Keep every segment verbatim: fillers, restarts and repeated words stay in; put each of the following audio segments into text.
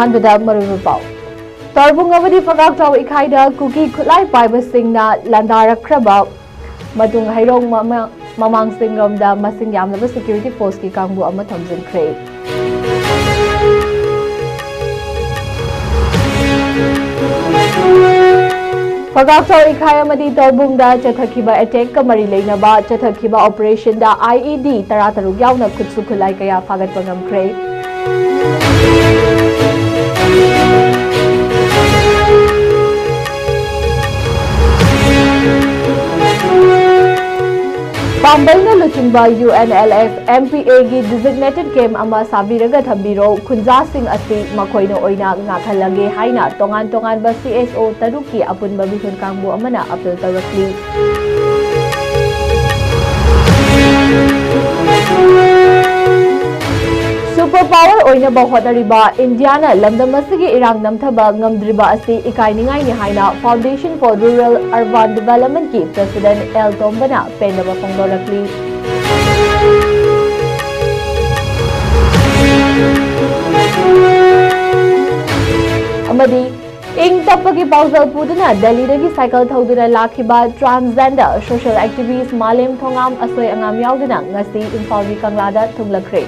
ꯑꯍꯥꯟꯕꯗ ꯃꯔꯨꯑꯣꯏꯕ ꯄꯥꯎ꯫ ꯇꯣꯔꯕꯨꯡ ꯑꯃꯗꯤ ꯐꯒꯥꯛꯆꯥꯎ ꯏꯈꯥꯏꯗ ꯀꯨꯀꯤ ꯈꯨꯠꯂꯥꯏ ꯄꯥꯏꯕꯁꯤꯡꯅ ꯂꯥꯟꯗꯥꯔꯛꯈ꯭ꯔꯕ ꯃꯇꯨꯡ ꯍꯩꯔꯣꯛ ꯃꯃꯥ-, ꯃꯃꯥꯡꯁꯤꯡꯔꯣꯝꯗ ꯃꯁꯤꯡ ꯌꯥꯝꯂꯕ security forceꯀꯤ ꯀꯥꯡꯕꯨ ꯑꯃ ꯊꯝꯖꯤꯟꯈ꯭ꯔꯦ꯫ ꯐꯒꯥꯛꯆꯥꯎ ꯏꯈꯥꯏ ꯑꯃꯗꯤ ꯇꯣꯔꯕꯨꯡꯗ ꯆꯠꯊꯈꯤꯕ attackꯀ ꯃꯔꯤ ꯂꯩꯅꯕ ꯆꯠꯊꯈꯤꯕ operationꯗ IED ꯇꯔꯥꯇꯔꯨꯛ ꯌꯥꯎꯅ ꯈꯨꯠꯁꯨ ꯈꯨꯠꯂꯥꯏ ꯀꯌꯥ ꯐꯥꯒꯠꯄ ꯉꯝꯈ꯭ꯔꯦ꯫ ꯄꯥꯝꯕꯩꯅ ꯂꯨꯆꯤꯡꯕ UNLF MPAꯒꯤ designated camp ꯑꯃ ꯁꯥꯕꯤꯔꯒ ꯊꯝꯕꯤꯔꯣ, ꯈꯨꯟꯖꯥꯁꯤꯡ ꯑꯁꯤ ꯃꯈꯣꯏꯅ ꯑꯣꯏꯅ ꯉꯥꯛꯍꯜꯂꯒꯦ ꯍꯥꯏꯅ ꯇꯣꯉꯥꯟ ꯇꯣꯉꯥꯟꯕ CSO ꯇꯔꯨꯛꯀꯤ ꯑꯄꯨꯟꯕ ꯃꯤꯍꯨꯠ ꯀꯥꯡꯕꯨ ꯑꯃꯅ appeal ꯇꯧꯔꯛꯂꯤ꯫ Super power ꯑꯣꯏꯅꯕ ꯍꯣꯠꯅꯔꯤꯕ ꯏꯟꯗꯤꯌꯥꯅ ꯂꯝꯗꯝ ꯑꯁꯤꯒꯤ ꯏꯔꯥꯡ ꯅꯝꯊꯕ ꯉꯝꯗ꯭ꯔꯤꯕ ꯑꯁꯤ ꯏꯀꯥꯏꯅꯤꯡꯉꯥꯏꯅꯤ ꯍꯥꯏꯅ Foundation for Rural Urban Developmentꯀꯤ President L ꯇꯣꯝꯕꯅ ꯄꯦꯟꯗꯕ ꯐꯣꯡꯗꯣꯔꯛꯂꯤ꯫ ꯑꯃꯗꯤ ꯏꯪ ꯇꯞꯄꯒꯤ ꯄꯥꯎꯖꯦꯜ ꯄꯨꯗꯨꯅ ꯗꯦꯜꯂꯤꯗꯒꯤ cycle ꯊꯧꯗꯨꯅ ꯂꯥꯛꯈꯤꯕ transgender social activist ꯃꯥꯂꯦꯝ ꯊꯣꯉꯥꯝ ꯑꯁꯣꯏ ꯑꯉꯥꯝ ꯌꯥꯎꯗꯨꯅ ꯉꯁꯤ ꯏꯝꯐꯥꯜꯒꯤ ꯀꯪꯂꯥꯗ ꯊꯨꯡꯂꯈ꯭ꯔꯦ꯫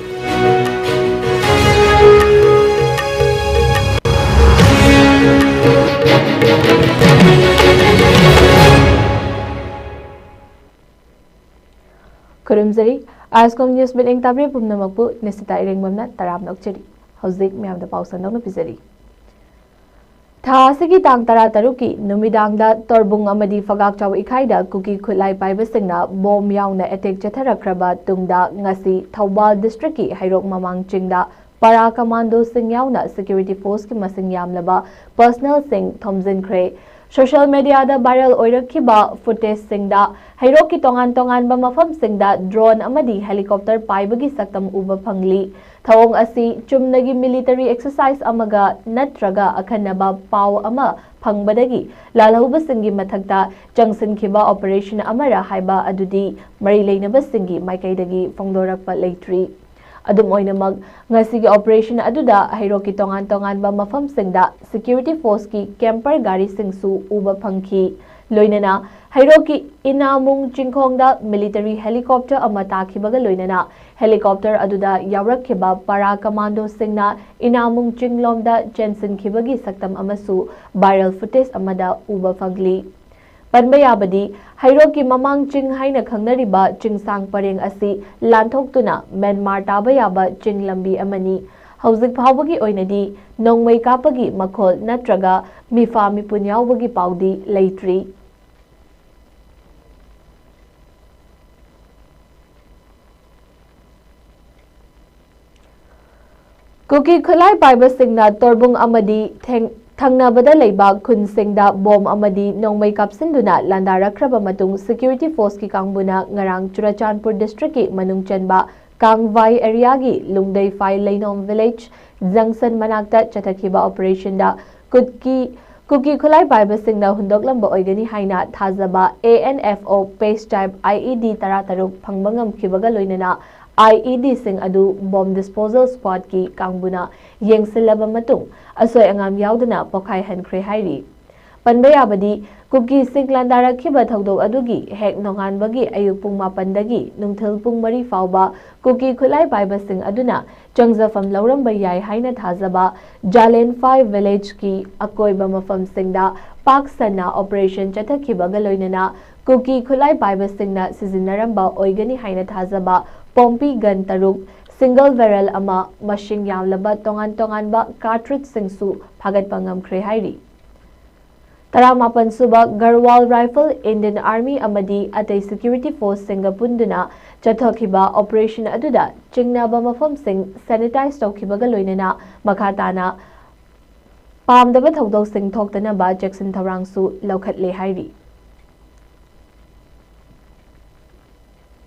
ꯈꯨꯔꯨꯝꯖꯔꯤ꯫ ꯑꯥꯏꯁꯀꯣꯝ ꯅ꯭ꯌꯨꯁ ꯃꯤꯠꯌꯦꯡ ꯇꯥꯕꯤꯔꯤꯕ ꯄꯨꯝꯅꯃꯛꯄꯨ ꯅꯤꯁꯤꯇꯥ ꯏꯔꯦꯡꯕꯝꯅ ꯇꯔꯥꯝꯅ ꯑꯣꯛꯆꯔꯤ꯫ ꯍꯧꯖꯤꯛ ꯃꯌꯥꯝꯗ ꯄꯥꯎ ꯁꯟꯗꯣꯛꯅ ꯄꯤꯖꯔꯤ꯫ ꯊꯥ ꯑꯁꯤꯒꯤ ꯇꯥꯡ ꯇꯔꯥꯇꯔꯨꯛꯀꯤ ꯅꯨꯃꯤꯗꯥꯡꯗ ꯇꯣꯔꯕꯨꯡ ꯑꯃꯗꯤ ꯐꯒꯥꯛꯆꯥꯎ ꯏꯈꯥꯏꯗ ꯀꯨꯀꯤ ꯈꯨꯠꯂꯥꯏ ꯄꯥꯏꯕꯁꯤꯡꯅ ꯕꯣꯝ ꯌꯥꯎꯅ attack ꯆꯠꯊꯔꯛꯈ꯭ꯔꯕ ꯇꯨꯡꯗ ꯉꯁꯤ ꯊꯧꯕꯥꯜ districtꯀꯤ ꯍꯩꯔꯣꯛ ꯃꯃꯥꯡ ꯆꯤꯡꯗ ꯄꯥꯔꯥ commandoꯁꯤꯡ ꯌꯥꯎꯅ security forceꯀꯤ ꯃꯁꯤꯡ ꯌꯥꯝꯂꯕ personnelꯁꯤꯡ ꯊꯣꯝꯖꯤꯟꯈ꯭ꯔꯦ꯫ Social mediaꯗ viral ꯑꯣꯏꯔꯛꯈꯤꯕ footageꯁꯤꯡꯗ ꯍꯩꯔꯣꯛꯀꯤ ꯇꯣꯉꯥꯟ ꯇꯣꯉꯥꯟꯕ ꯃꯐꯝꯁꯤꯡꯗ drone ꯑꯃꯗꯤ helicopter ꯄꯥꯏꯕꯒꯤ ꯁꯛꯇꯝ ꯎꯕ ꯐꯪꯂꯤ꯫ ꯊꯧꯑꯣꯡ ꯑꯁꯤ ꯆꯨꯝꯅꯒꯤ military exercise ꯑꯃꯒ ꯅꯠꯇ꯭ꯔꯒ ꯑꯈꯟꯅꯕ ꯄꯥꯎ ꯑꯃ ꯐꯪꯕꯗꯒꯤ ꯂꯥꯜꯍꯧꯕꯁꯤꯡꯒꯤ ꯃꯊꯛꯇ ꯆꯪꯁꯤꯟꯈꯤꯕ operation ꯑꯃꯔ ꯍꯥꯏꯕ ꯑꯗꯨꯗꯤ ꯃꯔꯤ ꯂꯩꯅꯕꯁꯤꯡꯒꯤ ꯃꯥꯏꯀꯩꯗꯒꯤ ꯐꯣꯡꯗꯣꯔꯛꯄ ꯂꯩꯇ꯭ꯔꯤ꯫ ꯑꯗꯨꯝ ꯑꯣꯏꯅꯃꯛ, ꯉꯁꯤꯒꯤ operation ꯑꯗꯨꯗ ꯍꯩꯔꯣꯛꯀꯤ ꯇꯣꯉꯥꯟ ꯇꯣꯉꯥꯟꯕ ꯃꯐꯝꯁꯤꯡꯗ security forceꯀꯤ camper ꯒꯥꯔꯤꯁꯤꯡꯁꯨ ꯎꯕ ꯐꯪꯈꯤ꯫ ꯂꯣꯏꯅꯅ ꯍꯩꯔꯣꯛꯀꯤ ꯏꯅꯥꯃꯨꯡ ꯆꯤꯡꯈꯣꯡꯗ military helicopter ꯑꯃ ꯇꯥꯈꯤꯕꯒ ꯂꯣꯏꯅꯅ helicopter ꯑꯗꯨꯗ ꯌꯥꯎꯔꯛꯈꯤꯕ para commandoꯁꯤꯡꯅ ꯏꯅꯥꯃꯨꯡ ꯆꯤꯡꯂꯣꯝꯗ ꯆꯦꯟꯁꯤꯟꯈꯤꯕꯒꯤ ꯁꯛꯇꯝ ꯑꯃꯁꯨ viral footage ꯑꯃꯗ ꯎꯕ ꯐꯪꯂꯤ꯫ ꯄꯟꯕ ꯌꯥꯕꯗꯤ, ꯍꯩꯔꯣꯛꯀꯤ ꯃꯃꯥꯡ ꯆꯤꯡ ꯍꯥꯏꯅ ꯈꯪꯅꯔꯤꯕ ꯆꯤꯡꯁꯥꯡ ꯄꯔꯦꯡ ꯑꯁꯤ ꯂꯥꯟꯊꯣꯛꯇꯨꯅ ꯃ꯭ꯌꯥꯟꯃꯥꯔ ꯇꯥꯕ ꯌꯥꯕ ꯆꯤꯡ ꯂꯝꯕꯤ ꯑꯃꯅꯤ꯫ ꯍꯧꯖꯤꯛ ꯐꯥꯎꯕꯒꯤ ꯑꯣꯏꯅꯗꯤ ꯅꯣꯡꯃꯩ ꯀꯥꯞꯄꯒꯤ ꯃꯈꯣꯜ ꯅꯠꯇ꯭ꯔꯒ ꯃꯤꯐꯥ ꯃꯤꯄꯨꯟ ꯌꯥꯎꯕꯒꯤ ꯄꯥꯎꯗꯤ ꯂꯩꯇ꯭ꯔꯤ꯫ ꯀꯨꯀꯤ ꯈꯨꯠꯂꯥꯏ ꯄꯥꯏꯕꯁꯤꯡꯅ ꯇꯣꯔꯕꯨꯡ ꯑꯃꯗꯤ ꯊꯦꯡ-, ꯊꯪꯅꯕꯗ ꯂꯩꯕ ꯈꯨꯟꯁꯤꯡꯗ ꯕꯣꯝ ꯑꯃꯗꯤ ꯅꯣꯡꯃꯩ ꯀꯥꯞꯁꯤꯟꯗꯨꯅ ꯂꯥꯟꯗꯥꯔꯛꯈ꯭ꯔꯕ ꯃꯇꯨꯡ, security forceꯀꯤ ꯀꯥꯡꯕꯨꯅ ꯉꯔꯥꯡ ꯆꯨꯔꯆꯥꯟꯄꯨꯔ districtꯀꯤ ꯃꯅꯨꯡ ꯆꯟꯕ ꯀꯥꯡꯚꯥꯏ areaꯒꯤ ꯂꯨꯡꯗꯩꯐꯥꯏ ꯂꯩꯅꯣꯝ village junction ꯃꯅꯥꯛꯇ ꯆꯠꯊꯈꯤꯕ operationꯗ ꯀꯨꯠꯀꯤ, ꯀꯨꯀꯤ ꯈꯨꯠꯂꯥꯏ ꯄꯥꯏꯕꯁꯤꯡꯅ ꯍꯨꯟꯗꯣꯛꯂꯝꯕ ꯑꯣꯏꯒꯅꯤ ꯍꯥꯏꯅ ꯊꯥꯖꯕ ANFO paced type IED ꯇꯔꯥꯇꯔꯨꯛ ꯐꯪꯕ ꯉꯝꯈꯤꯕꯒ ꯂꯣꯏꯅꯅ IEDꯁꯤꯡ ꯑꯗꯨ bomb disposal squadꯀꯤ ꯀꯥꯡꯕꯨꯅ ꯌꯦꯡꯁꯤꯜꯂꯕ ꯃꯇꯨꯡ, ꯑꯁꯣꯏ ꯑꯉꯥꯝ ꯌꯥꯎꯗꯅ ꯄꯣꯈꯥꯏꯍꯟꯈ꯭ꯔꯦ ꯍꯥꯏꯔꯤ꯫ ꯄꯟꯕ ꯌꯥꯕꯗꯤ, ꯀꯨꯀꯤꯁꯤꯡ ꯂꯥꯟꯗꯥꯔꯛꯈꯤꯕ ꯊꯧꯗꯣꯛ ꯑꯗꯨꯒꯤ ꯍꯦꯛ ꯅꯣꯡꯉꯥꯟꯕꯒꯤ ꯑꯌꯨꯛ ꯄꯨꯡ ꯃꯥꯄꯟꯗꯒꯤ ꯅꯨꯡꯊꯤꯜ ꯄꯨꯡ ꯃꯔꯤ ꯐꯥꯎꯕ ꯀꯨꯀꯤ ꯈꯨꯠꯂꯥꯏ ꯄꯥꯏꯕꯁꯤꯡ ꯑꯗꯨꯅ ꯆꯪꯖꯐꯝ ꯂꯧꯔꯝꯕ ꯌꯥꯏ ꯍꯥꯏꯅ ꯊꯥꯖꯕ ꯖꯥꯂꯦꯟꯐꯥꯏ villageꯀꯤ ꯑꯀꯣꯏꯕ ꯃꯐꯝꯁꯤꯡꯗ ꯄꯥꯛ ꯁꯟꯅ operation ꯆꯠꯊꯈꯤꯕꯒ ꯂꯣꯏꯅꯅ ꯀꯨꯀꯤ ꯈꯨꯠꯂꯥꯏ ꯄꯥꯏꯕꯁꯤꯡꯅ ꯁꯤꯖꯤꯟꯅꯔꯝꯕ ꯑꯣꯏꯒꯅꯤ ꯍꯥꯏꯅ ꯊꯥꯖꯕ ꯄꯣꯝꯄꯤ gun ꯇꯔꯨꯛ, single barrel ꯑꯃ, ꯃꯁꯤꯡ ꯌꯥꯝꯂꯕ ꯇꯣꯉꯥꯟ ꯇꯣꯉꯥꯟꯕ cartridgeꯁꯤꯡꯁꯨ ꯐꯥꯒꯠꯄ ꯉꯝꯈ꯭ꯔꯦ ꯍꯥꯏꯔꯤ꯫ ꯇꯔꯥꯃꯥꯄꯟ ꯁꯨꯕ Garhwal Rifle, Indian Army ꯑꯃꯗꯤ ꯑꯇꯩ security forceꯁꯤꯡꯒ ꯄꯨꯟꯗꯨꯅ ꯆꯠꯊꯈꯤꯕ operation ꯑꯗꯨꯗ ꯆꯤꯡꯅꯕ ꯃꯐꯝꯁꯤꯡ sanitize ꯇꯧꯈꯤꯕꯒ ꯂꯣꯏꯅꯅ ꯃꯈꯥ ꯇꯥꯅ ꯄꯥꯝꯗꯕ ꯊꯧꯗꯣꯛꯁꯤꯡ ꯊꯣꯛꯇꯅꯕ ꯆꯦꯛꯁꯤꯟ ꯊꯧꯔꯥꯡꯁꯨ ꯂꯧꯈꯠꯂꯦ ꯍꯥꯏꯔꯤ꯫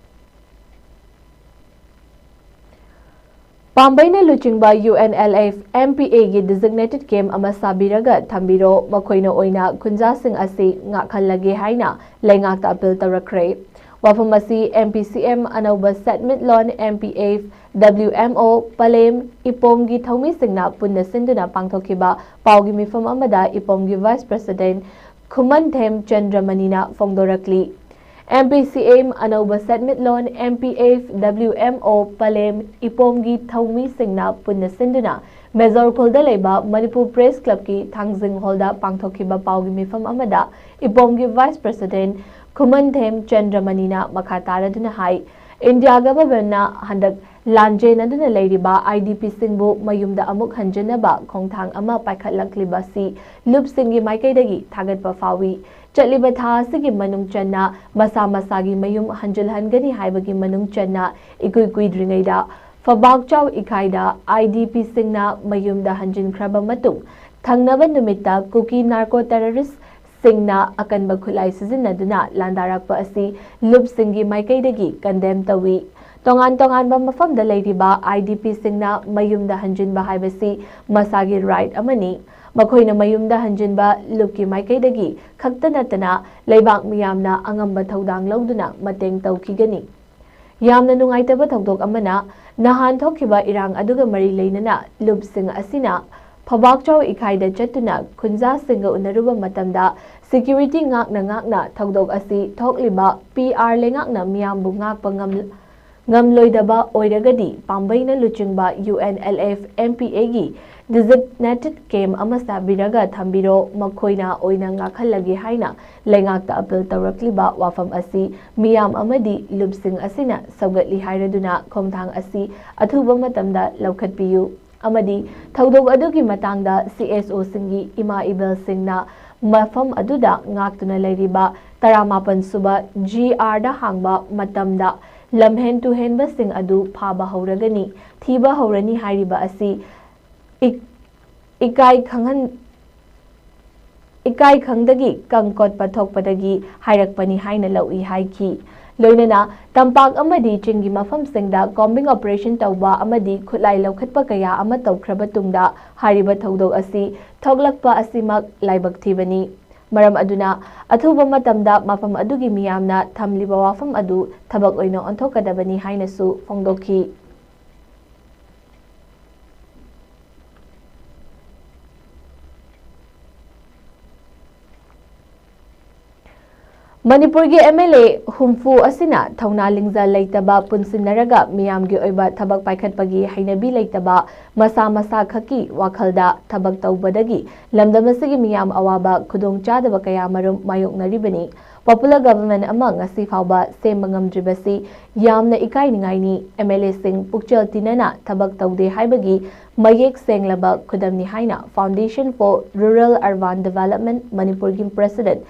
ꯄꯥꯝꯕꯩꯅ ꯂꯨꯆꯤꯡꯕ UNLF MPAꯒꯤ designated camp ꯑꯃ ꯁꯥꯕꯤꯔꯒ ꯊꯝꯕꯤꯔꯣ, ꯃꯈꯣꯏꯅ ꯑꯣꯏꯅ ꯈꯨꯟꯖꯥꯁꯤꯡ ꯑꯁꯤ ꯉꯥꯛꯍꯜꯂꯒꯦ ꯍꯥꯏꯅ ꯂꯩꯉꯥꯛꯇ appeal ꯇꯧꯔꯛꯈ꯭ꯔꯦ꯫ ꯋꯥꯐꯝ ꯑꯁꯤ M P C M ꯑꯅꯧꯕ ꯁꯦꯟꯃꯤꯠꯂꯣꯟ, M P F, W M O, ꯄꯂꯦꯝ, ꯏꯄꯣꯝꯒꯤ ꯊꯧꯃꯤꯁꯤꯡꯅ ꯄꯨꯟꯅ ꯁꯤꯟꯗꯨꯅ ꯄꯥꯡꯊꯣꯛꯈꯤꯕ ꯄꯥꯎꯒꯤ ꯃꯤꯐꯝ ꯑꯃꯗ ꯏꯄꯣꯝꯒꯤ Vice President ꯈꯨꯃꯟꯊꯦꯝ ꯆꯟꯗ꯭ꯔꯃꯅꯤꯅ ꯐꯣꯡꯗꯣꯔꯛꯂꯤ꯫ M P C M ꯑꯅꯧꯕ ꯁꯦꯟꯃꯤꯠꯂꯣꯟ, M P F, W M O, ꯄꯂꯦꯝ, ꯏꯄꯣꯝꯒꯤ ꯊꯧꯃꯤꯁꯤꯡꯅ ꯄꯨꯟꯅ ꯁꯤꯟꯗꯨꯅ ꯃꯦꯖꯣꯔ ꯈꯨꯜꯗ ꯂꯩꯕ ꯃꯅꯤꯄꯨꯔ Press Clubꯀꯤ ꯊꯥꯡꯖꯤꯡ ꯍꯣꯜꯗ ꯄꯥꯡꯊꯣꯛꯈꯤꯕ ꯄꯥꯎꯒꯤ ꯃꯤꯐꯝ ꯑꯃꯗ ꯏꯄꯣꯝꯒꯤ Vice President ꯈꯨꯃꯟꯊꯦꯝ ꯆꯟꯗ꯭ꯔꯃꯅꯤꯅ ꯃꯈꯥ ꯇꯥꯔꯗꯨꯅ ꯍꯥꯏ, ꯏꯟꯗꯤꯌꯥ ꯒꯚꯔꯟꯃꯦꯟꯠꯅ ꯍꯟꯗꯛ ꯂꯥꯟꯖꯦꯟꯅꯗꯨꯅ ꯂꯩꯔꯤꯕ I D Pꯁꯤꯡꯕꯨ ꯃꯌꯨꯝꯗ ꯑꯃꯨꯛ ꯍꯟꯖꯤꯟꯅꯕ ꯈꯣꯡꯊꯥꯡ ꯑꯃ ꯄꯥꯏꯈꯠꯂꯛꯂꯤꯕ ꯑꯁꯤ ꯂꯨꯞꯁꯤꯡꯒꯤ ꯃꯥꯏꯀꯩꯗꯒꯤ ꯊꯥꯒꯠꯄ ꯐꯥꯎꯏ꯫ ꯆꯠꯂꯤꯕ ꯊꯥ ꯑꯁꯤꯒꯤ ꯃꯅꯨꯡ ꯆꯟꯅ ꯃꯁꯥ ꯃꯁꯥꯒꯤ ꯃꯌꯨꯝ ꯍꯟꯖꯤꯜꯍꯟꯒꯅꯤ ꯍꯥꯏꯕꯒꯤ ꯃꯅꯨꯡ ꯆꯟꯅ ꯏꯀꯨꯏ ꯀꯨꯏꯗ꯭ꯔꯤꯉꯩꯗ ꯐꯕꯥꯛꯆꯥꯎ ꯏꯀꯥꯏꯗ I D Pꯁꯤꯡꯅ ꯃꯌꯨꯝꯗ ꯍꯟꯖꯤꯟꯈ꯭ꯔꯕ ꯃꯇꯨꯡ ꯊꯪꯅꯕ ꯅꯨꯃꯤꯠꯇ ꯀꯨꯀꯤ narco terroristꯁꯤꯡꯅ ꯑꯀꯟꯕ ꯈꯨꯠꯂꯥꯏ ꯁꯤꯖꯤꯟꯅꯗꯨꯅ ꯂꯥꯟꯗꯥꯔꯛꯄ ꯑꯁꯤ ꯂꯨꯞꯁꯤꯡꯒꯤ ꯃꯥꯏꯀꯩꯗꯒꯤ condemn ꯇꯧꯏ꯫ ꯇꯣꯉꯥꯟ ꯇꯣꯉꯥꯟꯕ ꯃꯐꯝꯗ ꯂꯩꯔꯤꯕ I D Pꯁꯤꯡꯅ ꯃꯌꯨꯝꯗ ꯍꯟꯖꯤꯟꯕ ꯍꯥꯏꯕꯁꯤ ꯃꯁꯥꯒꯤ right ꯑꯃꯅꯤ꯫ ꯃꯈꯣꯏꯅ ꯃꯌꯨꯝꯗ ꯍꯟꯖꯤꯟꯕ ꯂꯨꯞꯀꯤ ꯃꯥꯏꯀꯩꯗꯒꯤ ꯈꯛꯇ ꯅꯠꯇꯅ ꯂꯩꯕꯥꯛ ꯃꯤꯌꯥꯝꯅ ꯑꯉꯝꯕ ꯊꯧꯗꯥꯡ ꯂꯧꯗꯨꯅ ꯃꯇꯦꯡ ꯇꯧꯈꯤꯒꯅꯤ꯫ ꯌꯥꯝꯅ ꯅꯨꯡꯉꯥꯏꯇꯕ ꯊꯧꯗꯣꯛ ꯑꯃꯅ, ꯅꯍꯥꯟ ꯊꯣꯛꯈꯤꯕ ꯏꯔꯥꯡ ꯑꯗꯨꯒ ꯃꯔꯤ ꯂꯩꯅꯅ ꯂꯨꯞꯁꯤꯡ ꯑꯁꯤꯅ ꯐꯕꯥꯛꯆꯥꯎ ꯏꯀꯥꯏꯗ ꯆꯠꯇꯨꯅ ꯈꯨꯟꯖꯥꯁꯤꯡꯒ ꯎꯅꯔꯨꯕ ꯃꯇꯝꯗ security ꯉꯥꯛꯅ ꯉꯥꯛꯅ ꯊꯧꯗꯣꯛ ꯑꯁꯤ ꯊꯣꯛꯂꯤꯕ P R ꯂꯩꯉꯥꯛꯅ ꯃꯤꯌꯥꯝꯕꯨ ꯉꯥꯛꯄ ꯉꯝ-, ꯉꯝꯂꯣꯏꯗꯕ ꯑꯣꯏꯔꯒꯗꯤ ꯄꯥꯝꯕꯩꯅ ꯂꯨꯆꯤꯡꯕ U N L F M P Aꯒꯤ designated camp ꯑꯃ ꯁꯥꯕꯤꯔꯒ ꯊꯝꯕꯤꯔꯣ, ꯃꯈꯣꯏꯅ ꯑꯣꯏꯅ ꯉꯥꯛꯍꯜꯂꯒꯦ ꯍꯥꯏꯅ ꯂꯩꯉꯥꯛꯇ appeal ꯇꯧꯔꯛꯂꯤꯕ ꯋꯥꯐꯝ ꯑꯁꯤ ꯃꯤꯌꯥꯝ ꯑꯃꯗꯤ ꯂꯨꯞꯁꯤꯡ ꯑꯁꯤꯅ ꯁꯧꯒꯠꯂꯤ ꯍꯥꯏꯔꯗꯨꯅ ꯈꯣꯡꯊꯥꯡ ꯑꯁꯤ ꯑꯊꯨꯕ ꯃꯇꯝꯗ ꯂꯧꯈꯠꯄꯤꯌꯨ ꯑꯃꯗꯤ ꯊꯧꯗꯣꯛ ꯑꯗꯨꯒꯤ ꯃꯇꯥꯡꯗ C S Oꯁꯤꯡꯒꯤ ꯏꯃꯥ ꯏꯕꯦꯜꯁꯤꯡꯅ ꯃꯐꯝ ꯑꯗꯨꯗ ꯉꯥꯛꯇꯨꯅ ꯂꯩꯔꯤꯕ ꯇꯔꯥꯃꯥꯄꯟ ꯁꯨꯕ G Rꯗ ꯍꯥꯡꯕ ꯃꯇꯝꯗ ꯂꯝꯍꯦꯟ ꯇꯨꯍꯦꯟꯕꯁꯤꯡ ꯑꯗꯨ ꯐꯥꯕ ꯍꯧꯔꯒꯅꯤ, ꯊꯤꯕ ꯍꯧꯔꯅꯤ ꯍꯥꯏꯔꯤꯕ ꯑꯁꯤ ꯏꯛ-, ꯏꯀꯥꯏ ꯈꯪꯍꯟ-, ꯏꯀꯥꯏ ꯈꯪꯗꯒꯤ ꯀꯪ ꯀꯣꯠꯄ ꯊꯣꯛꯄꯗꯒꯤ ꯍꯥꯏꯔꯛꯄꯅꯤ ꯍꯥꯏꯅ ꯂꯧꯏ ꯍꯥꯏꯈꯤ꯫ ꯂꯣꯏꯅꯅ ꯇꯝꯄꯥꯛ ꯑꯃꯗꯤ ꯆꯤꯡꯒꯤ ꯃꯐꯝꯁꯤꯡꯗ combing operation ꯇꯧꯕ ꯑꯃꯗꯤ ꯈꯨꯠꯂꯥꯏ ꯂꯧꯈꯠꯄ ꯀꯌꯥ ꯑꯃ ꯇꯧꯈ꯭ꯔꯕ ꯇꯨꯡꯗ ꯍꯥꯏꯔꯤꯕ ꯊꯧꯗꯣꯛ ꯑꯁꯤ ꯊꯣꯛꯂꯛꯄ ꯑꯁꯤꯃꯛ ꯂꯥꯏꯕꯛ ꯊꯤꯕꯅꯤ꯫ ꯃꯔꯝ ꯑꯗꯨꯅ ꯑꯊꯨꯕ ꯃꯇꯝꯗ ꯃꯐꯝ ꯑꯗꯨꯒꯤ ꯃꯤꯌꯥꯝꯅ ꯊꯝꯂꯤꯕ ꯋꯥꯐꯝ ꯑꯗꯨ ꯊꯕꯛ ꯑꯣꯏꯅ ꯑꯣꯟꯊꯣꯛꯀꯗꯕꯅꯤ ꯍꯥꯏꯅꯁꯨ ꯐꯣꯡꯗꯣꯛꯈꯤ꯫ ꯃꯅꯤꯄꯨꯔꯒꯤ MLA ꯍꯨꯝꯐꯨ ꯑꯁꯤꯅ ꯊꯧꯅꯥ ꯂꯤꯡꯖꯦꯜ ꯂꯩꯇꯕ ꯄꯨꯟꯁꯤꯟꯅꯔꯒ ꯃꯤꯌꯥꯝꯒꯤ ꯑꯣꯏꯕ ꯊꯕꯛ ꯄꯥꯏꯈꯠꯄꯒꯤ ꯍꯩꯅꯕꯤ ꯂꯩꯇꯕ, ꯃꯁꯥ ꯃꯁꯥ ꯈꯛꯀꯤ ꯋꯥꯈꯜꯗ ꯊꯕꯛ ꯇꯧꯕꯗꯒꯤ ꯂꯝꯗꯝ ꯑꯁꯤꯒꯤ ꯃꯤꯌꯥꯝ ꯑꯋꯥꯕ ꯈꯨꯗꯣꯡꯆꯥꯗꯕ ꯀꯌꯥ ꯃꯔꯨꯝ ꯃꯥꯌꯣꯛꯅꯔꯤꯕꯅꯤ꯫ Popular government ꯑꯃ ꯉꯁꯤ ꯐꯥꯎꯕ ꯁꯦꯝꯕ ꯉꯝꯗ꯭ꯔꯤꯕꯁꯤ ꯌꯥꯝꯅ ꯏꯀꯥꯏꯅꯤꯡꯉꯥꯏꯅꯤ꯫ MLAꯁꯤꯡ ꯄꯨꯛꯆꯦꯜ ꯇꯤꯟꯅꯅ ꯊꯕꯛ ꯇꯧꯗꯦ ꯍꯥꯏꯕꯒꯤ ꯃꯌꯦꯛ ꯁꯦꯡꯂꯕ ꯈꯨꯗꯝꯅꯤ ꯍꯥꯏꯅ Foundation for Rural Urban Development ꯃꯅꯤꯄꯨꯔꯒꯤ President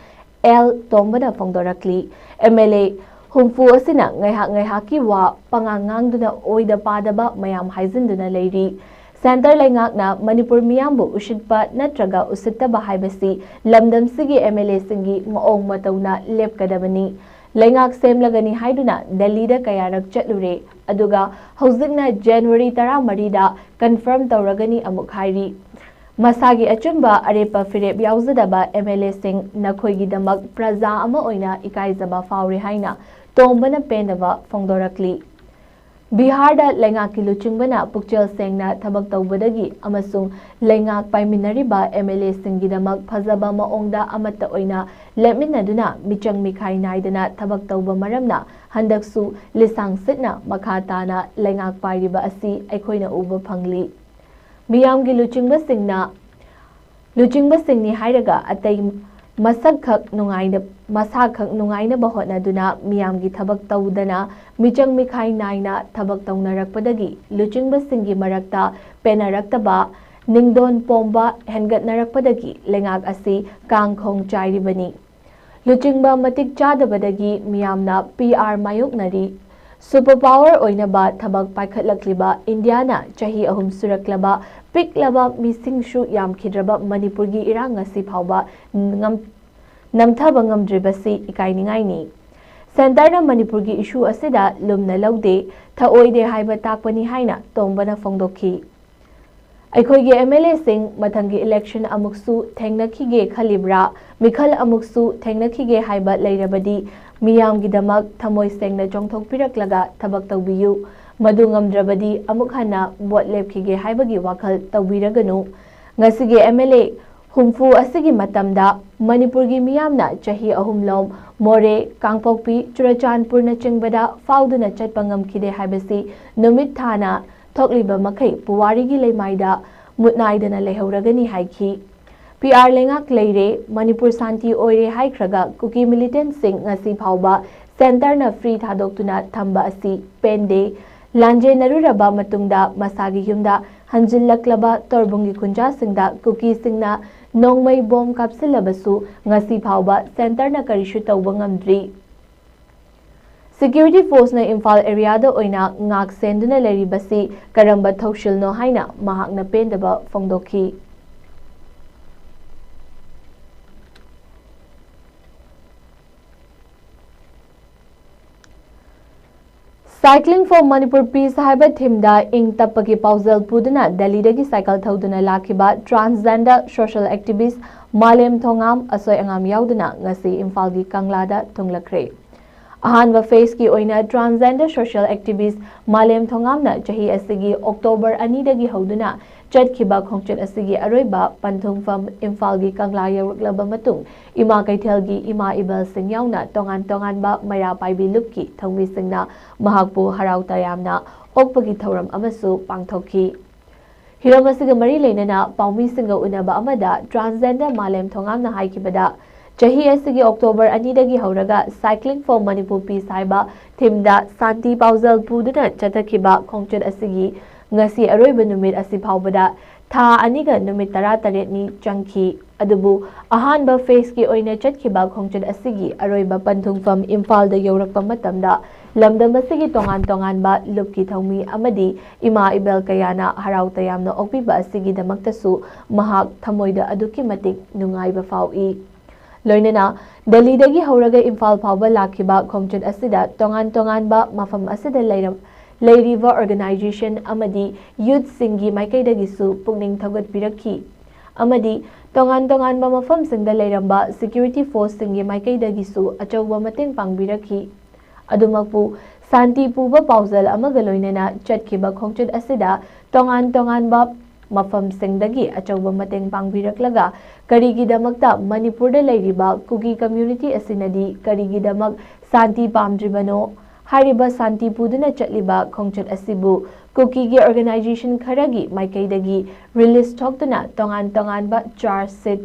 ꯑꯦꯜ ꯇꯣꯝꯕꯅ ꯐꯣꯡꯗꯣꯔꯛꯂꯤ꯫ MLA ꯍꯨꯝꯐꯨ ꯑꯁꯤꯅ ꯉꯥꯏꯍꯥꯛ ꯉꯥꯏꯍꯥꯛꯀꯤ ꯋꯥ ꯄꯉꯥꯡ ꯉꯥꯡꯗꯨꯅ ꯑꯣꯏꯗ ꯄꯥꯗꯕ ꯃꯌꯥꯝ ꯍꯥꯏꯖꯤꯟꯗꯨꯅ ꯂꯩꯔꯤ꯫ Centre ꯂꯩꯉꯥꯛꯅ ꯃꯅꯤꯄꯨꯔ ꯃꯤꯌꯥꯝꯕꯨ ꯎꯁꯤꯠꯄ ꯅꯠꯇ꯭ꯔꯒ ꯎꯁꯤꯠꯇꯕ ꯍꯥꯏꯕꯁꯤ ꯂꯝꯗꯝꯁꯤꯒꯤ MLAꯁꯤꯡꯒꯤ ꯃꯑꯣꯡ ꯃꯇꯧꯅ ꯂꯦꯞꯀꯗꯕꯅꯤ꯫ ꯂꯩꯉꯥꯛ ꯁꯦꯝꯂꯒꯅꯤ ꯍꯥꯏꯗꯨꯅ ꯗꯦꯜꯂꯤꯗ ꯀꯌꯥꯔꯛ ꯆꯠꯂꯨꯔꯦ, ꯑꯗꯨꯒ ꯍꯧꯖꯤꯛꯅ January ꯇꯔꯥꯃꯔꯤꯗ confirm ꯇꯧꯔꯒꯅꯤ ꯑꯃꯨꯛ ꯍꯥꯏꯔꯤ꯫ ꯃꯁꯥꯒꯤ ꯑꯆꯨꯝꯕ ꯑꯔꯦꯞꯄ ꯐꯤꯔꯦꯞ ꯌꯥꯎꯖꯗꯕ MLAꯁꯤꯡ, ꯅꯈꯣꯏꯒꯤꯗꯃꯛ ꯄ꯭ꯔꯖꯥ ꯑꯃ ꯑꯣꯏꯅ ꯏꯀꯥꯏꯖꯕ ꯐꯥꯎꯔꯦ ꯍꯥꯏꯅ ꯇꯣꯝꯕꯅ ꯄꯦꯟꯗꯕ ꯐꯣꯡꯗꯣꯔꯛꯂꯤ꯫ ꯕꯤꯍꯥꯔꯗ ꯂꯩꯉꯥꯛꯀꯤ ꯂꯨꯆꯤꯡꯕꯅ ꯄꯨꯛꯆꯦꯜ ꯁꯦꯡꯅ ꯊꯕꯛ ꯇꯧꯕꯗꯒꯤ ꯑꯃꯁꯨꯡ ꯂꯩꯉꯥꯛ ꯄꯥꯏꯃꯤꯟꯅꯔꯤꯕ MLAꯁꯤꯡꯒꯤꯗꯃꯛ ꯐꯖꯕ ꯃꯑꯣꯡꯗ ꯑꯃꯠꯇ ꯑꯣꯏꯅ ꯂꯦꯞꯃꯤꯟꯅꯗꯨꯅ ꯃꯤꯆꯪ ꯃꯤꯈꯥꯏ ꯅꯥꯏꯗꯅ ꯊꯕꯛ ꯇꯧꯕ ꯃꯔꯝꯅ ꯍꯟꯗꯛꯁꯨ ꯂꯤꯁꯥꯡ ꯁꯤꯠꯅ ꯃꯈꯥ ꯇꯥꯅ ꯂꯩꯉꯥꯛ ꯄꯥꯏꯔꯤꯕ ꯑꯁꯤ ꯑꯩꯈꯣꯏꯅ ꯎꯕ ꯐꯪꯂꯤ꯫ ꯃꯤꯌꯥꯝꯒꯤ ꯂꯨꯆꯤꯡꯕꯁꯤꯡꯅ ꯂꯨꯆꯤꯡꯕꯁꯤꯡꯅꯤ ꯍꯥꯏꯔꯒ ꯑꯇꯩ ꯃꯁꯛꯈꯛ ꯅꯨꯡꯉꯥꯏꯅ-, ꯃꯁꯥꯈꯛ ꯅꯨꯡꯉꯥꯏꯅꯕ ꯍꯣꯠꯅꯗꯨꯅ ꯃꯤꯌꯥꯝꯒꯤ ꯊꯕꯛ ꯇꯧꯗꯅ ꯃꯤꯆꯪ ꯃꯤꯈꯥꯏ ꯅꯥꯏꯅ ꯊꯕꯛ ꯇꯧꯅꯔꯛꯄꯗꯒꯤ ꯂꯨꯆꯤꯡꯕꯁꯤꯡꯒꯤ ꯃꯔꯛꯇ ꯄꯦꯟꯅꯔꯛꯇꯕ, ꯅꯤꯡꯗꯣꯟ ꯄꯣꯝꯕ ꯍꯦꯟꯒꯠꯅꯔꯛꯄꯗꯒꯤ ꯂꯩꯉꯥꯛ ꯑꯁꯤ ꯀꯥꯡꯈꯣꯡ ꯆꯥꯏꯔꯤꯕꯅꯤ꯫ ꯂꯨꯆꯤꯡꯕ ꯃꯇꯤꯛ ꯆꯥꯗꯕꯗꯒꯤ ꯃꯤꯌꯥꯝꯅ PR ꯃꯥꯌꯣꯛꯅꯔꯤ꯫ Super power ꯑꯣꯏꯅꯕ ꯊꯕꯛ ꯄꯥꯏꯈꯠꯂꯛꯂꯤꯕ ꯏꯟꯗꯤꯌꯥꯅ ꯆꯍꯤ ꯑꯍꯨꯝ ꯁꯨꯔꯛꯂꯕ ꯄꯤꯛꯂꯕ ꯃꯤꯁꯤꯡꯁꯨ ꯌꯥꯝꯈꯤꯗ꯭ꯔꯕ ꯃꯅꯤꯄꯨꯔꯒꯤ ꯏꯔꯥꯡ ꯉꯁꯤ ꯐꯥꯎꯕ ꯉꯝ-, ꯅꯝꯊꯕ ꯉꯝꯗ꯭ꯔꯤꯕꯁꯤ ꯏꯀꯥꯏꯅꯤꯡꯉꯥꯏꯅꯤ꯫ Centreꯅ ꯃꯅꯤꯄꯨꯔꯒꯤ issue ꯑꯁꯤꯗ ꯂꯨꯝꯅ ꯂꯧꯗꯦ, ꯊꯑꯣꯏꯗꯦ ꯍꯥꯏꯕ ꯇꯥꯛꯄꯅꯤ ꯍꯥꯏꯅ ꯇꯣꯝꯕꯅ ꯐꯣꯡꯗꯣꯛꯈꯤ꯫ ꯑꯩꯈꯣꯏꯒꯤ ꯑꯦꯝ ꯑꯦꯜ ꯑꯦꯁꯤꯡ ꯃꯊꯪꯒꯤ ꯏꯂꯦꯛꯁꯟ ꯑꯃꯨꯛꯁꯨ ꯊꯦꯡꯅꯈꯤꯒꯦ ꯈꯜꯂꯤꯕ꯭ꯔꯥ? ꯃꯤꯈꯜ ꯑꯃꯨꯛꯁꯨ ꯊꯦꯡꯅꯈꯤꯒꯦ ꯍꯥꯏꯕ ꯂꯩꯔꯕꯗꯤ, ꯃꯤꯌꯥꯝꯒꯤꯗꯃꯛ ꯊꯃꯣꯏ ꯁꯦꯡꯅ ꯆꯣꯡꯊꯣꯛꯄꯤꯔꯛꯂꯒ ꯊꯕꯛ ꯇꯧꯕꯤꯌꯨ꯫ ꯃꯗꯨ ꯉꯝꯗ꯭ꯔꯕꯗꯤ, ꯑꯃꯨꯛ ꯍꯟꯅ ꯚꯣꯠ ꯂꯦꯞꯈꯤꯒꯦ ꯍꯥꯏꯕꯒꯤ ꯋꯥꯈꯜ ꯇꯧꯕꯤꯔꯒꯅꯨ꯫ ꯉꯁꯤꯒꯤ ꯑꯦꯝ ꯑꯦꯜ ꯑꯦ ꯍꯨꯝꯐꯨ ꯑꯁꯤꯒꯤ ꯃꯇꯝꯗ ꯃꯅꯤꯄꯨꯔꯒꯤ ꯃꯤꯌꯥꯝꯅ ꯆꯍꯤ ꯑꯍꯨꯝꯂꯣꯝ ꯃꯣꯔꯦ, ꯀꯥꯡꯄꯣꯛꯄꯤ, ꯆꯨꯔꯆꯥꯟꯄꯨꯔꯅꯆꯤꯡꯕꯗ ꯐꯥꯎꯗꯨꯅ ꯆꯠꯄ ꯉꯝꯈꯤꯗꯦ ꯍꯥꯏꯕꯁꯤ ꯅꯨꯃꯤꯠ ꯊꯥꯅ ꯊꯣꯛꯂꯤꯕ ꯃꯈꯩ ꯄꯨꯋꯥꯔꯤꯒꯤ ꯂꯩꯃꯥꯏꯗ ꯃꯨꯠꯅꯥꯏꯗꯅ ꯂꯩꯍꯧꯔꯒꯅꯤ ꯍꯥꯏꯈꯤ꯫ ꯄꯤ ꯑꯥꯔ ꯂꯩꯉꯥꯛ ꯂꯩꯔꯦ, ꯃꯅꯤꯄꯨꯔ ꯁꯥꯟꯇꯤ ꯑꯣꯏꯔꯦ ꯍꯥꯏꯈ꯭ꯔꯒ ꯀꯨꯀꯤ ꯃꯤꯂꯤꯇꯦꯟꯠꯁꯤꯡ ꯉꯁꯤ ꯐꯥꯎꯕ ꯁꯦꯟꯇꯔꯅ ꯐ꯭ꯔꯤ ꯊꯥꯗꯣꯛꯇꯨꯅ ꯊꯝꯕ ꯑꯁꯤ ꯄꯦꯟꯗꯦ꯫ ꯂꯥꯟꯖꯦꯟꯅꯔꯨꯔꯕ ꯃꯇꯨꯡꯗ ꯃꯁꯥꯒꯤ ꯌꯨꯝꯗ ꯍꯟꯖꯤꯜꯂꯛꯂꯕ ꯇꯣꯔꯕꯨꯡꯒꯤ ꯈꯨꯟꯖꯥꯁꯤꯡꯗ ꯀꯨꯀꯤꯁꯤꯡꯅ ꯅꯣꯡꯃꯩ ꯕꯣꯝ ꯀꯥꯞꯁꯤꯜꯂꯕꯁꯨ ꯉꯁꯤ ꯐꯥꯎꯕ ꯁꯦꯟꯇꯔꯅ ꯀꯔꯤꯁꯨ ꯇꯧꯕ ꯉꯝꯗ꯭ꯔꯤ꯫ ꯁꯦꯀ꯭ꯌꯨꯔꯤꯇꯤ ꯐꯣꯔꯁꯅ ꯏꯝꯐꯥꯜ ꯑꯦꯔꯤꯌꯥꯗ ꯑꯣꯏꯅ ꯉꯥꯛ ꯁꯦꯟꯗꯨꯅ ꯂꯩꯔꯤꯕꯁꯤ ꯀꯔꯝꯕ ꯊꯧꯁꯤꯜꯅꯣ ꯍꯥꯏꯅ ꯃꯍꯥꯛꯅ ꯄꯦꯟꯗꯕ ꯐꯣꯡꯗꯣꯛꯈꯤ꯫ Cycling for Manipur Peace ꯍꯥꯏꯕ ꯊꯤꯝꯗ ꯏꯪ ꯇꯞꯄꯒꯤ ꯄꯥꯎꯖꯦꯜ ꯄꯨꯗꯨꯅ ꯗꯦꯜꯂꯤꯗꯒꯤ ꯁꯥꯏꯀꯜ ꯊꯧꯗꯨꯅ ꯂꯥꯛꯈꯤꯕ ꯇ꯭ꯔꯥꯟꯁꯖꯦꯟꯗꯔ ꯁꯣꯁꯤꯌꯦꯜ ꯑꯦꯛꯇꯤꯚꯤꯁ꯭ꯠ ꯃꯥꯂꯦꯝ ꯊꯣꯉꯥꯝ ꯑꯁꯣꯏ ꯑꯉꯥꯝ ꯌꯥꯎꯗꯨꯅ ꯉꯁꯤ ꯏꯝꯐꯥꯜꯒꯤ ꯀꯪꯂꯥꯗ ꯊꯨꯡꯂꯈ꯭ꯔꯦ꯫ ꯑꯍꯥꯟꯕ ꯐꯦꯖꯀꯤ ꯑꯣꯏꯅ ꯇ꯭ꯔꯥꯟꯁꯖꯦꯟꯗꯔ ꯁꯣꯁꯤꯌꯦꯜ ꯑꯦꯛꯇꯤꯚꯤꯁ꯭ꯠ ꯃꯥꯂꯦꯝ ꯊꯣꯉꯥꯝꯅ ꯆꯍꯤ ꯑꯁꯤꯒꯤ ꯑꯣꯛꯇꯣꯕꯔ ꯑꯅꯤꯗꯒꯤ ꯍꯧꯗꯨꯅ ꯆꯠꯈꯤꯕ ꯈꯣꯡꯆꯠ ꯑꯁꯤꯒꯤ ꯑꯔꯣꯏꯕ ꯄꯟꯊꯨꯡꯐꯝ ꯏꯝꯐꯥꯜꯒꯤ ꯀꯪꯂꯥ ꯌꯧꯔꯛꯂꯕ ꯃꯇꯨꯡ, ꯏꯃꯥ ꯀꯩꯊꯦꯜꯒꯤ ꯏꯃꯥ ꯏꯕꯦꯜꯁꯤꯡ ꯌꯥꯎꯅ ꯇꯣꯉꯥꯟ ꯇꯣꯉꯥꯟꯕ ꯃꯩꯔꯥ ꯄꯥꯏꯕꯤ ꯂꯨꯞꯀꯤ ꯊꯧꯃꯤꯁꯤꯡꯅ ꯃꯍꯥꯛꯄꯨ ꯍꯔꯥꯎ ꯇꯌꯥꯝꯅ ꯑꯣꯛꯄꯒꯤ ꯊꯧꯔꯝ ꯑꯃꯁꯨ ꯄꯥꯡꯊꯣꯛꯈꯤ꯫ ꯍꯤꯔꯝ ꯑꯁꯤꯒ ꯃꯔꯤ ꯂꯩꯅꯅ ꯄꯥꯎꯃꯤꯁꯤꯡꯒ ꯎꯅꯕ ꯑꯃꯗ ꯇ꯭ꯔꯥꯟꯁꯖꯦꯟꯗꯔ ꯃꯥꯂꯦꯝ ꯊꯣꯉꯥꯝꯅ ꯍꯥꯏꯈꯤꯕꯗ, ꯆꯍꯤ ꯑꯁꯤꯒꯤ ꯑꯣꯛꯇꯣꯕꯔ ꯑꯅꯤꯗꯒꯤ ꯍꯧꯔꯒ Cycling for Manipur Peace ꯍꯥꯏꯕ ꯊꯤꯝꯗ ꯁꯥꯟꯇꯤ ꯄꯥꯎꯖꯦꯜ ꯄꯨꯗꯨꯅ ꯆꯠꯊꯈꯤꯕ ꯈꯣꯡꯆꯠ ꯑꯁꯤꯒꯤ ꯉꯁꯤ ꯑꯔꯣꯏꯕ ꯅꯨꯃꯤꯠ ꯑꯁꯤ ꯐꯥꯎꯕꯗ ꯊꯥ ꯑꯅꯤꯒ ꯅꯨꯃꯤꯠ ꯇꯔꯥꯇꯔꯦꯠꯅꯤ ꯆꯪꯈꯤ꯫ ꯑꯗꯨꯕꯨ ꯑꯍꯥꯟꯕ ꯐꯦꯖꯀꯤ ꯑꯣꯏꯅ ꯆꯠꯈꯤꯕ ꯈꯣꯡꯆꯠ ꯑꯁꯤꯒꯤ ꯑꯔꯣꯏꯕ ꯄꯟꯊꯨꯡꯐꯝ ꯏꯝꯐꯥꯜꯗ ꯌꯧꯔꯛꯄ ꯃꯇꯝꯗ ꯂꯝꯗꯝ ꯑꯁꯤꯒꯤ ꯇꯣꯉꯥꯟ ꯇꯣꯉꯥꯟꯕ ꯂꯨꯞꯀꯤ ꯊꯧꯃꯤ ꯑꯃꯗꯤ ꯏꯃꯥ ꯏꯕꯦꯜ ꯀꯌꯥꯅ ꯍꯔꯥꯎ ꯇꯌꯥꯝꯅ ꯑꯣꯛꯄꯤꯕ ꯑꯁꯤꯒꯤꯗꯃꯛꯇꯁꯨ ꯃꯍꯥꯛ ꯊꯃꯣꯏꯗ ꯑꯗꯨꯛꯀꯤ ꯃꯇꯤꯛ ꯅꯨꯡꯉꯥꯏꯕ ꯐꯥꯎꯏ꯫ ꯂꯣꯏꯅꯅ ꯗꯦꯜꯂꯤꯗꯒꯤ ꯍꯧꯔꯒ ꯏꯝꯐꯥꯜ ꯐꯥꯎꯕ ꯂꯥꯛꯈꯤꯕ ꯈꯣꯡꯆꯠ ꯑꯁꯤꯗ ꯇꯣꯉꯥꯟ ꯇꯣꯉꯥꯟꯕ ꯃꯐꯝ ꯑꯁꯤꯗ ꯂꯩꯔꯝ-, ꯂꯩꯔꯤꯕ organization ꯑꯃꯗꯤ youthꯁꯤꯡꯒꯤ ꯃꯥꯏꯀꯩꯗꯒꯤꯁꯨ ꯄꯨꯛꯅꯤꯡ ꯊꯧꯒꯠꯄꯤꯔꯛꯈꯤ ꯑꯃꯗꯤ ꯇꯣꯉꯥꯟ ꯇꯣꯉꯥꯟꯕ ꯃꯐꯝꯁꯤꯡꯗ ꯂꯩꯔꯝꯕ security forceꯁꯤꯡꯒꯤ ꯃꯥꯏꯀꯩꯗꯒꯤꯁꯨ ꯑꯆꯧꯕ ꯃꯇꯦꯡ ꯄꯥꯡꯕꯤꯔꯛꯈꯤ꯫ ꯑꯗꯨꯃꯛꯄꯨ ꯁꯥꯟꯇꯤ ꯄꯨꯕ ꯄꯥꯎꯖꯦꯜ ꯑꯃꯒ ꯂꯣꯏꯅꯅ ꯆꯠꯈꯤꯕ ꯈꯣꯡꯆꯠ ꯑꯁꯤꯗ ꯇꯣꯉꯥꯟ ꯇꯣꯉꯥꯟꯕ ꯃꯐꯝꯁꯤꯡꯗꯒꯤ ꯑꯆꯧꯕ ꯃꯇꯦꯡ ꯄꯥꯡꯕꯤꯔꯛꯂꯒ ꯀꯔꯤꯒꯤꯗꯃꯛꯇ ꯃꯅꯤꯄꯨꯔꯗ ꯂꯩꯔꯤꯕ ꯀꯨꯀꯤ community ꯑꯁꯤꯅꯗꯤ ꯀꯔꯤꯒꯤꯗꯃꯛ ꯁꯥꯟꯇꯤ ꯄꯥꯝꯗ꯭ꯔꯤꯕꯅꯣ? ꯍꯥꯏꯔꯤꯕ ꯁꯥꯟꯇꯤ ꯄꯨꯗꯨꯅ ꯆꯠꯂꯤꯕ ꯈꯣꯡꯆꯠ ꯑꯁꯤꯕꯨ ꯀꯨꯀꯤꯒꯤ organization ꯈꯔꯒꯤ ꯃꯥꯏꯀꯩꯗꯒꯤ release ꯊꯣꯛꯇꯨꯅ ꯇꯣꯉꯥꯟ ꯇꯣꯉꯥꯟꯕ charge sheet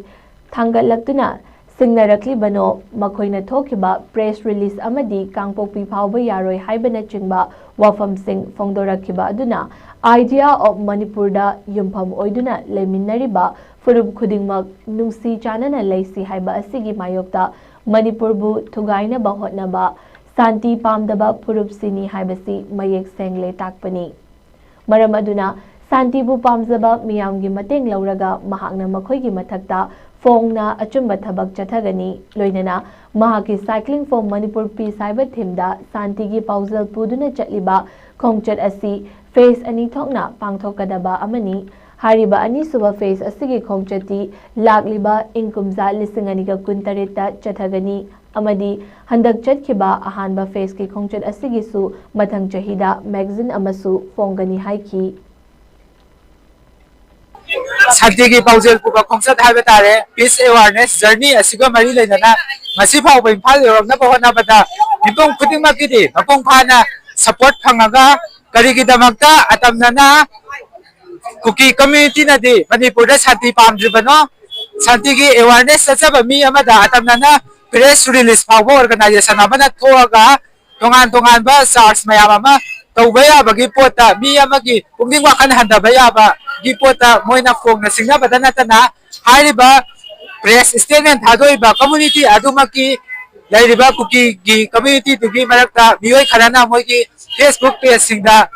ꯊꯥꯡꯒꯠꯂꯛꯇꯨꯅ ꯁꯤꯡꯅꯔꯛꯂꯤꯕꯅꯣ? ꯃꯈꯣꯏꯅ ꯊꯣꯛꯈꯤꯕ press release ꯑꯃꯗꯤ ꯀꯥꯡꯄꯣꯛꯄꯤ ꯐꯥꯎꯕ ꯌꯥꯔꯣꯏ ꯍꯥꯏꯕꯅꯆꯤꯡꯕ ꯋꯥꯐꯝꯁꯤꯡ ꯐꯣꯡꯗꯣꯔꯛꯈꯤꯕ ꯑꯗꯨꯅ Idea of ꯃꯅꯤꯄꯨꯔꯗ ꯌꯨꯝꯐꯝ ꯑꯣꯏꯗꯨꯅ ꯂꯩꯃꯤꯟꯅꯔꯤꯕ ꯐꯨꯔꯨꯞ ꯈꯨꯗꯤꯡꯃꯛ ꯅꯨꯡꯁꯤ ꯆꯥꯟꯅꯅ ꯂꯩꯁꯤ ꯍꯥꯏꯕ ꯑꯁꯤꯒꯤ ꯃꯥꯌꯣꯛꯇ ꯃꯅꯤꯄꯨꯔꯕꯨ ꯊꯨꯒꯥꯏꯅꯕ ꯍꯣꯠꯅꯕ ꯁꯥꯟꯇꯤ ꯄꯥꯝꯗꯕ ꯐꯨꯔꯨꯞꯁꯤꯅꯤ ꯍꯥꯏꯕꯁꯤ ꯃꯌꯦꯛ ꯁꯦꯡꯂꯦ ꯇꯥꯛꯄꯅꯤ꯫ ꯃꯔꯝ ꯑꯗꯨꯅ ꯁꯥꯟꯇꯤꯕꯨ ꯄꯥꯝꯖꯕ ꯃꯤꯌꯥꯝꯒꯤ ꯃꯇꯦꯡ ꯂꯧꯔꯒ ꯃꯍꯥꯛꯅ ꯃꯈꯣꯏꯒꯤ ꯃꯊꯛꯇ ꯐꯣꯡꯅ ꯑꯆꯨꯝꯕ ꯊꯕꯛ ꯆꯠꯊꯒꯅꯤ꯫ ꯂꯣꯏꯅꯅ ꯃꯍꯥꯛꯀꯤ Cycling for Manipur Peace ꯍꯥꯏꯕ themeꯗ ꯁꯥꯟꯇꯤꯒꯤ ꯄꯥꯎꯖꯦꯜ ꯄꯨꯗꯨꯅ ꯆꯠꯂꯤꯕ ꯈꯣꯡꯆꯠ ꯑꯁꯤ phase ꯑꯅꯤ ꯊꯣꯛꯅ ꯄꯥꯡꯊꯣꯛꯀꯗꯕ ꯑꯃꯅꯤ꯫ ꯍꯥꯏꯔꯤꯕ ꯑꯅꯤꯁꯨꯕ phase ꯑꯁꯤꯒꯤ ꯈꯣꯡꯆꯠꯇꯤ ꯂꯥꯛꯂꯤꯕ ꯏꯪ ꯀꯨꯝꯖꯥ ꯂꯤꯁꯤꯡ ꯑꯅꯤꯒ ꯀꯨꯟꯇꯔꯦꯠꯇ ꯆꯠꯊꯒꯅꯤ ꯑꯃꯗꯤ ꯍꯟꯗꯛ ꯆꯠꯈꯤꯕ ꯑꯍꯥꯟꯕ phaseꯀꯤ ꯈꯣꯡꯆꯠ ꯑꯁꯤꯒꯤꯁꯨ ꯃꯊꯪ ꯆꯍꯤꯗ magazine ꯑꯃꯁꯨ ꯐꯣꯡꯒꯅꯤ ꯍꯥꯏꯈꯤ꯫ ꯁꯥꯟꯇꯤꯒꯤ ꯄꯥꯎꯖꯦꯜ ꯄꯨꯕ ꯈꯣꯡꯆꯠ ꯍꯥꯏꯕ ꯇꯥꯔꯦ, peace awareness journey ꯑꯁꯤꯒ ꯃꯔꯤ ꯂꯩꯅꯅ ꯉꯁꯤ ꯐꯥꯎꯕ ꯏꯝꯐꯥꯜ ꯌꯧꯔꯛꯅꯕ ꯍꯣꯠꯅꯕꯗ ꯃꯤꯄꯨꯝ ꯈꯨꯗꯤꯡꯃꯛꯀꯤꯗꯤ ꯃꯄꯨꯡ ꯐꯥꯅ support ꯐꯪꯉꯒ ꯀꯔꯤꯒꯤꯗꯃꯛꯇ ꯑꯇꯝꯅꯅ ꯀꯨꯀꯤ communityꯅꯗꯤ ꯃꯅꯤꯄꯨꯔꯗ ꯁꯥꯟꯇꯤ ꯄꯥꯝꯗ꯭ꯔꯤꯕꯅꯣ? ꯁꯥꯟꯇꯤꯒꯤ awareness ꯆꯠꯆꯕ ꯃꯤ ꯑꯃꯗ ꯑꯇꯝꯅꯅ press release ꯐꯥꯎꯕ organization ꯑꯃꯅ ꯊꯣꯛꯑꯒ ꯇꯣꯉꯥꯟ ꯇꯣꯉꯥꯟꯕ charge ꯃꯌꯥꯝ ꯑꯃ ꯇꯧꯕ ꯌꯥꯕꯒꯤ ꯄꯣꯠꯇ, ꯃꯤ ꯑꯃꯒꯤ ꯄꯨꯛꯅꯤꯡ ꯋꯥꯈꯜ ꯍꯟꯊꯕ ꯌꯥꯕꯒꯤ ꯄꯣꯠꯇ ꯃꯣꯏꯅ ꯐꯣꯡꯅ ꯁꯤꯡꯅꯕꯗ ꯅꯠꯇꯅ ꯍꯥꯏꯔꯤꯕ press statement ꯊꯥꯗꯣꯛꯏꯕ community ꯑꯗꯨꯃꯛꯀꯤ ꯂꯩꯔꯤꯕ ꯀꯨꯀꯤꯒꯤ communityꯗꯨꯒꯤ ꯃꯔꯛꯇ ꯃꯤꯑꯣꯏ ꯈꯔꯅ ꯃꯣꯏꯒꯤ Facebook pageꯁꯤꯡꯗ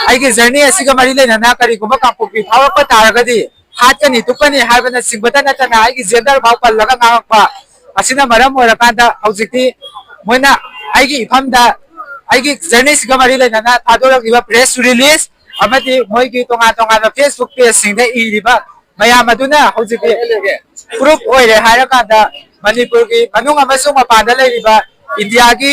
ꯑꯩꯒꯤ journey ꯑꯁꯤꯒ ꯃꯔꯤ ꯂꯩꯅꯅ ꯀꯔꯤꯒꯨꯝꯕ ꯀꯥꯡꯄꯣꯛꯄꯤ ꯐꯥꯎꯔꯛꯄ ꯇꯥꯔꯒꯗꯤ ꯍꯥꯠꯀꯅꯤ ꯇꯨꯞꯀꯅꯤ ꯍꯥꯏꯕꯅꯆꯤꯡꯕꯇ ꯅꯠꯇꯅ ꯑꯩꯒꯤ gender ꯐꯥꯎ ꯄꯜꯂꯒ ꯉꯥꯡꯉꯛꯄ ꯑꯁꯤꯅ ꯃꯔꯝ ꯑꯣꯏꯔꯀꯥꯟꯗ ꯍꯧꯖꯤꯛꯇꯤ ꯃꯣꯏꯅ ꯑꯩꯒꯤ ꯏꯐꯝꯗ ꯑꯩꯒꯤ ꯖꯔꯅꯤꯁꯤꯒ ꯃꯔꯤ ꯂꯩꯅꯅ ꯊꯥꯗꯣꯔꯛꯂꯤꯕ ꯄ꯭ꯔꯦꯁ ꯔꯤꯂꯤꯁ ꯑꯃꯗꯤ ꯃꯣꯏꯒꯤ ꯇꯣꯉꯥꯟ ꯇꯣꯉꯥꯟꯕ ꯐꯦꯁꯕꯨꯛ ꯄꯦꯖꯁꯤꯡꯗ ꯏꯔꯤꯕ ꯃꯌꯥꯝ ꯑꯗꯨꯅ ꯍꯧꯖꯤꯛꯇꯤ ꯄ꯭ꯔꯨꯐ ꯑꯣꯏꯔꯦ ꯍꯥꯏꯔꯀꯥꯟꯗ ꯃꯅꯤꯄꯨꯔꯒꯤ ꯃꯅꯨꯡ ꯑꯃꯁꯨꯡ ꯃꯄꯥꯟꯗ ꯂꯩꯔꯤꯕ ꯏꯟꯗꯤꯌꯥꯒꯤ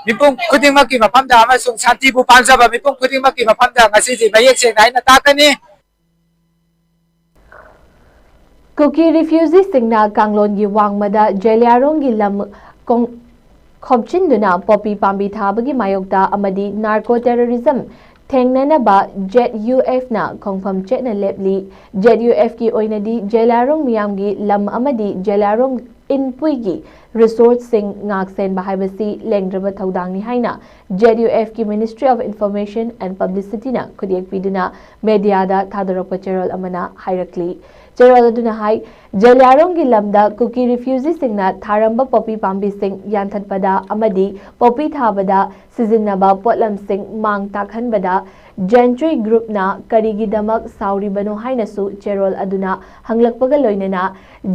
ꯃꯤꯄꯨꯝ ꯈꯨꯗꯤꯡꯃꯛꯀꯤ ꯃꯐꯝꯗ ꯑꯃꯁꯨꯡ ꯁꯥꯟꯇꯤꯕꯨ ꯄꯥꯝꯖꯕ ꯃꯤꯄꯨꯝ ꯈꯨꯗꯤꯡꯃꯛꯀꯤ ꯃꯐꯝꯗ ꯉꯁꯤꯗꯤ ꯃꯌꯦꯛ ꯁꯦꯡꯅ ꯑꯩꯅ ꯇꯥꯛꯀꯅꯤ꯫ ꯀꯨꯀꯤ ꯔꯤꯐ꯭ꯌꯨꯖꯤꯁꯤꯡꯅ ꯀꯥꯡꯂꯣꯟꯒꯤ ꯋꯥꯡꯃꯗ ꯖꯦꯂꯤꯌꯥꯔꯣꯡꯒꯤ ꯂꯝ ꯈꯣꯝꯖꯤꯟꯗꯨꯅ ꯄꯣꯄꯤ ꯄꯥꯝꯕꯤ ꯊꯥꯕꯒꯤ ꯃꯥꯌꯣꯛꯇ ꯑꯃꯗꯤ ꯅꯥꯔꯀꯣ ꯇꯦꯔꯣꯔꯤꯖꯝ ꯊꯦꯡꯅꯅꯕ ꯖꯦꯠ ꯌꯨ ꯑꯦꯐꯅ ꯈꯣꯡꯐꯝ ꯆꯦꯠꯅ ꯂꯦꯞꯂꯤ꯫ ꯖꯦꯠ ꯌꯨ ꯑꯦꯐꯀꯤ ꯑꯣꯏꯅꯗꯤ ꯖꯦꯂꯤꯌꯥꯔꯣꯡ ꯃꯤꯌꯥꯝꯒꯤ ꯂꯝ ꯑꯃꯗꯤ ꯖꯦꯂꯤꯌꯥꯔꯣꯡ ꯏꯟꯄꯨꯏꯒꯤ ꯔꯤꯁꯣꯔꯁꯁꯤꯡ ꯉꯥꯛ ꯁꯦꯟꯕ ꯍꯥꯏꯕꯁꯤ ꯂꯦꯡꯗ꯭ꯔꯕ ꯊꯧꯗꯥꯡꯅꯤ ꯍꯥꯏꯅ ꯖꯦꯠ ꯌꯨ ꯑꯦꯐꯀꯤ Ministry of Information and Publicityꯅ ꯈꯨꯠꯌꯦꯛ ꯄꯤꯗꯨꯅ ꯃꯦꯗꯤꯌꯥꯗ ꯊꯥꯗꯣꯔꯛꯄ ꯆꯦꯔꯣꯜ ꯑꯃꯅ ꯍꯥꯏꯔꯛꯂꯤ꯫ ꯆꯦꯔꯣꯜ ꯑꯗꯨꯅ ꯍꯥꯏ, ꯖꯦꯂꯤꯌꯥꯔꯣꯡꯒꯤ ꯂꯝꯗ ꯀꯨꯀꯤ ꯔꯤꯐ꯭ꯌꯨꯖꯤꯁꯤꯡꯅ ꯊꯥꯔꯝꯕ ꯄꯣꯄꯤ ꯄꯥꯝꯕꯤꯁꯤꯡ ꯌꯥꯟꯊꯠꯄꯗ ꯑꯃꯗꯤ ꯄꯣꯄꯤ ꯊꯥꯕꯗ ꯁꯤꯖꯤꯟꯅꯕ ꯄꯣꯠꯂꯝꯁꯤꯡ ꯃꯥꯡ ꯇꯥꯛꯍꯟꯕꯗ ꯖꯦꯟꯆꯨꯏ ꯒ꯭ꯔꯨꯞꯅ ꯀꯔꯤꯒꯤꯗꯃꯛ ꯁꯥꯎꯔꯤꯕꯅꯣ ꯍꯥꯏꯅꯁꯨ ꯆꯦꯔꯣꯜ ꯑꯗꯨꯅ ꯍꯪꯂꯛꯄꯒ ꯂꯣꯏꯅꯅ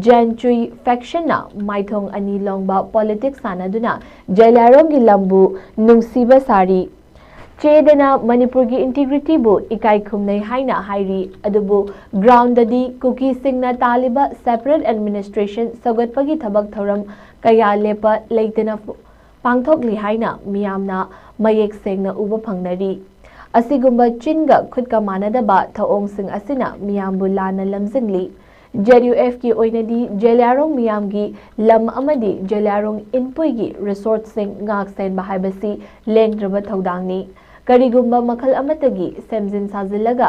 ꯖꯦꯟꯆꯨꯏ ꯐꯦꯛꯁꯟꯅ ꯃꯥꯏꯊꯣꯡ ꯑꯅꯤ ꯂꯣꯡꯕ ꯄꯣꯂꯤꯇꯤꯛꯁ ꯁꯥꯟꯅꯗꯨꯅ ꯖꯦꯂꯤꯌꯥꯔꯣꯡꯒꯤ ꯂꯝꯕꯨ ꯅꯨꯡꯁꯤꯕ ꯁꯥꯔꯤ꯫ ꯆꯦꯗꯅ ꯃꯅꯤꯄꯨꯔꯒꯤ ꯏꯟꯇꯤꯒ꯭ꯔꯤꯇꯤꯕꯨ ꯏꯀꯥꯏ ꯈꯨꯝꯅꯩ ꯍꯥꯏꯅ ꯍꯥꯏꯔꯤ꯫ ꯑꯗꯨꯕꯨ ꯒ꯭ꯔꯥꯎꯟꯗꯗꯤ ꯀꯨꯀꯤꯁꯤꯡꯅ ꯇꯥꯜꯂꯤꯕ ꯁꯦꯄꯔꯦꯠ ꯑꯦꯗꯃꯤꯅꯤꯁꯇ꯭ꯔꯦꯁꯟ ꯁꯧꯒꯠꯄꯒꯤ ꯊꯕꯛ ꯊꯧꯔꯝ ꯀꯌꯥ ꯂꯦꯞꯄ ꯂꯩꯇꯅ ꯄꯥꯡꯊꯣꯛꯂꯤ ꯍꯥꯏꯅ ꯃꯤꯌꯥꯝꯅ ꯃꯌꯦꯛ ꯁꯦꯡꯅ ꯎꯕ ꯐꯪꯅꯔꯤ꯫ ꯑꯁꯤꯒꯨꯝꯕ ꯆꯤꯟꯒ ꯈꯨꯠꯀ ꯃꯥꯟꯅꯗꯕ ꯊꯧꯑꯣꯡꯁꯤꯡ ꯑꯁꯤꯅ ꯃꯤꯌꯥꯝꯕꯨ ꯂꯥꯟꯅ ꯂꯝꯖꯤꯡꯂꯤ꯫ ꯖꯦꯠ ꯌꯨ ꯑꯦꯐꯀꯤ ꯑꯣꯏꯅꯗꯤ ꯖꯦꯂꯤꯌꯥꯔꯣꯡ ꯃꯤꯌꯥꯝꯒꯤ ꯂꯝ ꯑꯃꯗꯤ ꯖꯦꯂꯤꯌꯥꯔꯣꯡ ꯏꯟꯄꯨꯏꯒꯤ ꯔꯤꯁꯣꯔꯁꯁꯤꯡ ꯉꯥꯛ ꯁꯦꯟꯕ ꯍꯥꯏꯕꯁꯤ ꯂꯦꯡꯗ꯭ꯔꯕ ꯊꯧꯗꯥꯡꯅꯤ꯫ ꯀꯔꯤꯒꯨꯝꯕ ꯃꯈꯜ ꯑꯃꯠꯇꯒꯤ ꯁꯦꯝꯖꯤꯟ ꯁꯥꯖꯤꯜꯂꯒ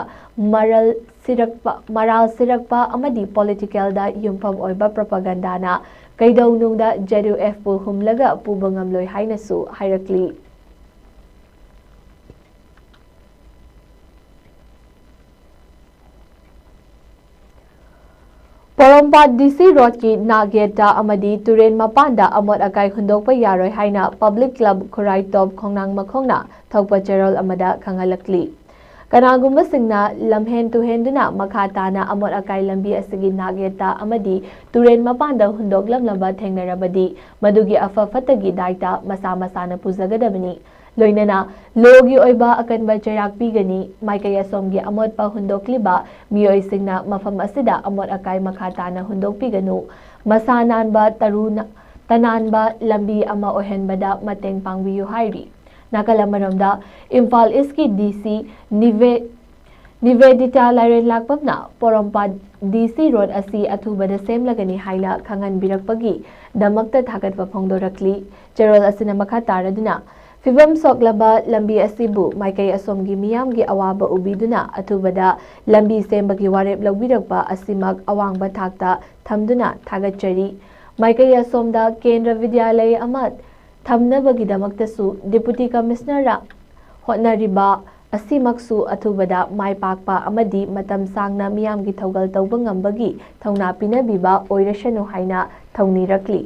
ꯃꯔꯜ ꯁꯤꯔꯛꯄ, ꯃꯔꯥꯜ ꯁꯤꯔꯛꯄ ꯑꯃꯗꯤ ꯄꯣꯂꯤꯇꯤꯀꯦꯜꯗ ꯌꯨꯝꯐꯝ ꯑꯣꯏꯕ ꯄ꯭ꯔꯣꯄꯥꯒꯟꯗꯥꯅ ꯀꯩꯗꯧꯅꯨꯡꯗ ꯖꯦꯠ ꯌꯨ ꯑꯦꯐꯄꯨ ꯍꯨꯝꯂꯒ ꯄꯨꯕ ꯉꯝꯂꯣꯏ ꯍꯥꯏꯅꯁꯨ ꯍꯥꯏꯔꯛꯂꯤ꯫ ꯄꯣꯔꯣꯝꯄꯥꯠ ꯗꯤ ꯁꯤ ꯔꯣꯗꯀꯤ ꯅꯥꯛ ꯌꯦꯠꯇ ꯑꯃꯗꯤ ꯇꯨꯔꯦꯟ ꯃꯄꯥꯟꯗ ꯑꯃꯣꯠ ꯑꯀꯥꯏ ꯍꯨꯟꯗꯣꯛꯄ ꯌꯥꯔꯣꯏ ꯍꯥꯏꯅ ꯄꯕ꯭ꯂꯤꯛ ꯀ꯭ꯂꯕ ꯈꯨꯔꯥꯏ ꯇꯣꯞ ꯈꯣꯡꯅꯥꯡ ꯃꯈꯣꯡꯅ ꯊꯣꯛꯄ ꯆꯦꯔꯣꯜ ꯑꯃꯗ ꯈꯪꯍꯜꯂꯛꯂꯤ꯫ ꯀꯅꯥꯒꯨꯝꯕꯁꯤꯡꯅ ꯂꯝꯍꯦꯟ ꯇꯨꯍꯦꯟꯗꯨꯅ ꯃꯈꯥ ꯇꯥꯅ ꯑꯃꯣꯠ ꯑꯀꯥꯏ ꯂꯝꯕꯤ ꯑꯁꯤꯒꯤ ꯅꯥꯛ ꯌꯦꯠꯇ ꯑꯃꯗꯤ ꯇꯨꯔꯦꯟ ꯃꯄꯥꯟꯗ ꯍꯨꯟꯗꯣꯛꯂꯝꯂꯕ ꯊꯦꯡꯅꯔꯕꯗꯤ ꯃꯗꯨꯒꯤ ꯑꯐ ꯐꯠꯇꯒꯤ ꯗꯥꯏꯇ ꯃꯁꯥ ꯃꯁꯥꯅ ꯄꯨꯖꯒꯗꯕꯅꯤ꯫ ꯂꯣꯏꯅꯅ ꯂꯣꯒꯤ ꯑꯣꯏꯕ ꯑꯀꯟꯕ ꯆꯩꯔꯥꯛ ꯄꯤꯒꯅꯤ꯫ ꯃꯥꯏꯀꯩ ꯑꯁꯣꯝꯒꯤ ꯑꯃꯣꯠꯄ ꯍꯨꯟꯗꯣꯛꯂꯤꯕ ꯃꯤꯑꯣꯏꯁꯤꯡꯅ ꯃꯐꯝ ꯑꯁꯤꯗ ꯑꯃꯣꯠ ꯑꯀꯥꯏ ꯃꯈꯥ ꯇꯥꯅ ꯍꯨꯟꯗꯣꯛꯄꯤꯒꯅꯨ꯫ ꯃꯁꯥ ꯅꯥꯟꯕ, ꯇꯔꯨ ꯇꯅꯥꯟꯕ ꯂꯝꯕꯤ ꯑꯃ ꯑꯣꯏꯍꯟꯕꯗ ꯃꯇꯦꯡ ꯄꯥꯡꯕꯤꯌꯨ ꯍꯥꯏꯔꯤ꯫ ꯅꯥꯀꯜ ꯑꯃꯔꯣꯝꯗ, ꯏꯝꯐꯥꯜ ꯏꯁꯀꯤ ꯗꯤ ꯁꯤ ꯅꯤꯚꯦ ꯅꯤꯚꯦꯗꯤꯇꯥ ꯂꯥꯏꯔꯦꯟ ꯂꯥꯛꯄꯝꯅ ꯄꯣꯔꯣꯝꯄꯥꯠ ꯗꯤ ꯁꯤ ꯔꯣꯗ ꯑꯁꯤ ꯑꯊꯨꯕꯗ ꯁꯦꯝꯂꯒꯅꯤ ꯍꯥꯏꯅ ꯈꯪꯍꯟꯕꯤꯔꯛꯄꯒꯤ ꯗꯃꯛꯇ ꯊꯥꯒꯠꯄ ꯐꯣꯡꯗꯣꯔꯛꯂꯤ꯫ ꯆꯦꯔꯣꯜ ꯑꯁꯤꯅ ꯃꯈꯥ ꯇꯥꯔꯗꯨꯅ, ꯐꯤꯕꯝ ꯁꯣꯛꯂꯕ ꯂꯝꯕꯤ ꯑꯁꯤꯕꯨ ꯃꯥꯏꯀꯩ ꯑꯁꯣꯝꯒꯤ ꯃꯤꯌꯥꯝꯒꯤ ꯑꯋꯥꯕ ꯎꯕꯤꯗꯨꯅ ꯑꯊꯨꯕꯗ ꯂꯝꯕꯤ ꯁꯦꯝꯕꯒꯤ ꯋꯥꯔꯦꯞ ꯂꯧꯕꯤꯔꯛꯄ ꯑꯁꯤꯃꯛ ꯑꯋꯥꯡꯕ ꯊꯥꯛꯇ ꯊꯝꯗꯨꯅ ꯊꯥꯒꯠꯆꯔꯤ꯫ ꯃꯥꯏꯀꯩ ꯑꯁꯣꯝꯗ ꯀꯦꯟꯗ꯭ꯔ ꯕꯤꯗ꯭ꯌꯥꯂꯌ ꯑꯃ ꯊꯝꯅꯕꯒꯤꯗꯃꯛꯇꯁꯨ ꯗꯤꯄꯨꯇꯤ ꯀꯃꯤꯁꯅꯔꯅ ꯍꯣꯠꯅꯔꯤꯕ ꯑꯁꯤꯃꯛꯁꯨ ꯑꯊꯨꯕꯗ ꯃꯥꯏ ꯄꯥꯛꯄ ꯑꯃꯗꯤ ꯃꯇꯝ ꯁꯥꯡꯅ ꯃꯤꯌꯥꯝꯒꯤ ꯊꯧꯒꯜ ꯇꯧꯕ ꯉꯝꯕꯒꯤ ꯊꯧꯅꯥ ꯄꯤꯅꯕꯤꯕ ꯑꯣꯏꯔꯁꯅꯨ ꯍꯥꯏꯅ ꯊꯧꯅꯤꯔꯛꯂꯤ꯫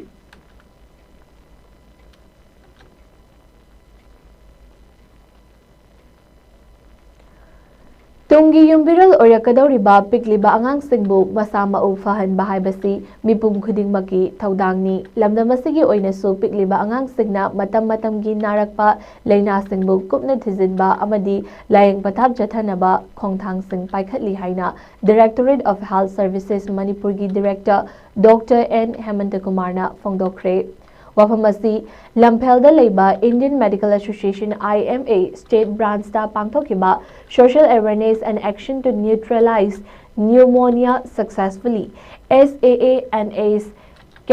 ꯇꯨꯡꯒꯤ ꯌꯨꯝꯕꯤꯔꯦꯜ ꯑꯣꯏꯔꯛꯀꯗꯧꯔꯤꯕ ꯄꯤꯛꯂꯤꯕ ꯑꯉꯥꯡꯁꯤꯡꯕꯨ ꯃꯁꯥ ꯃꯎ ꯐꯍꯟꯕ ꯍꯥꯏꯕꯁꯤ ꯃꯤꯄꯨꯝ ꯈꯨꯗꯤꯡꯃꯛꯀꯤ ꯊꯧꯗꯥꯡꯅꯤ꯫ ꯂꯝꯗꯝ ꯑꯁꯤꯒꯤ ꯑꯣꯏꯅꯁꯨ ꯄꯤꯛꯂꯤꯕ ꯑꯉꯥꯡꯁꯤꯡꯅ ꯃꯇꯝ ꯃꯇꯝꯒꯤ ꯅꯥꯔꯛꯄ ꯂꯥꯏꯅꯥꯁꯤꯡꯕꯨ ꯀꯨꯞꯅ ꯊꯤꯖꯤꯟꯕ ꯑꯃꯗꯤ ꯂꯥꯌꯦꯡ ꯄꯊꯥꯞ ꯆꯠꯊꯅꯕ ꯈꯣꯡꯊꯥꯡꯁꯤꯡ ꯄꯥꯏꯈꯠꯂꯤ ꯍꯥꯏꯅ Directorate of Health Services ꯃꯅꯤꯄꯨꯔꯒꯤ Director Doctor N ꯍꯦꯃꯟꯇ ꯀꯨꯃꯥꯔꯅ ꯐꯣꯡꯗꯣꯛꯈ꯭ꯔꯦ꯫ ꯋꯥꯐꯝ ꯑꯁꯤ ꯂꯝꯐꯦꯜꯗ ꯂꯩꯕ Indian Medical Association, I M A, State Branchꯇ ꯄꯥꯡꯊꯣꯛꯈꯤꯕ Social Awareness and Action to Neutralize Pneumonia Successfully, S A A N S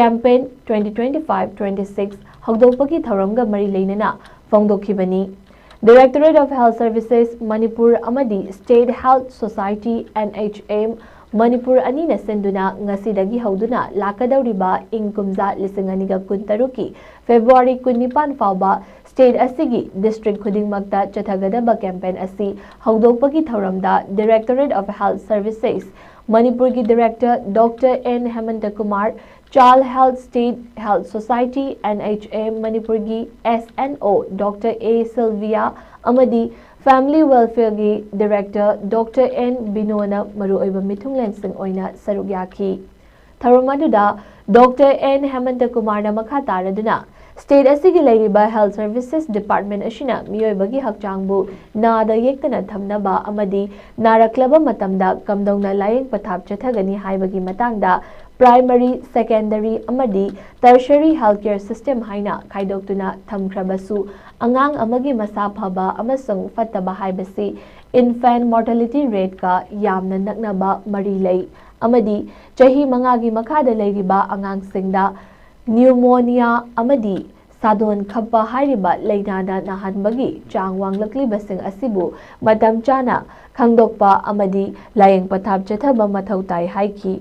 Campaign twenty twenty-five twenty-six ꯍꯧꯗꯣꯛꯄꯒꯤ ꯊꯧꯔꯝꯒ ꯃꯔꯤ ꯂꯩꯅꯅ ꯐꯣꯡꯗꯣꯛꯈꯤꯕꯅꯤ꯫ Directorate of Health Services Manipur ꯑꯃꯗꯤ State Health Society, N H M, Manipur ꯑꯅꯤꯅ ꯁꯤꯟꯗꯨꯅ ꯉꯁꯤꯗꯒꯤ ꯍꯧꯗꯨꯅ ꯂꯥꯛꯀꯗꯧꯔꯤꯕ ꯏꯪ ꯀꯨꯝꯖꯥ ꯂꯤꯁꯤꯡ ꯑꯅꯤꯒ ꯀꯨꯟꯇꯔꯨꯛꯀꯤ February ꯀꯨꯟꯅꯤꯄꯥꯟ ꯐꯥꯎꯕ state ꯑꯁꯤꯒꯤ district ꯈꯨꯗꯤꯡꯃꯛꯇ ꯆꯠꯊꯒꯗꯕ campaign ꯑꯁꯤ ꯍꯧꯗꯣꯛꯄꯒꯤ ꯊꯧꯔꯝꯗ Directorate of Health Services ꯃꯅꯤꯄꯨꯔꯒꯤ Director Doctor N Hemanta Kumar, Child Health State Health Society, N H M, ꯃꯅꯤꯄꯨꯔꯒꯤ S N O Doctor A Sylvia ꯑꯃꯗꯤ Family Welfareꯒꯤ Director Doctor N ꯕꯤꯅꯣꯅ ꯃꯔꯨꯑꯣꯏꯕ ꯃꯤꯊꯨꯡꯂꯦꯟꯁꯤꯡ ꯑꯣꯏꯅ ꯁꯔꯨꯛ ꯌꯥꯈꯤ꯫ ꯊꯧꯔꯝ ꯑꯗꯨꯗ Doctor N ꯍꯦꯃꯟꯇ ꯀꯨꯃꯥꯔꯅ ꯃꯈꯥ ꯇꯥꯔꯗꯨꯅ ꯁ꯭ꯇꯦꯠ ꯑꯁꯤꯒꯤ ꯂꯩꯔꯤꯕ Health Services Department ꯑꯁꯤꯅ ꯃꯤꯑꯣꯏꯕꯒꯤ ꯍꯛꯆꯥꯡꯕꯨ ꯅꯥꯗ ꯌꯦꯛꯇꯅ ꯊꯝꯅꯕ ꯑꯃꯗꯤ ꯅꯥꯔꯛꯂꯕ ꯃꯇꯝꯗ ꯀꯝꯗꯧꯅ ꯂꯥꯌꯦꯡ ꯄꯊꯥꯞ ꯆꯠꯊꯒꯅꯤ ꯍꯥꯏꯕꯒꯤ ꯃꯇꯥꯡꯗ primary, secondary ꯑꯃꯗꯤ tertiary healthcare system ꯍꯥꯏꯅ ꯈꯥꯏꯗꯣꯛꯇꯨꯅ ꯊꯝꯈ꯭ꯔꯕꯁꯨ, ꯑꯉꯥꯡ ꯑꯃꯒꯤ ꯃꯁꯥ ꯐꯕ ꯑꯃꯁꯨꯡ ꯐꯠꯇꯕ ꯍꯥꯏꯕꯁꯤ infant mortality rateꯀ ꯌꯥꯝꯅ ꯅꯛꯅꯕ ꯃꯔꯤ ꯂꯩ, ꯑꯃꯗꯤ ꯆꯍꯤ ꯃꯉꯥꯒꯤ ꯃꯈꯥꯗ ꯂꯩꯔꯤꯕ ꯑꯉꯥꯡꯁꯤꯡꯗ pneumonia ꯑꯃꯗꯤ ꯁꯥꯗꯣꯟ ꯈꯞꯄ ꯍꯥꯏꯔꯤꯕ ꯂꯥꯏꯅꯥꯅ ꯅꯥꯍꯟꯕꯒꯤ ꯆꯥꯡ ꯋꯥꯡꯂꯛꯂꯤꯕꯁꯤꯡ ꯑꯁꯤꯕꯨ ꯃꯇꯝ ꯆꯥꯅ ꯈꯪꯗꯣꯛꯄ ꯑꯃꯗꯤ ꯂꯥꯌꯦꯡ ꯄꯊꯥꯞ ꯆꯠꯊꯕ ꯃꯊꯧ ꯇꯥꯏ ꯍꯥꯏꯈꯤ꯫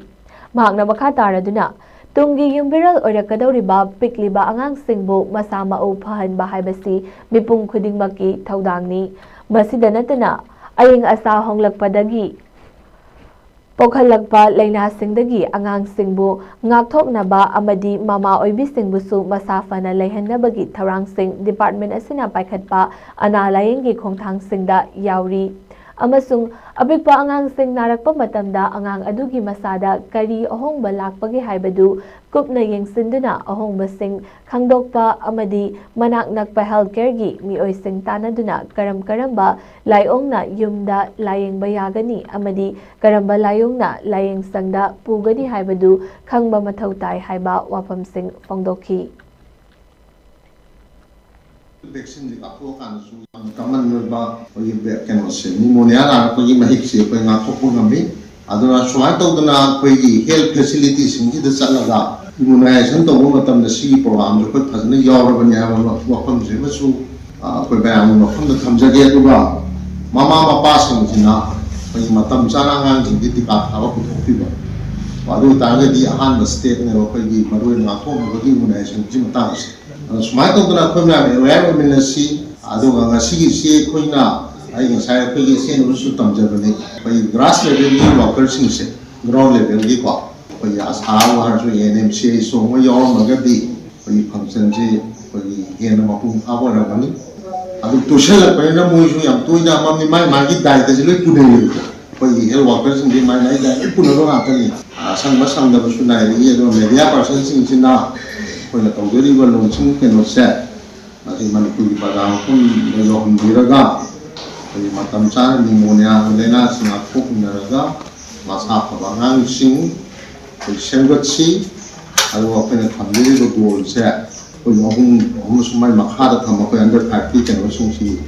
ꯃꯍꯥꯛꯅ ꯃꯈꯥ ꯇꯥꯔꯗꯨꯅ, ꯇꯨꯡꯒꯤ ꯌꯨꯝꯕꯤꯔꯦꯜ ꯑꯣꯏꯔꯛꯀꯗꯧꯔꯤꯕ ꯄꯤꯛꯂꯤꯕ ꯑꯉꯥꯡꯁꯤꯡꯕꯨ ꯃꯁꯥ ꯃꯎ ꯐꯍꯟꯕ ꯍꯥꯏꯕꯁꯤ ꯃꯤꯄꯨꯝ ꯈꯨꯗꯤꯡꯃꯛꯀꯤ ꯊꯧꯗꯥꯡꯅꯤ꯫ ꯃꯁꯤꯗ ꯅꯠꯇꯅ, ꯑꯏꯪ ꯑꯁꯥ ꯍꯣꯡꯂꯛꯄꯗꯒꯤ ꯄꯣꯛꯍꯜꯂꯛꯄ ꯂꯥꯏꯅꯥꯁꯤꯡꯗꯒꯤ ꯑꯉꯥꯡꯁꯤꯡꯕꯨ ꯉꯥꯛꯊꯣꯛꯅꯕ ꯑꯃꯗꯤ ꯃꯃꯥ ꯑꯣꯏꯕꯤꯁꯤꯡꯕꯨꯁꯨ ꯃꯁꯥ ꯐꯅ ꯂꯩꯍꯟꯅꯕꯒꯤ ꯊꯧꯔꯥꯡꯁꯤꯡ department ꯑꯁꯤꯅ ꯄꯥꯏꯈꯠꯄ ꯑꯅꯥ ꯂꯥꯌꯦꯡꯒꯤ ꯈꯣꯡꯊꯥꯡꯁꯤꯡꯗ ꯌꯥꯎꯔꯤ꯫ ꯑꯃꯁꯨꯡ ꯑꯄꯤꯛꯄ ꯑꯉꯥꯡꯁꯤꯡ ꯅꯥꯔꯛꯄ ꯃꯇꯝꯗ ꯑꯉꯥꯡ ꯑꯗꯨꯒꯤ ꯃꯁꯥꯗ ꯀꯔꯤ ꯑꯍꯣꯡꯕ ꯂꯥꯛꯄꯒꯦ ꯍꯥꯏꯕꯗꯨ ꯀꯨꯞꯅ ꯌꯦꯡꯁꯤꯟꯗꯨꯅ ꯑꯍꯣꯡꯕꯁꯤꯡ ꯈꯪꯗꯣꯛꯄ ꯑꯃꯗꯤ ꯃꯅꯥꯛ ꯅꯛꯄ healthcareꯒꯤ ꯃꯤꯑꯣꯏꯁꯤꯡ ꯇꯥꯟꯅꯗꯨꯅ ꯀꯔꯝ ꯀꯔꯝꯕ ꯂꯥꯏꯑꯣꯡꯅ ꯌꯨꯝꯗ ꯂꯥꯌꯦꯡꯕ ꯌꯥꯒꯅꯤ ꯑꯃꯗꯤ ꯀꯔꯝꯕ ꯂꯥꯏꯑꯣꯡꯅ ꯂꯥꯌꯦꯡꯁꯪꯗ ꯄꯨꯒꯅꯤ ꯍꯥꯏꯕꯗꯨ ꯈꯪꯕ ꯃꯊꯧ ꯇꯥꯏ ꯍꯥꯏꯕ ꯋꯥꯐꯝꯁꯤꯡ ꯐꯣꯡꯗꯣꯛꯈꯤ꯫ Vaccineꯁꯦ ꯀꯥꯞꯊꯣꯛꯑꯀꯥꯟꯗꯁꯨ ꯌꯥꯝꯅ ꯀꯃꯟ ꯑꯣꯏꯕ ꯑꯩꯈꯣꯏꯒꯤ ꯕꯦ-, ꯀꯩꯅꯣꯁꯦ, pneumonia ꯅꯥꯔꯛꯄꯒꯤ ꯃꯍꯤꯛꯁꯦ ꯑꯩꯈꯣꯏ ꯉꯥꯛꯊꯣꯛꯄ ꯉꯝꯃꯤ꯫ ꯑꯗꯨꯅ ꯁꯨꯃꯥꯏꯅ ꯇꯧꯗꯅ ꯑꯩꯈꯣꯏꯒꯤ health facilityꯁꯤꯡꯁꯤꯗ ꯆꯠꯂꯒ immunization ꯇꯧꯕ ꯃꯇꯝꯗ ꯁꯤꯒꯤ programꯁꯦ ꯑꯩꯈꯣꯏ ꯐꯖꯅ ꯌꯥꯎꯔꯕꯅꯤ ꯍꯥꯏꯕ ꯋꯥꯐꯝꯁꯤꯃꯁꯨ, ꯑ, ꯑꯩꯈꯣꯏ ꯃꯌꯥꯝꯒꯤ ꯃꯐꯝꯗ ꯊꯝꯖꯒꯦ꯫ ꯑꯗꯨꯒ ꯃꯃꯥ ꯃꯄꯥꯁꯤꯡꯁꯤꯅ ꯑꯩꯈꯣꯏꯒꯤ ꯃꯇꯝ ꯆꯥꯅ ꯑꯉꯥꯡꯁꯤꯡꯁꯤ ꯇꯤꯀꯥ ꯊꯥꯕ ꯄꯨꯊꯣꯛꯄꯤꯕ, ꯑꯗꯨ ꯑꯣꯏꯇꯥꯔꯒꯗꯤ ꯑꯍꯥꯟꯕ stepꯅꯦꯕ ꯑꯩꯈꯣꯏꯒꯤ ꯃꯔꯨꯑꯣꯏꯅ ꯉꯥꯛꯊꯣꯛꯅꯕꯒꯤ immunizationꯒꯤ ꯃꯇꯥꯡꯁꯦ꯫ ꯑꯗꯣ ꯁꯨꯃꯥꯏꯅ ꯇꯧꯗꯅ ꯑꯩꯈꯣꯏ ꯃꯌꯥꯝ aware ꯑꯣꯏꯃꯤꯟꯅꯁꯤ꯫ ꯑꯗꯨꯒ ꯉꯁꯤꯒꯤꯁꯤ ꯑꯩꯈꯣꯏꯅ, ꯑꯩ ꯉꯁꯥꯏ ꯑꯩꯈꯣꯏꯒꯤ ꯏꯆꯦꯅꯁꯨ ꯇꯝꯖꯕꯅꯤ, ꯑꯩꯈꯣꯏꯒꯤ grass levelꯒꯤ workerꯁꯤꯡꯁꯦ, ground levelꯒꯤꯀꯣ, ꯑꯩꯈꯣꯏꯒꯤ ꯑꯁꯥꯕꯨ ꯍꯥꯏꯔꯁꯨ, ANM, CSO ꯑꯃ ꯌꯥꯎꯔꯝꯃꯒꯗꯤ ꯑꯩꯈꯣꯏꯒꯤ functionꯁꯤ ꯑꯩꯈꯣꯏꯒꯤ ꯍꯦꯟꯅ ꯃꯄꯨꯡ ꯐꯥꯕ ꯑꯣꯏꯔꯝꯒꯅꯤ꯫ ꯑꯗꯨ ꯇꯣꯏꯁꯜꯂꯛꯄꯅꯤꯅ ꯃꯣꯏꯁꯨ ꯌꯥꯝ ꯇꯣꯏꯅ ꯑꯃꯃꯝ ꯃꯥꯏ ꯃꯥꯒꯤ ꯗꯥꯏꯇꯁꯦ ꯂꯣꯏ ꯄꯨꯅꯩꯌꯦꯕꯀꯣ꯫ ꯑꯩꯈꯣꯏꯒꯤ health workerꯁꯤꯡꯗꯤ ꯃꯥꯏ ꯃꯥꯏ ꯗꯥꯏꯇ ꯂꯣꯏ ꯄꯨꯅꯕ ꯉꯥꯛꯇꯅꯤ꯫ ꯑ, ꯁꯪꯕ ꯁꯪꯗꯕꯁꯨ ꯅꯥꯏꯔꯛꯏ꯫ ꯑꯗꯨꯒ media personꯁꯤꯡꯁꯤꯅ ꯑꯩꯈꯣꯏꯅ ꯇꯧꯖꯔꯤꯕ ꯂꯣꯟꯁꯤꯡ ꯀꯩꯅꯣꯁꯦ ꯃꯁꯤ ꯃꯅꯤꯄꯨꯔꯒꯤ ꯄ꯭ꯔꯖꯥ ꯃꯐꯝꯗ ꯌꯧꯍꯟꯕꯤꯔꯒ ꯑꯩꯈꯣꯏꯒꯤ ꯃꯇꯝ ꯆꯥꯅ ꯅꯤꯃꯣꯅꯤꯌꯥ ꯂꯥꯏꯅꯥꯁꯤꯡ ꯉꯥꯛꯊꯣꯛꯃꯤꯟꯅꯔꯒ ꯃꯁꯥ ꯐꯕ ꯑꯉꯥꯡꯁꯤꯡ ꯑꯩꯈꯣꯏ ꯁꯦꯝꯒꯠꯁꯤ꯫ ꯑꯗꯨꯒ ꯑꯩꯈꯣꯏꯅ ꯊꯝꯖꯔꯤꯕ ꯒꯣꯜꯁꯦ ꯑꯩꯈꯣꯏ ꯑꯍꯨꯝ ꯑꯍꯨꯝ ꯁꯨꯃꯥꯏ ꯃꯈꯥꯗ ꯊꯝꯕ ꯑꯩꯈꯣꯏ ꯑꯟꯗꯔ ꯐꯥꯏꯚꯀꯤ ꯀꯩꯅꯣꯁꯤꯡꯁꯤ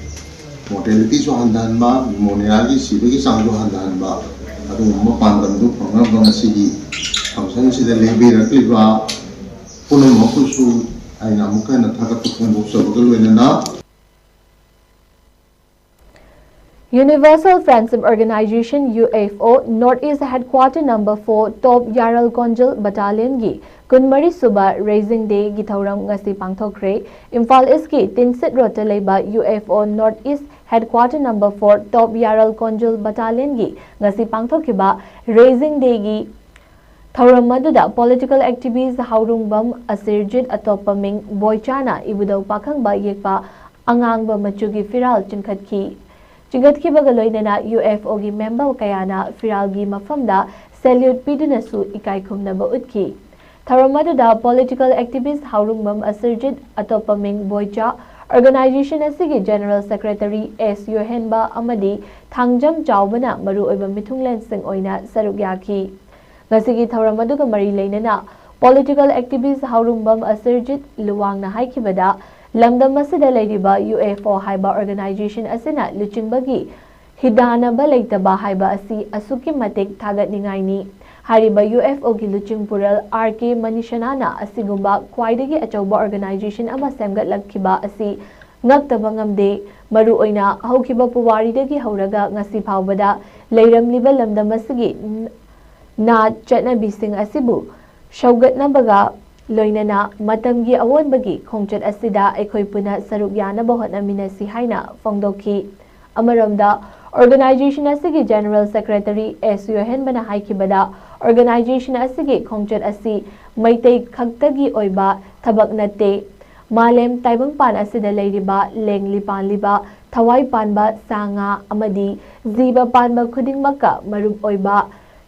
ꯃꯣꯔꯇꯦꯂꯤꯇꯤꯁꯨ ꯍꯟꯊꯍꯟꯕ, ꯅꯤꯃꯣꯅꯤꯌꯥꯒꯤ ꯁꯤꯕꯒꯤ ꯆꯥꯡꯁꯨ ꯍꯟꯊꯍꯟꯕ, ꯑꯗꯨꯒꯨꯝꯕ ꯄꯥꯟꯗꯝꯗꯨ ꯐꯪꯅꯕ ꯉꯁꯤꯒꯤ ꯐꯪꯁꯟꯁꯤꯗ ꯂꯦꯡꯕꯤꯔꯛꯂꯤꯕ ꯄꯨꯝꯅꯃꯛꯄꯨꯁꯨ ꯑꯩꯅ ꯑꯃꯨꯛꯀ ꯍꯟꯅ ꯊꯥꯒꯠꯄ ꯐꯣꯡꯗꯣꯛꯆꯕꯒ ꯂꯣꯏꯅꯅ Universal Friendship Organization, U F O, North East Headquarter Number four Top Yaral Konjal Battalionꯒꯤ ꯀꯨꯟꯃꯔꯤ ꯁꯨꯕ Raising Dayꯒꯤ ꯊꯧꯔꯝ ꯉꯁꯤ ꯄꯥꯡꯊꯣꯛꯈ꯭ꯔꯦ꯫ ꯏꯝꯐꯥꯜ ꯏꯁꯀꯤ ꯇꯤꯟꯁꯤꯠ ꯔꯣꯗꯇ ꯂꯩꯕ U F O North East Headquarter Number four Top Yaral Konjal Battalionꯒꯤ ꯉꯁꯤ ꯄꯥꯡꯊꯣꯛꯈꯤꯕ Raising Dayꯒꯤ ꯊꯧꯔꯝ ꯑꯗꯨꯗ political activist ꯍꯥꯎꯔꯨꯡꯕꯝ ꯑꯁꯤꯔꯖꯤꯠ ꯑꯇꯣꯞꯄ ꯃꯤꯡ ꯕꯣꯏꯆꯥꯅ ꯏꯕꯨꯙꯧ ꯄꯥꯈꯪꯕ ꯌꯦꯛꯄ ꯑꯉꯥꯡꯕ ꯃꯆꯨꯒꯤ ꯐꯤꯔꯥꯜ ꯆꯤꯡꯈꯠꯈꯤ꯫ ꯆꯤꯡꯈꯠꯈꯤꯕꯒ ꯂꯣꯏꯅꯅ U F Oꯒꯤ member ꯀꯌꯥꯅ ꯐꯤꯔꯥꯜꯒꯤ ꯃꯐꯝꯗ salute ꯄꯤꯗꯨꯅꯁꯨ ꯏꯀꯥꯏ ꯈꯨꯝꯅꯕ ꯎꯠꯈꯤ꯫ ꯊꯧꯔꯝ ꯑꯗꯨꯗ political activist ꯍꯥꯎꯔꯨꯡꯕꯝ ꯑꯁꯤꯔꯖꯤꯠ ꯑꯇꯣꯞꯄ ꯃꯤꯡ ꯕꯣꯏꯆꯥ, organization ꯑꯁꯤꯒꯤ General Secretary S ꯌꯣꯍꯦꯟꯕ ꯑꯃꯗꯤ ꯊꯥꯡꯖꯝ ꯆꯥꯎꯕꯅ ꯃꯔꯨꯑꯣꯏꯕ ꯃꯤꯊꯨꯡꯂꯦꯟꯁꯤꯡ ꯑꯣꯏꯅ ꯁꯔꯨꯛ ꯌꯥꯈꯤ꯫ ꯉꯁꯤꯒꯤ ꯊꯧꯔꯝ ꯑꯗꯨꯒ ꯃꯔꯤ ꯂꯩꯅꯅ political activist ꯍꯥꯎꯔꯨꯡꯕꯝ ꯑꯁꯤꯔꯖꯤꯠ ꯂꯨꯋꯥꯡꯅ ꯍꯥꯏꯈꯤꯕꯗ, ꯂꯝꯗꯝ ꯑꯁꯤꯗ ꯂꯩꯔꯤꯕ U F O ꯍꯥꯏꯕ organization ꯑꯁꯤꯅ ꯂꯨꯆꯤꯡꯕꯒꯤ ꯍꯤꯗꯥꯟꯅꯕ ꯂꯩꯇꯕ ꯍꯥꯏꯕ ꯑꯁꯤ ꯑꯁꯨꯛꯀꯤ ꯃꯇꯤꯛ ꯊꯥꯒꯠꯅꯤꯡꯉꯥꯏꯅꯤ꯫ ꯍꯥꯏꯔꯤꯕ U F Oꯒꯤ ꯂꯨꯆꯤꯡ ꯄꯨꯔꯦꯜ R K ꯃꯅꯤꯁꯅꯥꯅ ꯑꯁꯤꯒꯨꯝꯕ ꯈ꯭ꯋꯥꯏꯗꯒꯤ ꯑꯆꯧꯕ organization ꯑꯃ ꯁꯦꯝꯒꯠꯂꯛꯈꯤꯕ ꯑꯁꯤ ꯉꯛꯇꯕ ꯉꯝꯗꯦ꯫ ꯃꯔꯨꯑꯣꯏꯅ ꯍꯧꯈꯤꯕ ꯄꯨꯋꯥꯔꯤꯗꯒꯤ ꯍꯧꯔꯒ ꯉꯁꯤ ꯐꯥꯎꯕꯗ ꯂꯩꯔꯝꯂꯤꯕ ꯂꯝꯗꯝ ꯑꯁꯤꯒꯤ ꯅꯥꯠ ꯆꯠꯅꯕꯤꯁꯤꯡ ꯑꯁꯤꯕꯨ ꯁꯧꯒꯠꯅꯕꯒ ꯂꯣꯏꯅꯅ ꯃꯇꯝꯒꯤ ꯑꯑꯣꯟꯕꯒꯤ ꯈꯣꯡꯆꯠ ꯑꯁꯤꯗ ꯑꯩꯈꯣꯏ ꯄꯨꯟꯅ ꯁꯔꯨꯛ ꯌꯥꯅꯕ ꯍꯣꯠꯅꯃꯤꯟꯅꯁꯤ ꯍꯥꯏꯅ ꯐꯣꯡꯗꯣꯛꯈꯤ꯫ ꯑꯃꯔꯣꯝꯗ, organization ꯑꯁꯤꯒꯤ General Secretary S ꯌꯣꯍꯦꯟꯕꯅ ꯍꯥꯏꯈꯤꯕꯗ, organization ꯑꯁꯤꯒꯤ ꯈꯣꯡꯆꯠ ꯑꯁꯤ ꯃꯩꯇꯩ ꯈꯛꯇꯒꯤ ꯑꯣꯏꯕ ꯊꯕꯛ ꯅꯠꯇꯦ꯫ ꯃꯥꯂꯦꯝ ꯇꯥꯏꯕꯪꯄꯥꯟ ꯑꯁꯤꯗ ꯂꯩꯔꯤꯕ ꯂꯦꯡꯂꯤ ꯄꯥꯟꯂꯤꯕ, ꯊꯋꯥꯏ ꯄꯥꯟꯕ ꯁꯥ ꯉꯥ ꯑꯃꯗꯤ ꯖꯤꯕ ꯄꯥꯟꯕ ꯈꯨꯗꯤꯡꯃꯛꯀ ꯃꯔꯨꯞ ꯑꯣꯏꯕ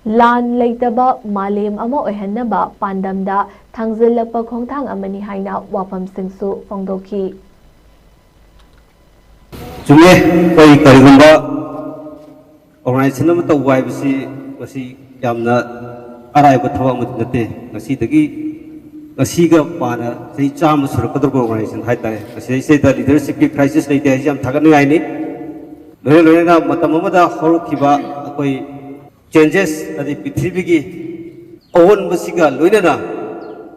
ꯂꯥꯟ ꯂꯩꯇꯕ ꯃꯥꯂꯦꯝ ꯑꯃ ꯑꯣꯏꯍꯟꯅꯕ ꯄꯥꯟꯗꯝꯗ ꯊꯥꯡꯖꯤꯜꯂꯛꯄ ꯈꯣꯡꯊꯥꯡ ꯑꯃꯅꯤ ꯍꯥꯏꯅ ꯋꯥꯐꯝꯁꯤꯡꯁꯨ ꯐꯣꯡꯗꯣꯛꯈꯤ꯫ ꯆꯨꯝꯃꯦ꯫ ꯑꯩꯈꯣꯏ ꯀꯔꯤꯒꯨꯝꯕ ꯑꯣꯔꯒꯅꯥꯏꯖꯦꯁꯟ ꯑꯃ ꯇꯧꯕ ꯍꯥꯏꯕꯁꯤ ꯃꯁꯤ ꯌꯥꯝꯅ ꯑꯔꯥꯏꯕ ꯊꯕꯛ ꯑꯃꯗꯤ ꯅꯠꯇꯦ꯫ ꯉꯁꯤꯗꯒꯤ ꯉꯁꯤꯒ ꯄꯥꯅ ꯆꯍꯤ ꯆꯥꯝꯃ ꯁꯨꯔꯛꯀꯗꯧꯕ ꯑꯣꯔꯒꯅꯥꯏꯖꯦꯁꯟ ꯍꯥꯏꯇꯥꯔꯦ꯫ ꯃꯁꯤꯗꯩꯁꯤꯗꯩꯗ ꯂꯤꯗꯔꯁꯤꯞꯀꯤ ꯀ꯭ꯔꯥꯏꯁꯤꯁ ꯂꯩꯇꯦ ꯍꯥꯏꯁꯤ ꯌꯥꯝ ꯊꯥꯒꯠꯅꯤꯡꯉꯥꯏꯅꯤ꯫ ꯂꯣꯏꯅ ꯂꯣꯏꯅꯅ ꯃꯇꯝ ꯑꯃꯗ ꯍꯧꯔꯛꯈꯤꯕ ꯑꯩꯈꯣꯏ ꯆꯦꯟꯖꯦꯁ ꯑꯗꯩ ꯄ꯭ꯔꯤꯊꯤꯕꯤꯒꯤ ꯑꯑꯣꯟꯕꯁꯤꯒ ꯂꯣꯏꯅꯅ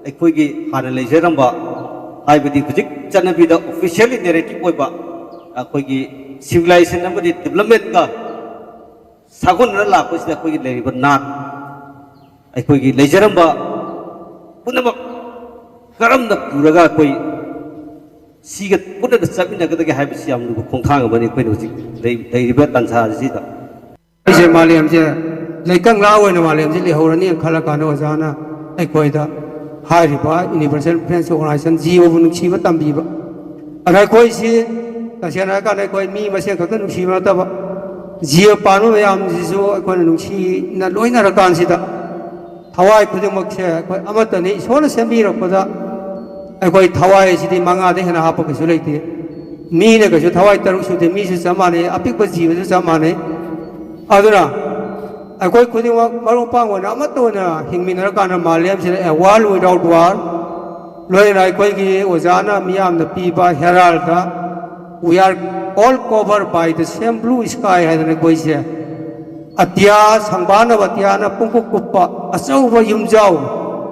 ꯑꯩꯈꯣꯏꯒꯤ ꯍꯥꯟꯅ ꯂꯩꯖꯔꯝꯕ, ꯍꯥꯏꯕꯗꯤ ꯍꯧꯖꯤꯛ ꯆꯠꯅꯕꯤꯗ ꯑꯣꯐꯤꯁꯤꯌꯦꯜꯂꯤ ꯅꯦꯔꯦꯇꯤꯞ ꯑꯣꯏꯕ ꯑꯩꯈꯣꯏꯒꯤ ꯁꯤꯚꯤꯂꯥꯏꯖꯦꯁꯟ ꯑꯃꯗꯤ ꯗꯤꯕꯂꯞꯃꯦꯟꯠꯀ ꯁꯥꯒꯣꯟꯅꯅ ꯂꯥꯛꯄꯁꯤꯗ ꯑꯩꯈꯣꯏꯒꯤ ꯂꯩꯔꯤꯕ ꯅꯥꯠ, ꯑꯩꯈꯣꯏꯒꯤ ꯂꯩꯖꯔꯝꯕ ꯄꯨꯝꯅꯃꯛ ꯀꯔꯝꯅ ꯄꯨꯔꯒ ꯑꯩꯈꯣꯏ ꯁꯤꯒ ꯄꯨꯟꯅ ꯆꯠꯃꯤꯟꯅꯒꯗꯒꯦ ꯍꯥꯏꯕꯁꯤ ꯌꯥꯝ ꯂꯨꯕ ꯈꯣꯡꯊꯥꯡ ꯑꯃꯅꯤ꯫ ꯑꯩꯈꯣꯏꯅ ꯍꯧꯖꯤꯛ ꯂꯩ-, ꯂꯩꯔꯤꯕ ꯇꯥꯟꯖꯥ ꯑꯁꯤꯗ ꯑꯩꯁꯦ ꯃꯥꯂꯦꯝꯁꯦ ꯂꯩꯀꯪꯂꯥ ꯑꯣꯏꯅ ꯃꯥꯂꯦꯝꯁꯦ ꯂꯩꯍꯧꯔꯅꯤꯅ ꯈꯜꯂ ꯀꯥꯟꯗ ꯑꯣꯖꯥꯅ ꯑꯩꯈꯣꯏꯗ ꯍꯥꯏꯔꯤꯕ Universal Defense Organization, ꯖꯤꯑꯣꯕꯨ ꯅꯨꯡꯁꯤꯕ ꯇꯝꯕꯤꯕ꯫ ꯑꯗ ꯑꯩꯈꯣꯏꯁꯤ ꯇꯁꯦꯡꯅ ꯍꯥꯏꯔꯀꯥꯟꯗ ꯑꯩꯈꯣꯏ ꯃꯤ ꯃꯁꯦꯟ ꯈꯛꯇ ꯅꯨꯡꯁꯤꯕ ꯅꯠꯇꯕ, ꯖꯤꯕ ꯄꯥꯟꯕ ꯃꯌꯥꯝꯁꯤꯁꯨ ꯑꯩꯈꯣꯏꯅ ꯅꯨꯡꯁꯤꯅ ꯂꯣꯏꯅꯔꯀꯥꯟꯁꯤꯗ, ꯊꯋꯥꯏ ꯈꯨꯗꯤꯡꯃꯛꯁꯦ ꯑꯩꯈꯣꯏ ꯑꯃꯠꯇꯅꯤ꯫ ꯏꯁꯣꯔꯅ ꯁꯦꯝꯕꯤꯔꯛꯄꯗ ꯑꯩꯈꯣꯏ ꯊꯋꯥꯏ ꯑꯁꯤꯗꯤ ꯃꯉꯥꯗ ꯍꯦꯟꯅ ꯍꯥꯞꯄ ꯀꯩꯁꯨ ꯂꯩꯇꯦ꯫ ꯃꯤꯅ ꯀꯩꯁꯨ ꯊꯋꯥꯏ ꯇꯔꯨꯛ ꯁꯨꯗꯦ, ꯃꯤꯁꯨ ꯆꯞ ꯃꯥꯟꯅꯩ, ꯑꯄꯤꯛꯄ ꯖꯤꯕꯁꯨ ꯆꯞ ꯃꯥꯟꯅꯩ꯫ ꯑꯗꯨꯅ ꯑꯩꯈꯣꯏ ꯈꯨꯗꯤꯡꯃꯛ ꯃꯔꯨꯞ ꯃꯄꯥꯡ ꯑꯣꯏꯅ ꯑꯃꯠꯇ ꯑꯣꯏꯅ ꯍꯤꯡꯃꯤꯟꯅꯔꯀꯥꯟꯗ ꯃꯥꯂꯦꯝꯁꯤꯗ, A World Without War, ꯂꯣꯏꯅꯅ ꯑꯩꯈꯣꯏꯒꯤ ꯑꯣꯖꯥꯅ ꯃꯤꯌꯥꯝꯗ ꯄꯤꯕ ꯍꯦꯔꯥꯜꯗ, We are all covered by the same blue sky ꯍꯥꯏꯗꯅ ꯑꯩꯈꯣꯏꯁꯦ ꯑꯇꯤꯌꯥ, ꯁꯪꯕꯥꯟꯅꯕ ꯑꯇꯤꯌꯥꯅ ꯄꯨꯡꯀꯨꯞ ꯀꯨꯞꯄ ꯑꯆꯧꯕ ꯌꯨꯝꯖꯥꯎ꯫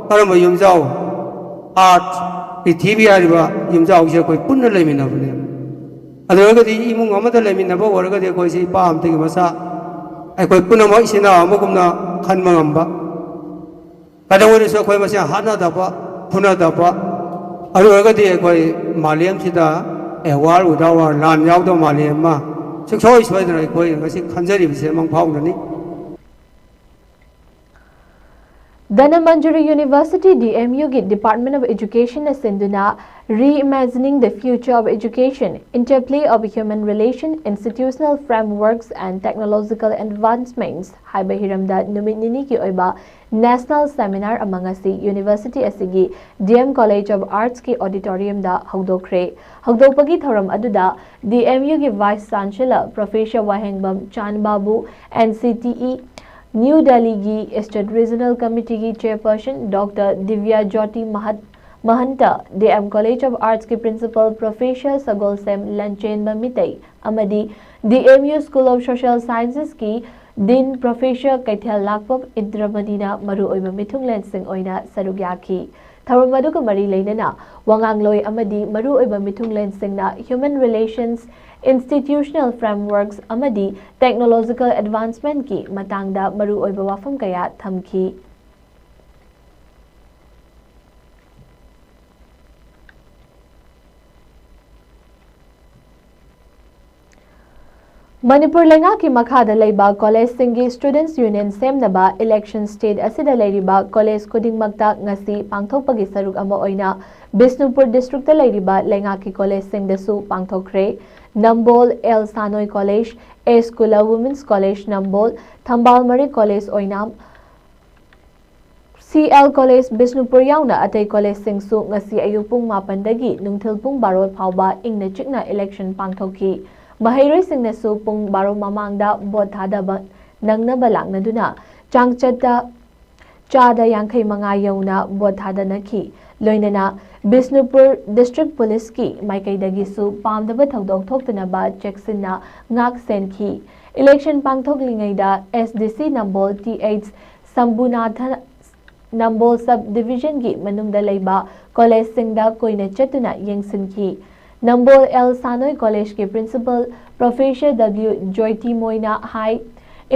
ꯀꯔꯝꯕ ꯌꯨꯝꯖꯥꯎ? ꯑꯥꯔꯊ, ꯄ꯭ꯔꯤꯊꯤꯕꯤ ꯍꯥꯏꯔꯤꯕ ꯌꯨꯝꯖꯥꯎꯁꯦ ꯑꯩꯈꯣꯏ ꯄꯨꯟꯅ ꯂꯩꯃꯤꯟꯅꯕꯅꯦ꯫ ꯑꯗꯨ ꯑꯣꯏꯔꯒꯗꯤ ꯏꯃꯨꯡ ꯑꯃꯗ ꯂꯩꯃꯤꯟꯅꯕ ꯑꯣꯏꯔꯒꯗꯤ ꯑꯩꯈꯣꯏꯁꯦ ꯏꯄꯥ ꯑꯃꯗꯒꯤ ꯃꯆꯥ, ꯑꯩꯈꯣꯏ ꯄꯨꯝꯅꯃꯛ ꯏꯆꯤꯟ ꯏꯅꯥꯎ ꯑꯃꯒꯨꯝꯅ ꯈꯟꯕ ꯉꯝꯕ, ꯀꯩꯗꯧꯉꯩꯗꯁꯨ ꯑꯩꯈꯣꯏ ꯃꯁꯦꯟ ꯍꯥꯠꯅꯗꯕ, ꯐꯨꯅꯗꯕ, ꯑꯗꯨ ꯑꯣꯏꯔꯒꯗꯤ ꯑꯩꯈꯣꯏ ꯃꯥꯂꯦꯝꯁꯤꯗ A World Without War, ꯂꯥꯟ ꯌꯥꯎꯗꯕ ꯃꯥꯂꯦꯝ ꯑꯃ ꯁꯨꯡꯁꯣꯏ ꯁꯣꯏꯗꯅ ꯑꯩꯈꯣꯏ ꯉꯁꯤ ꯈꯟꯖꯔꯤꯕꯁꯦ ꯃꯪ ꯐꯥꯎꯅꯅꯤ꯫ Dhanamanjuri University, D M U ꯒꯤ Department of Education ꯅ ꯁꯤꯟꯗꯨꯅ Reimagining the Future of Education, Interplay of Human Relation, Institutional Frameworks and Technological Advancements ꯍꯥꯏꯕ ꯍꯤꯔꯝꯗ ꯅꯨꯃꯤꯠ ꯅꯤꯅꯤꯒꯤ ꯑꯣꯏꯕ National Seminar ꯑꯃ ꯉꯁꯤ University ꯑꯁꯤꯒꯤ D M College of Arts ꯀꯤ auditorium ꯗ ꯍꯧꯗꯣꯛꯈ꯭ꯔꯦ꯫ ꯍꯧꯗꯣꯛꯄꯒꯤ ꯊꯧꯔꯝ ꯑꯗꯨꯗ D M U ꯒꯤ Vice Chancellor Professor ꯋꯥꯍꯦꯡꯕꯝ ꯆꯥꯟꯕꯥꯕꯨ, N C T E New Delhi ꯒꯤ State Regional Committee ꯒꯤ Chairperson Doctor Divya Jyoti Mahat, Mahanta, D M College of Arts ꯀꯤ Principal Professor ꯁꯒꯣꯜꯁꯦꯝ ꯂꯟꯆꯦꯟꯕ ꯃꯤꯇꯩ ꯑꯃꯗꯤ D M U School of Social Sciences ꯀꯤ Dean Professor ꯀꯩꯊꯦꯜ ꯂꯥꯛꯄꯝ ꯏꯟꯗ꯭ꯔꯃꯅꯤꯅ ꯃꯔꯨꯑꯣꯏꯕ ꯃꯤꯊꯨꯡꯂꯦꯟꯁꯤꯡ ꯑꯣꯏꯅ ꯁꯔꯨꯛ ꯌꯥꯈꯤ꯫ ꯊꯧꯔꯝ ꯑꯗꯨꯒ ꯃꯔꯤ ꯂꯩꯅꯅ ꯋꯥꯉꯥꯡꯂꯣꯏ ꯑꯃꯗꯤ ꯃꯔꯨꯑꯣꯏꯕ ꯃꯤꯊꯨꯡꯂꯦꯟꯁꯤꯡꯅ Human Relations, Institutional Frameworks ꯑꯃꯗꯤ Technological Advancement ꯀꯤ ꯃꯇꯥꯡꯗ ꯃꯔꯨꯑꯣꯏꯕ ꯋꯥꯐꯝ ꯀꯌꯥ ꯊꯝꯈꯤ꯫ ꯃꯅꯤꯄꯨꯔ ꯂꯩꯉꯥꯛꯀꯤ ꯃꯈꯥꯗ ꯂꯩꯕ ꯀꯣꯂꯦꯖꯁꯤꯡꯒꯤ Students Union ꯁꯦꯝꯅꯕ election state ꯑꯁꯤꯗ ꯂꯩꯔꯤꯕ ꯀꯣꯂꯦꯖ ꯈꯨꯗꯤꯡꯃꯛꯇ ꯉꯁꯤ ꯄꯥꯡꯊꯣꯛꯄꯒꯤ ꯁꯔꯨꯛ ꯑꯃ ꯑꯣꯏꯅ ꯕꯤꯁꯅꯨꯄꯨꯔ district ꯇ ꯂꯩꯔꯤꯕ ꯂꯩꯉꯥꯛꯀꯤ ꯀꯣꯂꯦꯖꯁꯤꯡꯗꯁꯨ ꯄꯥꯡꯊꯣꯛꯈ꯭ꯔꯦ꯫ ꯅꯝꯕꯣꯜ L ꯁꯥꯅꯣꯏ College, S ꯀꯨꯂ Women's College ꯅꯝꯕꯣꯜ, ꯊꯝꯕꯥꯜ ꯃꯔꯤꯛ College ꯑꯣꯏꯅꯥꯝ, C L College ꯕꯤꯁꯅꯨꯄꯨꯔ ꯌꯥꯎꯅ ꯑꯇꯩ ꯀꯣꯂꯦꯖꯁꯤꯡꯁꯨ ꯉꯁꯤ ꯑꯌꯨꯛ ꯄꯨꯡ ꯃꯥꯄꯟꯗꯒꯤ ꯅꯨꯡꯊꯤꯜ ꯄꯨꯡ ꯕꯥꯔꯣ ꯐꯥꯎꯕ ꯏꯪꯅ ꯆꯤꯛꯅ election ꯄꯥꯡꯊꯣꯛꯈꯤ꯫ ꯃꯍꯩꯔꯣꯏꯁꯤꯡꯅꯁꯨ ꯄꯨꯡ ꯕꯥꯔꯣ ꯃꯃꯥꯡꯗ vote ꯊꯥꯗꯕ ꯅꯪꯅꯕ ꯂꯥꯛꯅꯗꯨꯅ ꯆꯥꯡꯆꯠꯇ ꯆꯥꯗ ꯌꯥꯡꯈꯩ ꯃꯉꯥ ꯌꯧꯅ vote ꯊꯥꯗꯅꯈꯤ꯫ ꯂꯣꯏꯅꯅ ꯕꯤꯁꯅꯨꯄꯨꯔ district police ꯀꯤ ꯃꯥꯏꯀꯩꯗꯒꯤꯁꯨ ꯄꯥꯝꯗꯕ ꯊꯧꯗꯣꯛ ꯊꯣꯛꯇꯅꯕ ꯆꯦꯛꯁꯤꯟꯅ ꯉꯥꯛ ꯁꯦꯟꯈꯤ꯫ Election ꯄꯥꯡꯊꯣꯛꯂꯤꯉꯩꯗ S D C ꯅꯝꯕꯣꯜ T H ꯁꯝꯕꯨꯅꯥꯊ ꯅꯝꯕꯣꯜ sub division ꯒꯤ ꯃꯅꯨꯡꯗ ꯂꯩꯕ ꯀꯣꯂꯦꯖꯁꯤꯡꯗ ꯀꯣꯏꯅ ꯆꯠꯇꯨꯅ ꯌꯦꯡꯁꯤꯟꯈꯤ꯫ ꯅꯝꯕꯣꯜ L ꯁꯥꯅꯣꯏ College ꯀꯤ Principal Professor W ꯖꯣꯏꯇꯤ ꯃꯣꯏꯅ ꯍꯥꯏ,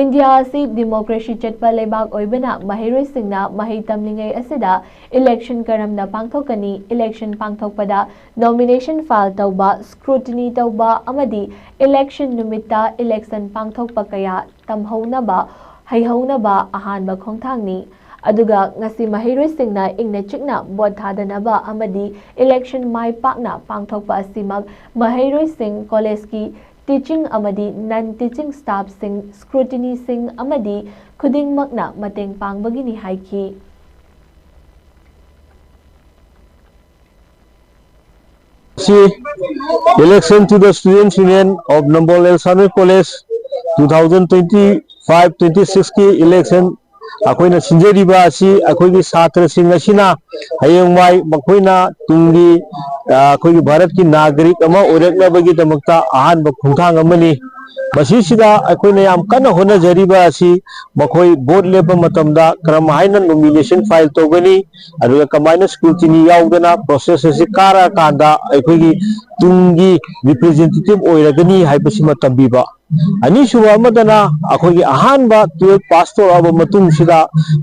ꯏꯟꯗꯤꯌꯥ ꯑꯁꯤ democracy ꯆꯠꯄ ꯂꯩꯕꯥꯛ ꯑꯣꯏꯕꯅ ꯃꯍꯩꯔꯣꯏꯁꯤꯡꯅ ꯃꯍꯩ ꯇꯝꯂꯤꯉꯩ ꯑꯁꯤꯗ election ꯀꯔꯝꯅ ꯄꯥꯡꯊꯣꯛꯀꯅꯤ, election ꯄꯥꯡꯊꯣꯛꯄꯗ nomination file ꯇꯧꯕ, scrutiny ꯇꯧꯕ ꯑꯃꯗꯤ election ꯅꯨꯃꯤꯠꯇ election ꯄꯥꯡꯊꯣꯛꯄ ꯀꯌꯥ ꯇꯝꯍꯧꯅꯕ, ꯍꯩꯍꯧꯅꯕ ꯑꯍꯥꯟꯕ ꯈꯣꯡꯊꯥꯡꯅꯤ꯫ ꯑꯗꯨꯒ ꯉꯁꯤ ꯃꯍꯩꯔꯣꯏꯁꯤꯡꯅ ꯏꯪꯅ ꯆꯤꯛꯅ ꯚꯣꯠ ꯊꯥꯗꯅꯕ ꯑꯃꯗꯤ ꯏꯂꯦꯛꯁꯟ ꯃꯥꯏ ꯄꯥꯛꯅ ꯄꯥꯡꯊꯣꯛꯄ ꯑꯁꯤꯃꯛ ꯃꯍꯩꯔꯣꯏꯁꯤꯡ, ꯀꯣꯂꯦꯖꯀꯤ ꯇꯤꯆꯤꯡ ꯑꯃꯗꯤ ꯅꯟ ꯇꯤꯆꯤꯡ ꯁ꯭ꯇꯥꯐꯁꯤꯡ, ꯁ꯭ꯀ꯭ꯔꯨꯇꯤꯅꯤꯁꯤꯡ ꯑꯃꯗꯤ ꯈꯨꯗꯤꯡꯃꯛꯅ ꯃꯇꯦꯡ ꯄꯥꯡꯕꯒꯤꯅꯤ ꯍꯥꯏꯈꯤ꯫ ꯁꯤ Election to the Students Union of Nambol L Sanoi College two thousand twenty-five twenty-six ꯀꯤ election ꯑꯩꯈꯣꯏꯅ ꯁꯤꯟꯖꯔꯤꯕ ꯑꯁꯤ ꯑꯩꯈꯣꯏꯒꯤ ꯁꯥꯇ꯭ꯔꯁꯤꯡ ꯑꯁꯤꯅ ꯍꯌꯦꯡꯋꯥꯏ ꯃꯈꯣꯏꯅ ꯇꯨꯡꯒꯤ, ꯑ, ꯑꯩꯈꯣꯏꯒꯤ ꯚꯥꯔꯠꯀꯤ ꯅꯥꯒꯔꯤꯛ ꯑꯃ ꯑꯣꯏꯔꯛꯅꯕꯒꯤꯗꯃꯛꯇ ꯑꯍꯥꯟꯕ ꯈꯣꯡꯊꯥꯡ ꯑꯃꯅꯤ꯫ ꯃꯁꯤꯁꯤꯗ ꯑꯩꯈꯣꯏꯅ ꯌꯥꯝ ꯀꯟꯅ ꯍꯣꯠꯅꯖꯔꯤꯕ ꯑꯁꯤ ꯃꯈꯣꯏ ꯚꯣꯠ ꯂꯦꯞꯄ ꯃꯇꯝꯗ ꯀꯔꯝ ꯍꯥꯏꯅ nomination file ꯇꯧꯒꯅꯤ, ꯑꯗꯨꯒ ꯀꯃꯥꯏꯅ scrutiny ꯌꯥꯎꯗꯅ process ꯑꯁꯤ ꯀꯥꯔꯛꯑꯀꯥꯟꯗ ꯑꯩꯈꯣꯏꯒꯤ ꯇꯨꯡꯒꯤ representative ꯑꯣꯏꯔꯒꯅꯤ ꯍꯥꯏꯕꯁꯤꯃ ꯇꯝꯕꯤꯕ꯫ ꯑꯅꯤꯁꯨꯕ ꯑꯃꯗꯅ ꯑꯩꯈꯣꯏꯒꯤ ꯑꯍꯥꯟꯕ twelve pass ꯇꯧꯔꯛꯑꯕ ꯃꯇꯨꯡꯁꯤꯗ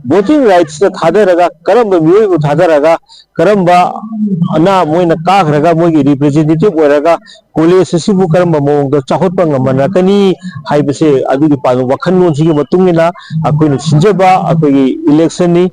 voting rights ꯇ ꯊꯥꯗꯔꯒ ꯀꯔꯝꯕ ꯃꯤꯑꯣꯏꯕꯨ ꯊꯥꯗꯔꯒ ꯀꯔꯝꯕꯅ ꯃꯣꯏꯅ ꯀꯥꯈ꯭ꯔꯒ ꯃꯣꯏꯒꯤ representative ꯑꯣꯏꯔꯒ ꯀꯣꯂꯦꯖ ꯑꯁꯤꯕꯨ ꯀꯔꯝꯕ ꯃꯑꯣꯡꯗ ꯆꯥꯎꯈꯠꯄ ꯉꯝꯍꯜꯂꯛꯀꯅꯤ ꯍꯥꯏꯕꯁꯦ ꯑꯗꯨꯒꯤ ꯄꯥꯟꯕ ꯋꯥꯈꯜꯂꯣꯟꯁꯤꯒꯤ ꯃꯇꯨꯡ ꯏꯟꯅ ꯑꯩꯈꯣꯏꯅ ꯁꯤꯟꯖꯕ ꯑꯩꯈꯣꯏꯒꯤ election ꯅꯤ꯫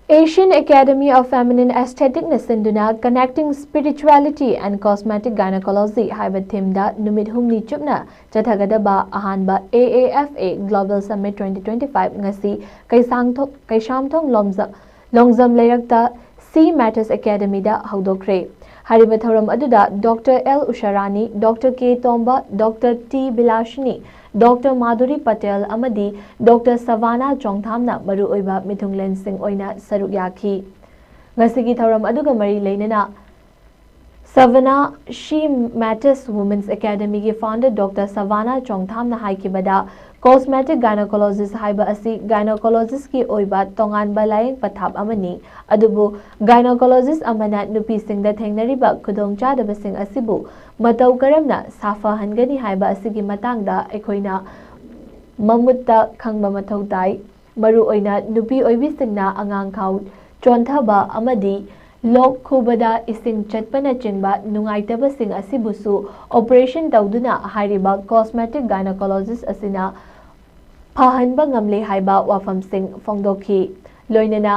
Asian Academy of Feminine Aesthetic ꯅ ꯁꯤꯟꯗꯨꯅ Connecting Spirituality and Cosmetic Gynecology ꯍꯥꯏꯕ theme ꯗ ꯅꯨꯃꯤꯠ ꯍꯨꯝꯅꯤ ꯆꯨꯞꯅ ꯆꯠꯊꯒꯗꯕ ꯑꯍꯥꯟꯕ A A F A Global Summit twenty twenty-five ꯉꯁꯤ ꯀꯩꯁꯥꯡꯊꯣ-, Keishamthong ꯂꯣꯝꯖ-, Longjam ꯂꯩꯔꯛꯇ C Matters Academy ꯗ ꯍꯧꯗꯣꯛꯈ꯭ꯔꯦ꯫ ꯍꯥꯏꯔꯤꯕ ꯊꯧꯔꯝ ꯑꯗꯨꯗ Doctor L ꯎꯁꯥꯔꯥꯅꯤ, Doctor K ꯇꯣꯝꯕ, Doctor T ꯕꯤꯂꯥꯁꯤꯅꯤ, Doctor ꯃꯥꯙꯨꯔꯤ ꯄꯇꯦꯜ ꯑꯃꯗꯤ Doctor ꯁꯚꯥꯅꯥ ꯆꯣꯡꯊꯥꯝꯅ ꯃꯔꯨꯑꯣꯏꯕ ꯃꯤꯊꯨꯡꯂꯦꯟꯁꯤꯡ ꯑꯣꯏꯅ ꯁꯔꯨꯛ ꯌꯥꯈꯤ꯫ ꯉꯁꯤꯒꯤ ꯊꯧꯔꯝ ꯑꯗꯨꯒ ꯃꯔꯤ ꯂꯩꯅꯅ ꯁꯚꯥꯅꯥ, She Matters Women's Academy ꯒꯤ founder Doctor ꯁꯚꯥꯅꯥ ꯆꯣꯡꯊꯥꯝꯅ ꯍꯥꯏꯈꯤꯕꯗ, cosmetic gynecologist ꯍꯥꯏꯕ ꯑꯁꯤ gynecologist ꯀꯤ ꯑꯣꯏꯕ ꯇꯣꯉꯥꯟꯕ ꯂꯥꯌꯦꯡ ꯄꯊꯥꯞ ꯑꯃꯅꯤ꯫ ꯑꯗꯨꯕꯨ gynecologist ꯑꯃꯅ ꯅꯨꯄꯤꯁꯤꯡꯗ ꯊꯦꯡꯅꯔꯤꯕ ꯈꯨꯗꯣꯡꯆꯥꯗꯕꯁꯤꯡ ꯑꯁꯤꯕꯨ ꯃꯇꯧ ꯀꯔꯝꯅ ꯁꯥꯐꯍꯟꯒꯅꯤ ꯍꯥꯏꯕ ꯑꯁꯤꯒꯤ ꯃꯇꯥꯡꯗ ꯑꯩꯈꯣꯏꯅ ꯃꯃꯨꯠꯇ ꯈꯪꯕ ꯃꯊꯧ ꯇꯥꯏ꯫ ꯃꯔꯨꯑꯣꯏꯅ ꯅꯨꯄꯤ ꯑꯣꯏꯕꯤꯁꯤꯡꯅ ꯑꯉꯥꯡꯈꯥꯎ ꯆꯣꯟꯊꯕ ꯑꯃꯗꯤ ꯂꯣꯛ ꯈꯨꯕꯗ ꯏꯁꯤꯡ ꯆꯠꯄꯅꯆꯤꯡꯕ ꯅꯨꯡꯉꯥꯏꯇꯕꯁꯤꯡ ꯑꯁꯤꯕꯨꯁꯨ operation ꯇꯧꯗꯨꯅ ꯍꯥꯏꯔꯤꯕ cosmetic gynecologist ꯑꯁꯤꯅ ꯐꯍꯟꯕ ꯉꯝꯂꯦ ꯍꯥꯏꯕ ꯋꯥꯐꯝꯁꯤꯡ ꯐꯣꯡꯗꯣꯛꯈꯤ꯫ ꯂꯣꯏꯅꯅ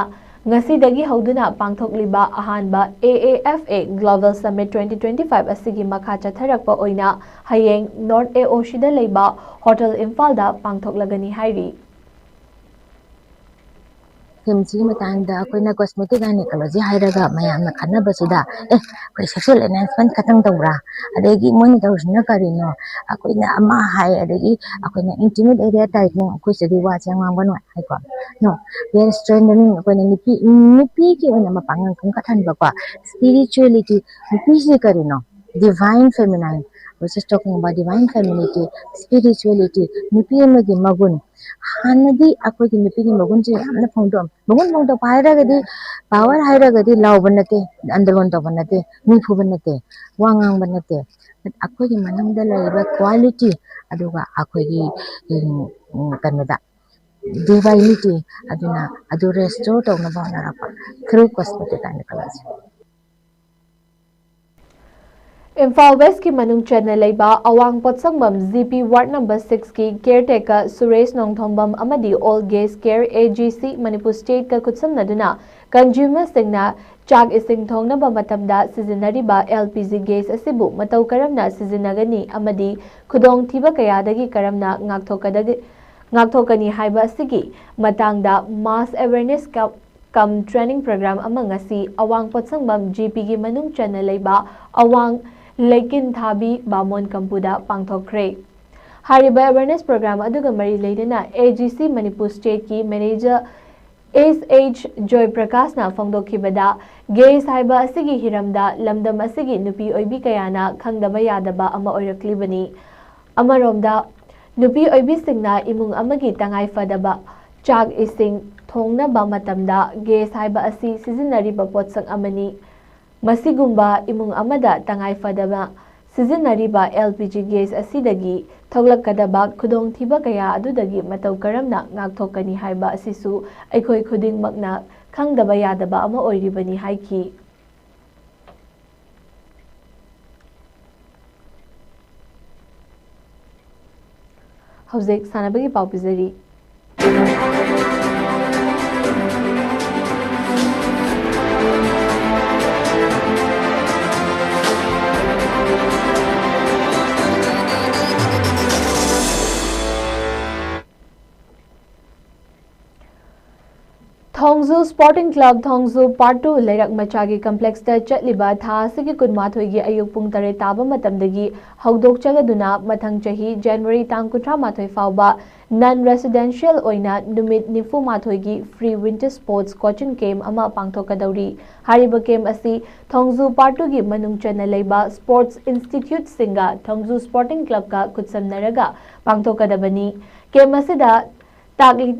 ꯉꯁꯤꯗꯒꯤ ꯍꯧꯗꯨꯅ ꯄꯥꯡꯊꯣꯛꯂꯤꯕ ꯑꯍꯥꯟꯕ A A F A Global Summit twenty twenty-five ꯑꯁꯤꯒꯤ ꯃꯈꯥ ꯆꯠꯊꯔꯛꯄ ꯑꯣꯏꯅ ꯍꯌꯦꯡ North A O Cꯗ ꯂꯩꯕ ꯍꯣꯇꯦꯜ ꯏꯝꯐꯥꯜꯗ ꯄꯥꯡꯊꯣꯛꯂꯒꯅꯤ ꯍꯥꯏꯔꯤ꯫ ꯊꯤꯝꯁꯤꯒꯤ ꯃꯇꯥꯡꯗ ꯑꯩꯈꯣꯏꯅ cosmetic gynecology ꯍꯥꯏꯔꯒ ꯃꯌꯥꯝꯅ ꯈꯟꯅꯕꯁꯤꯗ, ꯑꯦ, ꯑꯩꯈꯣꯏ sexual enhancement ꯈꯛꯇꯪ ꯇꯧꯕ꯭ꯔꯥ? ꯑꯗꯒꯤ ꯃꯣꯏꯅ ꯇꯧꯔꯤꯁꯤꯅ ꯀꯔꯤꯅꯣ? ꯑꯩꯈꯣꯏꯅ ꯑꯃ ꯍꯥꯏ, ꯑꯗꯒꯤ ꯑꯩꯈꯣꯏꯅ intimate area ꯇꯥꯏꯞꯅ ꯑꯩꯈꯣꯏ ꯁꯤꯗꯤ ꯋꯥꯁꯦ ꯌꯥꯝ ꯉꯥꯡꯕ ꯅꯨꯡꯉꯥꯏ ꯍꯥꯏꯀꯣ꯫ No, we are strengthening, ꯑꯩꯈꯣꯏꯅ ꯅꯨꯄꯤ, ꯅꯨꯄꯤꯒꯤ ꯑꯣꯏꯅ ꯃꯄꯥꯡꯒꯜ ꯀꯟꯈꯠꯍꯟꯕꯀꯣ꯫ Spirituality, ꯅꯨꯄꯤꯁꯤ ꯀꯔꯤꯅꯣ? Divine feminine, which is talking about divine femininity, spirituality, ꯅꯨꯄꯤ ꯑꯃꯒꯤ ꯃꯒꯨꯟ꯫ ꯍꯥꯟꯅꯗꯤ ꯑꯩꯈꯣꯏꯒꯤ ꯅꯨꯄꯤꯒꯤ ꯃꯒꯨꯟꯁꯦ ꯌꯥꯝꯅ ꯐꯣꯡꯗꯣꯛꯑꯝ-, ꯃꯒꯨꯟ ꯐꯣꯡꯗꯣꯛꯄ ꯍꯥꯏꯔꯒꯗꯤ power ꯍꯥꯏꯔꯒꯗꯤ ꯂꯥꯎꯕ ꯅꯠꯇꯦ, ꯑꯟꯗꯂꯣꯟ ꯇꯧꯕ ꯅꯠꯇꯦ, ꯃꯤ ꯐꯨꯕ ꯅꯠꯇꯦ, ꯋꯥ ꯉꯥꯡꯕ ꯅꯠꯇꯦ꯫ ꯑꯩꯈꯣꯏꯒꯤ ꯃꯅꯨꯡꯗ ꯂꯩꯔꯤꯕ quality, ꯑꯗꯨꯒ ꯑꯩꯈꯣꯏꯒꯤ, ꯎꯝ, ꯎꯝ, ꯀꯩꯅꯣꯗ, divinity, ꯑꯗꯨꯅ ꯑꯗꯨ restore ꯇꯧꯅꯕ ꯍꯣꯠꯅꯔꯛꯄ through cosmetic gynecology꯫ ꯏꯝꯐꯥꯜ ꯋꯦꯁꯀꯤ ꯃꯅꯨꯡ ꯆꯟꯅ ꯂꯩꯕ ꯑꯋꯥꯡ ꯄꯣꯠꯁꯪꯕꯝ G P ward number six ꯀꯤ caretaker ꯁꯨꯔꯦꯁ ꯅꯣꯡꯊꯣꯝꯕꯝ ꯑꯃꯗꯤ All Gas Care A G C Manipur stateꯀ ꯈꯨꯠꯁꯝꯅꯗꯨꯅ consumerꯁꯤꯡꯅ ꯆꯥꯛ ꯏꯁꯤꯡ ꯊꯣꯡꯅꯕ ꯃꯇꯝꯗ ꯁꯤꯖꯤꯟꯅꯔꯤꯕ L P G gas ꯑꯁꯤꯕꯨ ꯃꯇꯧ ꯀꯔꯝꯅ ꯁꯤꯖꯤꯟꯅꯒꯅꯤ ꯑꯃꯗꯤ ꯈꯨꯗꯣꯡꯊꯤꯕ ꯀꯌꯥꯗꯒꯤ ꯀꯔꯝꯅ ꯉꯥꯛꯊꯣꯛꯀꯗꯒꯦ-, ꯉꯥꯛꯊꯣꯛꯀꯅꯤ ꯍꯥꯏꯕ ꯑꯁꯤꯒꯤ ꯃꯇꯥꯡꯗ mass awareness ꯀ-, cum training program ꯑꯃ ꯉꯁꯤ ꯑꯋꯥꯡ ꯄꯣꯠꯁꯪꯕꯝ G Pꯒꯤ ꯃꯅꯨꯡ ꯆꯟꯅ ꯂꯩꯕ ꯑꯋꯥꯡ ꯂꯩꯀꯤꯟꯊꯥꯕꯤ ꯕꯥꯃꯣꯟ ꯀꯝꯄꯨꯗ ꯄꯥꯡꯊꯣꯛꯈ꯭ꯔꯦ꯫ ꯍꯥꯏꯔꯤꯕ awareness program ꯑꯗꯨꯒ ꯃꯔꯤ ꯂꯩꯅꯅ A G C Manipur stateꯀꯤ manager S H joy ꯄ꯭ꯔꯀꯥꯁꯅ ꯐꯣꯡꯗꯣꯛꯈꯤꯕꯗ, gas ꯍꯥꯏꯕ ꯑꯁꯤꯒꯤ ꯍꯤꯔꯝꯗ ꯂꯝꯗꯝ ꯑꯁꯤꯒꯤ ꯅꯨꯄꯤ ꯑꯣꯏꯕꯤ ꯀꯌꯥꯅ ꯈꯪꯗꯕ ꯌꯥꯗꯕ ꯑꯃ ꯑꯣꯏꯔꯛꯂꯤꯕꯅꯤ꯫ ꯑꯃꯔꯣꯝꯗ, ꯅꯨꯄꯤ ꯑꯣꯏꯕꯤꯁꯤꯡꯅ ꯏꯃꯨꯡ ꯑꯃꯒꯤ ꯇꯉꯥꯏ ꯐꯗꯕ ꯆꯥꯛ ꯏꯁꯤꯡ ꯊꯣꯡꯅꯕ ꯃꯇꯝꯗ gas ꯍꯥꯏꯕ ꯑꯁꯤ ꯁꯤꯖꯤꯟꯅꯔꯤꯕ ꯄꯣꯠꯁꯛ ꯑꯃꯅꯤ꯫ ꯃꯁꯤꯒꯨꯝꯕ ꯏꯃꯨꯡ ꯑꯃꯗ ꯇꯉꯥꯏ ꯐꯗꯕ ꯁꯤꯖꯤꯟꯅꯔꯤꯕ L P G gas ꯑꯁꯤꯗꯒꯤ ꯊꯣꯛꯂꯛꯀꯗꯕ ꯈꯨꯗꯣꯡꯊꯤꯕ ꯀꯌꯥ ꯑꯗꯨꯗꯒꯤ ꯃꯇꯧ ꯀꯔꯝꯅ ꯉꯥꯛꯊꯣꯛꯀꯅꯤ ꯍꯥꯏꯕ ꯑꯁꯤꯁꯨ ꯑꯩꯈꯣꯏ ꯈꯨꯗꯤꯡꯃꯛꯅ ꯈꯪꯗꯕ ꯌꯥꯗꯕ ꯑꯃ ꯑꯣꯏꯔꯤꯕꯅꯤ ꯍꯥꯏꯈꯤ꯫ ꯍꯧꯖꯤꯛ ꯁꯥꯟꯅꯕꯒꯤ ꯄꯥꯎ ꯄꯤꯖꯔꯤ꯫ ꯊꯣꯡꯖꯨ Sporting Club ꯊꯣꯡꯖꯨ Part Two ꯂꯩꯔꯛ ꯃꯆꯥꯒꯤ complexꯇ ꯆꯠꯂꯤꯕ ꯊꯥ ꯑꯁꯤꯒꯤ ꯀꯨꯟꯃꯥꯊꯣꯏꯒꯤ ꯑꯌꯨꯛ ꯄꯨꯡ ꯇꯔꯦꯠ ꯇꯥꯕ ꯃꯇꯝꯗꯒꯤ ꯍꯧꯗꯣꯛꯆꯒꯗꯨꯅ ꯃꯊꯪ ꯆꯍꯤ January ꯇꯥꯡ ꯀꯨꯟꯊ꯭ꯔꯥ ꯃꯥꯊꯣꯏ ꯐꯥꯎꯕ non residential ꯑꯣꯏꯅ ꯅꯨꯃꯤꯠ ꯅꯤꯐꯨ ꯃꯥꯊꯣꯏꯒꯤ free winter sports coaching camp ꯑꯃ ꯄꯥꯡꯊꯣꯛꯀꯗꯧꯔꯤ꯫ ꯍꯥꯏꯔꯤꯕ camp ꯑꯁꯤ ꯊꯣꯡꯖꯨ Part Twoꯒꯤ ꯃꯅꯨꯡ ꯆꯟꯅ ꯂꯩꯕ sports instituteꯁꯤꯡꯒ ꯊꯣꯡꯖꯨ Sporting Clubꯀ ꯈꯨꯠꯁꯝꯅꯔꯒ ꯄꯥꯡꯊꯣꯛꯀꯗꯕꯅꯤ꯫ Camp ꯑꯁꯤꯗ ꯇꯥꯛꯂꯤ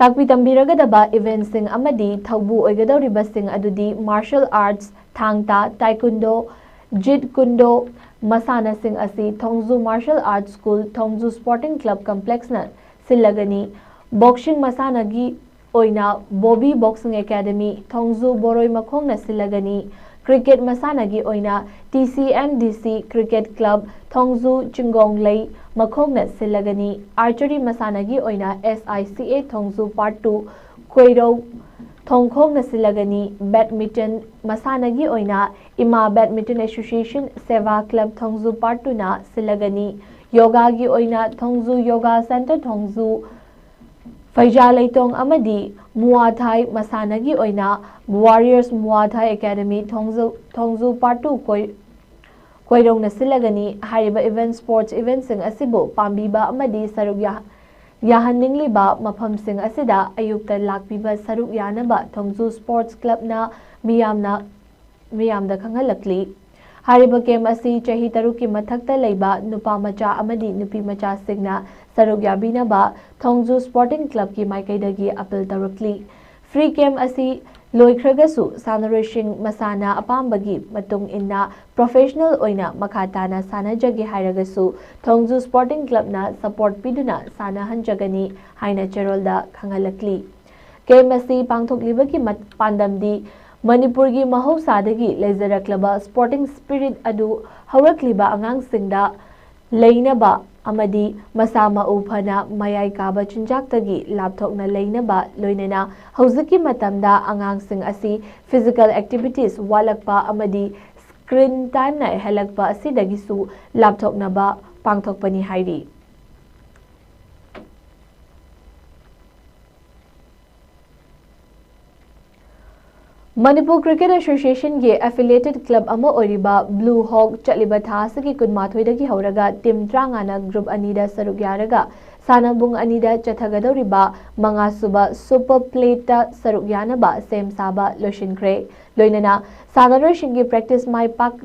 ꯇꯥꯛꯄꯤ ꯇꯝꯕꯤꯔꯒꯗꯕ eventꯁꯤꯡ ꯑꯃꯗꯤ ꯊꯧꯕꯨ ꯑꯣꯏꯒꯗꯧꯔꯤꯕꯁꯤꯡ ꯑꯗꯨꯗꯤ martial arts, ꯊꯥꯡ ꯇꯥ, taekwondo, jeet kune do ꯃꯁꯥꯟꯅꯁꯤꯡ ꯑꯁꯤ ꯊꯣꯡꯖꯨ Martial Arts School, ꯊꯣꯡꯖꯨ Sporting Club Complexꯅ ꯁꯤꯜꯂꯒꯅꯤ꯫ Boxing ꯃꯁꯥꯟꯅꯒꯤ ꯑꯣꯏꯅ Bobby Boxing Academy, ꯊꯣꯡꯖꯨ ꯕꯣꯔꯣꯏ ꯃꯈꯣꯡꯅ ꯁꯤꯜꯂꯒꯅꯤ꯫ Cricket ꯃꯁꯥꯟꯅꯒꯤ ꯑꯣꯏꯅ TCMDC Cricket Club, ꯊꯣꯡꯖꯨ ꯆꯤꯡꯒꯣꯡꯂꯩ ꯃꯈꯣꯡꯅ ꯁꯤꯜꯂꯒꯅꯤ꯫ Archery ꯃꯁꯥꯟꯅꯒꯤ ꯑꯣꯏꯅ SICA ꯊꯣꯡꯖꯨ Part Two ꯀꯣꯏꯔꯧ ꯊꯣꯡꯈꯣꯡꯅ ꯁꯤꯜꯂꯒꯅꯤ꯫ Badminton ꯃꯁꯥꯟꯅꯒꯤ ꯑꯣꯏꯅ ꯏꯃꯥ Badminton Association Seva Club ꯊꯣꯡꯖꯨ Part Twoꯅ ꯁꯤꯜꯂꯒꯅꯤ꯫ ꯌꯣꯒꯥꯒꯤ ꯑꯣꯏꯅ ꯊꯣꯡꯖꯨ Yoga Centre ꯊꯣꯡꯖꯨ, ꯐꯩꯖꯥ ꯂꯩꯇꯣꯡ ꯑꯃꯗꯤ Muay Thai ꯃꯁꯥꯟꯅꯒꯤ ꯑꯣꯏꯅ Warriors Muay Thai Academy ꯊꯣꯡꯖꯨ, ꯊꯣꯡꯖꯨ Part Two ꯀꯣꯏ-, ꯀꯣꯏꯔꯧꯅ ꯁꯤꯜꯂꯒꯅꯤ꯫ ꯍꯥꯏꯔꯤꯕ event, sports eventꯁꯤꯡ ꯑꯁꯤꯕꯨ ꯄꯥꯝꯕꯤꯕ ꯑꯃꯗꯤ ꯁꯔꯨꯛ ꯌꯥ-, ꯌꯥꯍꯟꯅꯤꯡꯂꯤꯕ ꯃꯐꯝꯁꯤꯡ ꯑꯁꯤꯗ ꯑꯌꯨꯛꯇ ꯂꯥꯛꯄꯤꯕ ꯁꯔꯨꯛ ꯌꯥꯅꯕ ꯊꯣꯡꯖꯨ Sports Clubꯅ ꯃꯤꯌꯥꯝꯅ, ꯃꯤꯌꯥꯝꯗ ꯈꯪꯍꯜꯂꯛꯂꯤ꯫ ꯍꯥꯏꯔꯤꯕ camp ꯑꯁꯤ ꯆꯍꯤ ꯇꯔꯨꯛꯀꯤ ꯃꯊꯛꯇ ꯂꯩꯕ ꯅꯨꯄꯥ ꯃꯆꯥ ꯑꯃꯗꯤ ꯅꯨꯄꯤ ꯃꯆꯥꯁꯤꯡꯅ ꯁꯔꯨꯛ ꯌꯥꯕꯤꯅꯕ ꯊꯣꯡꯖꯨ Sporting Clubꯀꯤ ꯃꯥꯏꯀꯩꯗꯒꯤ appeal ꯇꯧꯔꯛꯂꯤ꯫ Free camp ꯑꯁꯤ ꯂꯣꯏꯈ꯭ꯔꯒꯁꯨ ꯁꯥꯟꯅꯔꯣꯏꯁꯤꯡ ꯃꯁꯥꯅ ꯑꯄꯥꯝꯕꯒꯤ ꯃꯇꯨꯡ ꯏꯟꯅ professional ꯑꯣꯏꯅ ꯃꯈꯥ ꯇꯥꯅ ꯁꯥꯟꯅꯖꯒꯦ ꯍꯥꯏꯔꯒꯁꯨ ꯊꯣꯡꯖꯨ Sporting Clubꯅ support ꯄꯤꯗꯨꯅ ꯁꯥꯟꯅꯍꯟꯖꯒꯅꯤ ꯍꯥꯏꯅ ꯆꯦꯔꯣꯜꯗ ꯈꯪꯍꯜꯂꯛꯂꯤ꯫ Camp ꯑꯁꯤ ꯄꯥꯡꯊꯣꯛꯂꯤꯕꯒꯤ ꯃꯠ-, ꯄꯥꯟꯗꯝꯗꯤ ꯃꯅꯤꯄꯨꯔꯒꯤ ꯃꯍꯧꯁꯥꯗꯒꯤ ꯂꯩꯖꯔꯛꯂꯕ sporting spirit ꯑꯗꯨ ꯍꯧꯔꯛꯂꯤꯕ ꯑꯉꯥꯡꯁꯤꯡꯗ ꯂꯩꯅꯕ ꯑꯃꯗꯤ ꯃꯁꯥ ꯃꯎ ꯐꯅ ꯃꯌꯥꯏ ꯀꯥꯕ ꯆꯤꯟꯖꯥꯛꯇꯒꯤ ꯂꯥꯞꯊꯣꯛꯅ ꯂꯩꯅꯕ, ꯂꯣꯏꯅꯅ ꯍꯧꯖꯤꯛꯀꯤ ꯃꯇꯝꯗ ꯑꯉꯥꯡꯁꯤꯡ ꯑꯁꯤ physical activities ꯋꯥꯠꯂꯛꯄ ꯑꯃꯗꯤ screen timeꯅ ꯍꯦꯜꯂꯛꯄ ꯑꯁꯤꯗꯒꯤꯁꯨ ꯂꯥꯞꯊꯣꯛꯅꯕ ꯄꯥꯡꯊꯣꯛꯄꯅꯤ ꯍꯥꯏꯔꯤ꯫ ꯃꯅꯤꯄꯨꯔ ꯀ꯭ꯔꯤꯀꯦꯠ ꯑꯦꯁꯣꯁꯤꯌꯦꯁꯟꯒꯤ affiliated club ꯑꯃ ꯑꯣꯏꯔꯤꯕ ꯕ꯭ꯂꯨ ꯍꯣꯛ ꯆꯠꯂꯤꯕ ꯊꯥ ꯑꯁꯤꯒꯤ ꯀꯨꯟꯃꯥꯊꯣꯏꯗꯒꯤ ꯍꯧꯔꯒ ꯇꯤꯝ ꯇꯔꯥꯃꯉꯥꯅ ꯒ꯭ꯔꯨꯞ ꯑꯅꯤꯗ ꯁꯔꯨꯛ ꯌꯥꯔꯒ ꯁꯥꯟꯅꯕꯨꯡ ꯑꯅꯤꯗ ꯆꯠꯊꯒꯗꯧꯔꯤꯕ ꯃꯉꯥꯁꯨꯕ ꯁꯨꯄꯔ ꯄ꯭ꯂꯦꯠꯇ ꯁꯔꯨꯛ ꯌꯥꯅꯕ ꯁꯦꯝ ꯁꯥꯕ ꯂꯣꯏꯁꯤꯟꯈ꯭ꯔꯦ꯫ ꯂꯣꯏꯅꯅ ꯁꯥꯟꯅꯔꯣꯏꯁꯤꯡꯒꯤ ꯄ꯭ꯔꯦꯛꯇꯤꯁ ꯃꯥꯏ ꯄꯥꯛ